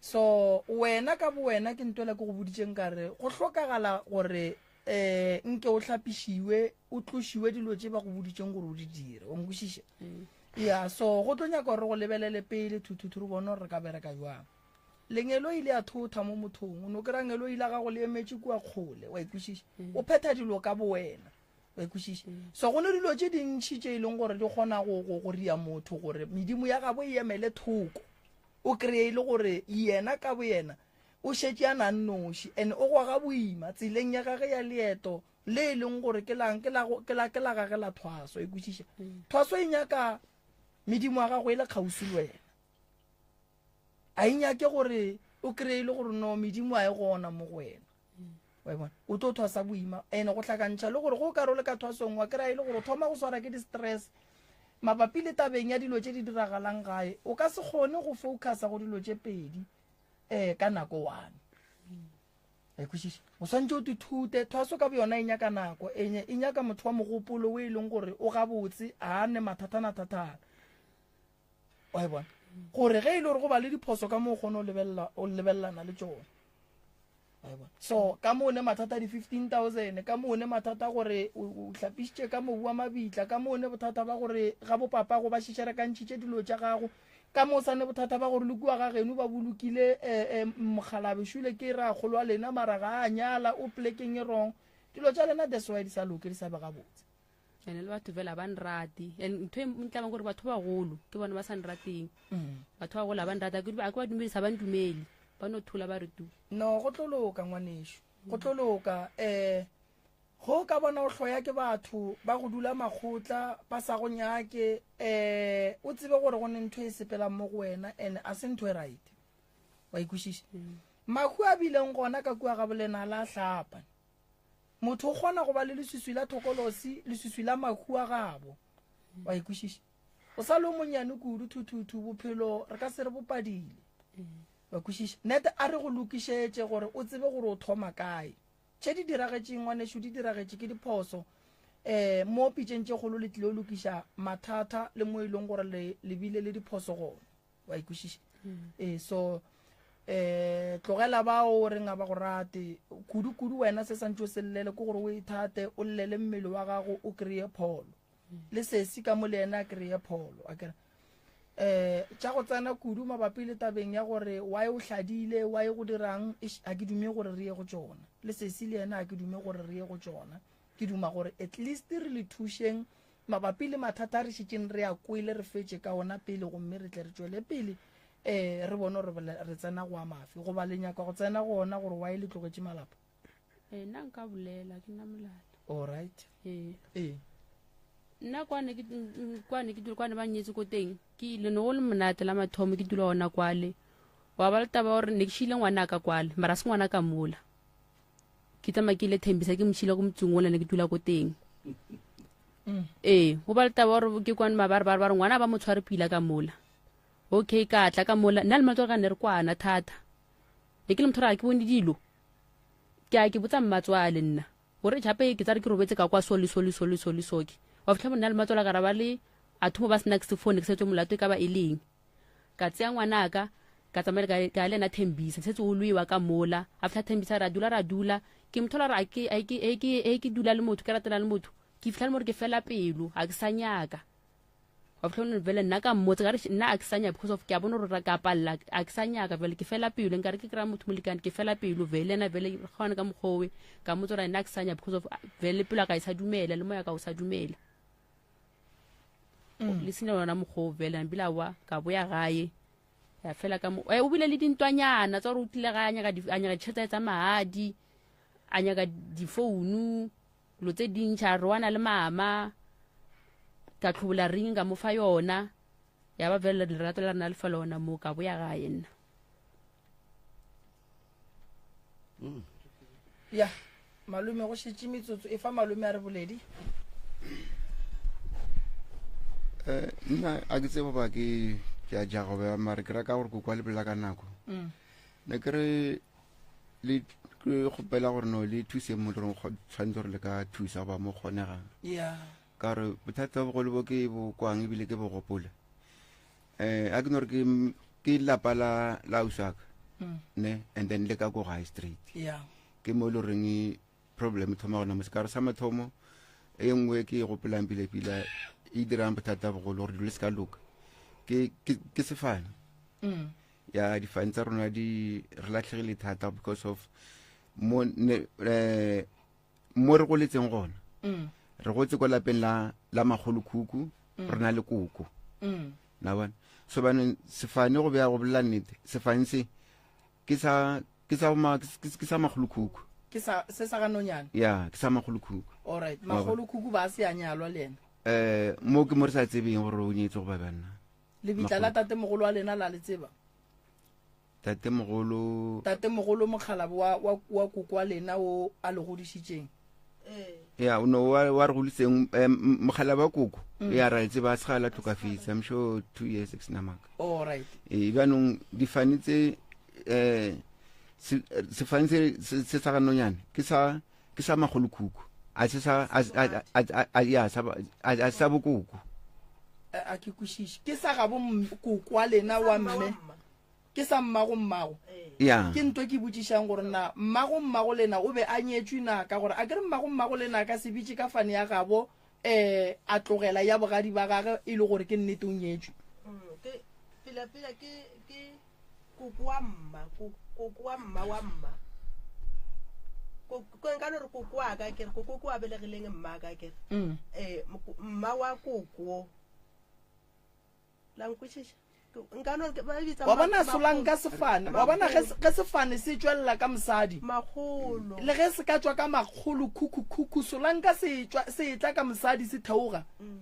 So wena ka bowena ke ntwela ke go boditšeng ka re go hlokagala gore eh nke o hlapišiwe o tlošiwe dilo tše ba go boditšeng gore o di dire o nkwešiše mm. ya so go tlo nyaka gore go lebelele pele thuthuthu re bone gore re ka bereka jwang lengelo ile a thotha mo mothong o no kry-a ngelo ile gago le emetše kua kgole wa ikwešiša mm. o phetha dilo ka bowena wa ikwešiša mm. so go ne dilo tše dintšhi tše e leng gore di kgona go ria motho gore medimo ya gabo e emele thoko o kry-e e le gore yena ka boyena O šetše a na nnoši and o goga boima tseleng ya gage ya leeto le e leng gore ke lang ke la ke la ke la gage la thwaso e kwešiša mm. thwaso e nyaka medimo ya gago e le kgauswi le wena a e nyake gore o kry-e le gore no medimo a e gona mo go wena mm. wa e bona o tlo thwasa boima and go hlakantšha le gore go ka role ka thwasong wa kry-a e le gore o thoma go swara ke di-stress mabapi le tabeng ya dilo tše di diragalang gae o ka se kgone go focusa go dilo tše pedi um ka nako one e kwešiša o swantse o tithute thwaso ka boyona e nyaka nako enye e nyaka motho wa mogopolo o e leng gore o gabotse a ne mathatana-thatana wa e bona gore ge e le gore go ba le diphoso ka moo o kgone o lebelelana le tšone so ka mo ne mathata di 15000 ka mo ne mathata gore o hlapišitše ka mobu wa mabitla ka mo ne bothata ba gore ga bopapa go ba šišerekantšhitše dilo tša gago ka mo sa ne bothata ba gore le kua ga geno ba bolokile eh, eh, mokgalabe šule ke rakgolo wa lena mara ga a nyala o plekeng e wrong dilo tša lena that's why di sa loke di sa be gabotse ene le batho fela ba nrate and ntho e ntlamang gore batho bagolo ke bone ba sa nrateng mm. batho bagolo ga ba nrata a ke ba dumedisa ba ndumele ba no thola ba re tu no go tlo loka ngwanešu go tlo loka um go ka bona o hloya ke batho ba go dula makgotla ba sa go nyake um o tsebe gore go ne ntho e sepelang mo go wena and a se ntho e right wa ikwešiša mm. mahu a bileng gona ka kua ga bolena la hlapa Motho o kgona go ba le leswiswi la thokolosi, leswiswi la mahu a gabo. Wa e kwešiša? O sa le o monnyane kudu, thuthuthu, bophelo re ka se re bo padile. Wa kwešiša? Nete a re go lokišetše gore o tsebe gore o thoma kae. Tše di diragetšeng, ngwanešu, di diragetše ke diphoso. Um mo pitšeng tše kgolo le tlilo lokiša mathata le mo e leng gore le le bile le diphoso gona. Wa e kwešiša? Ee, so um tlogela bao o reng a ba go rate. Kudu-kudu wena se santše o se llele ke gore o ithate, o llele mmele wa gago o kry-e pholo. Le sesi ka mo le yena a kry-e pholo, akere? Eh, tša go tsena kudu mabapi le tabeng ya gore why o hladile, why go dirang, eish, ga ke dume gore re ye go tšona. Le sesi le yena ga ke dume gore re ye go tšona. Ke duma gore at least re le thušeng mabapi le mathata a re šetšeng re a kwele, re fetše ka ona pele gomme re tle re tšwele pele eh, re bone gore re tsena go a mafe. Goba le nyaka go tsena go ona gore why le tlogetše malapa? Ee, nna nka bolela, ke nna molata. Alright. Ee. Ee. Nna kwane ke kwane ke dula kwane ba nyetse ko teng ke ile no go le monate la mathomo ke dula ona kwale wa ba le taba gore ne ke šile ngwana ka kwale mara se ngwana ka mola ke tsamaya ke ile thembisa ke mošile ko motseng ola ne ke dula ko teng mm. ee go ba le taba gore ke kwane mabare ba re ngwana ba mo tshware pila ka mola okay ka tla ka mola nna le matsogo ka ne re kwana thata ne ke le motho gore ga ke bone dilo ke a ke botsa mmatswale nna gore jape ke tsare ke robetse ka kwa so le so le so le so le so ke wa fitlha monna le mmatswale ka ra ba le a thomo ba sena ke sefone ke setse molato e ka ba e leng ka tseya ngwanaka ka tsamaya ka ka le ena thembisa setse o lwewa ka mola a fitlha thembisa ra dula ra dula ke mothola gore a ke a ke ke ke dula le motho ke ratela le motho ke fitlha le mo re ke fela pelo ga ke sa nyaka wa fitlha one vele nna ka mmotsa ka re nna a ke sa nyaka because of ke a bona gore ka palela a ke sa nyaka vele ke fela pelo nkare ke kry-a motho molekane ke fela pelo vele ena vele gone ka mokgowe ka mmotsa gore nna a ke sa nyaka because of vele pelo a ka e sa dumela le moya ka o sa dumela mm. le sena yona mokgoo vele nbile awa ka boya gae ya fela ka mo eh, o bile le dintwanyana tsa gore o tlile ga a nyaka ditšhelete tsa magadi a nyaka difounu Dilo tse dintšha re wana le mama ka tlhobola ring ka mo fa yona ya ba fela lerato la rena le fa lona mo ka boya gae nna mm. ya malome go šetše metsotso e fa malome a re boledi eh, nna a ke tsebo ba ke ke a jago ba mare ke raka gore kokwa le bolela ka nako mm. ne ke re le ke kgopela gore no le thuse mo le tshwanetse gore le ka thusa goba mo kgonegang yeah ka gore bothata bogolo bo ke bo kwang ebile ke bo gopola um a ke no re ke ke lapa la la ausaka mm. ne and then le ka ko high street yeah ke mo e le goreng problem e thoma gona mo sekare sa mathomo e nngwe ke e gopolang pila-pila e dirang bothata bogolo gore dilo le se ka loka ke ke sefane mm. ya difane tsa rona di re latlhegile thata because of mo ne eh, mo re goletseng gona mm. re gotse kwa lapeng la la magolo khuku mm. re na le koko mm. na bona so baneng sefane go beya go bolela nnete sefane se ke sa ke sa ma ke sa magolo khuku ke sa se sa ga nonyane ya ke sa magolo khuku all right magolo khuku ba se ya nyalwa le ena eh mo ke mo re sa tsebeng gore o nyetse go ba banna Lebitla la tatemogolo wa lena la le tseba? Tatemogolo. Tatemogolo mokgalabo wa, wa, wa koko wa lena o a le godišitšeng. Ya, o no wa, wa re godiseng eh, mokgalabo wa koko. Mm. Ya ra le tseba a segala tlhokafetse, I'm sure 2 years ke sena maka. All right. Eh bjanong difane tse eh sefane se se sa ga nonyane ke sa ke sa magolokhukhu a se sa a ya sa a sa bokoko a ke kwešiše ke sa gabo koko wa lena wa mme ke sa mmago mmago ya ke nto ke botšišang gore na mmago mmago lena o be a nyetšwe na ka gore a ke re mmago mmago lena a ka se bitše ka fane ya gabo um a tlogela ya bogadi ba gage e le gore ke nnete o nyetšwe mm, pela pela ke ke Koko wa mma, koko wa mma wa mma. Ko nka no re koko wa ka kere, koko ko a belegileng mma ka kere. Mm. Eh, mma wa koko. La nkwešiša? Nka no ba bitsa wa bona solang ka sefane wa bona ge sefane se tšwelela ka mosadi makgolo le ge se ka tšwa ka makgolo khukhu khukhu solang ka se tšwa se etla ka mosadi se theoga mm.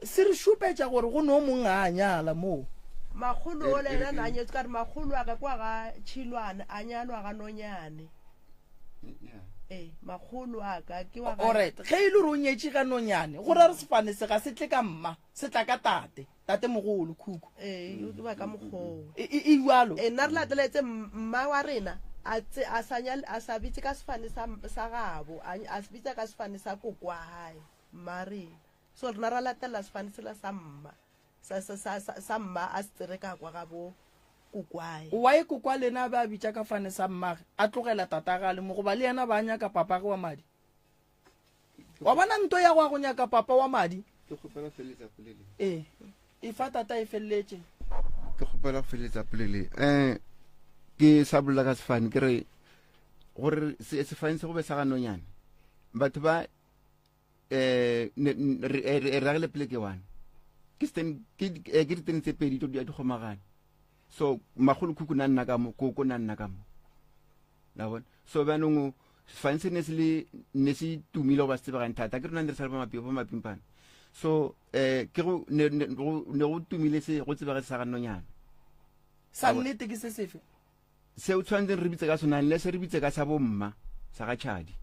Se re šupetša gore go no mong a nyala moo. Makgolo o le yena na nyetswe ka re makgolo a ka kwa ga Tšhilwane a nyalwa ga Nonyane. Ee, makgolo a ka ke wa ga. Alright, ge e le gore o nyetše ga Nonyane, go ra re sefane se ga se tle ka mma, se tla ka tate, tate mogolo, khukhu. Ee, e ba ka mokgoo. E, e, e bjalo. Ee, nna re lateletse mma wa rena a tse a sa nyale a sa bitse ka sefane sa sa gabo, a, a se bitsa ka sefane sa koko wa hae. Mma rena. So rena ra latela sefane sela sa mma, sa, sa, sa, sa, sa mma a se tsere ka kwa ga bo kokwae. Why kokwa lena a be a bitša ka fane sa mmage, a tlogela tatage a le mo, goba le yena ba a nyaka papage wa madi? Wa bona nto ya go ya go nyaka papa wa madi? Ke kgopela go feleletsa polele. Ee, efa tata e feleletše. Ke kgopela go feleletsa polele. Um ke sa bolela ka sefane ke re gore sefane se go be sa ga nonyane batho ba eh re eh, ragile pleke one ke sten ke eh, ke ditene tse pedi tlo di kgomagane so magolo khukhu na nna ka mo koko na nna ka mo la bona so bjanong sefane se ne se le ne se tumile go ba se tsebegang thata ke rona ne re sa le ba mapimpana so um ke go ne go tumile se go tsebege sa ga nonyana sa nnete ke se sefe se o tshwanetseng re bitse ka sona le se re bitse ka sa bomma sa ga tšhadi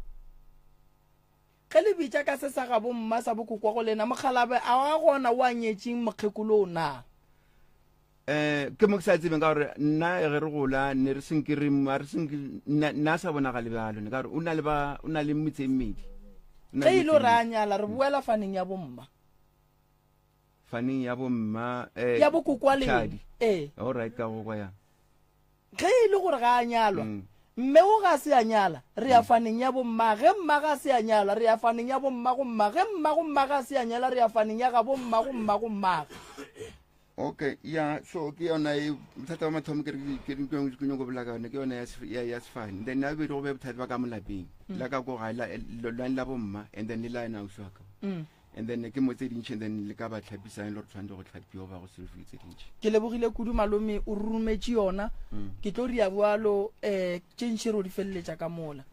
Ge le bitša ka se sa gabo mma sa bokokwa go lena, mokgalabe a wa gona o a nyetšeng mokgekolo o na? Um ke mo ke sa tsebeng ka gore nna ge re gola ne re senke re a re senke nna nna a sa bonagale bjalo ne ka gore o na le ba o na le metse e mmedi. O na Ge le e le metse e gore a mmedi. nyala re boela faneng ya bomma. Faneng ya bomma eh Ya bokokwa lena. Tšhadi. Ee. All right ka go kwa ya. Ge e le gore ga a nyalwa, mme o ga se a nyala, re ya faneng ya bomma. Ge mma ga se a nyalwa, re ya faneng ya bomma go mma. Ge mma go mma ga se a nyala, re ya faneng ya gabo mma go mma go mmage. Okay, ya, so ke yona e bothata ba mathomo ke re ke ke ke nyoko bolela ka yone ke yone ya ya ya sefane. Then ya bobedi go be bothata ba ka mo lapeng. La ka ko gae la lwane la bomma and then le la ena ausi wa ka. And then ke mo tse dintši and then le ka ba tlhapisang e le gore tshwanetse go tlhapiwa ba go solofile tse dintši. Ke lebogile kudu malome o rurumetše yona. Ke tlo ria bjalo um tše ntši re o di feleletša ka mola.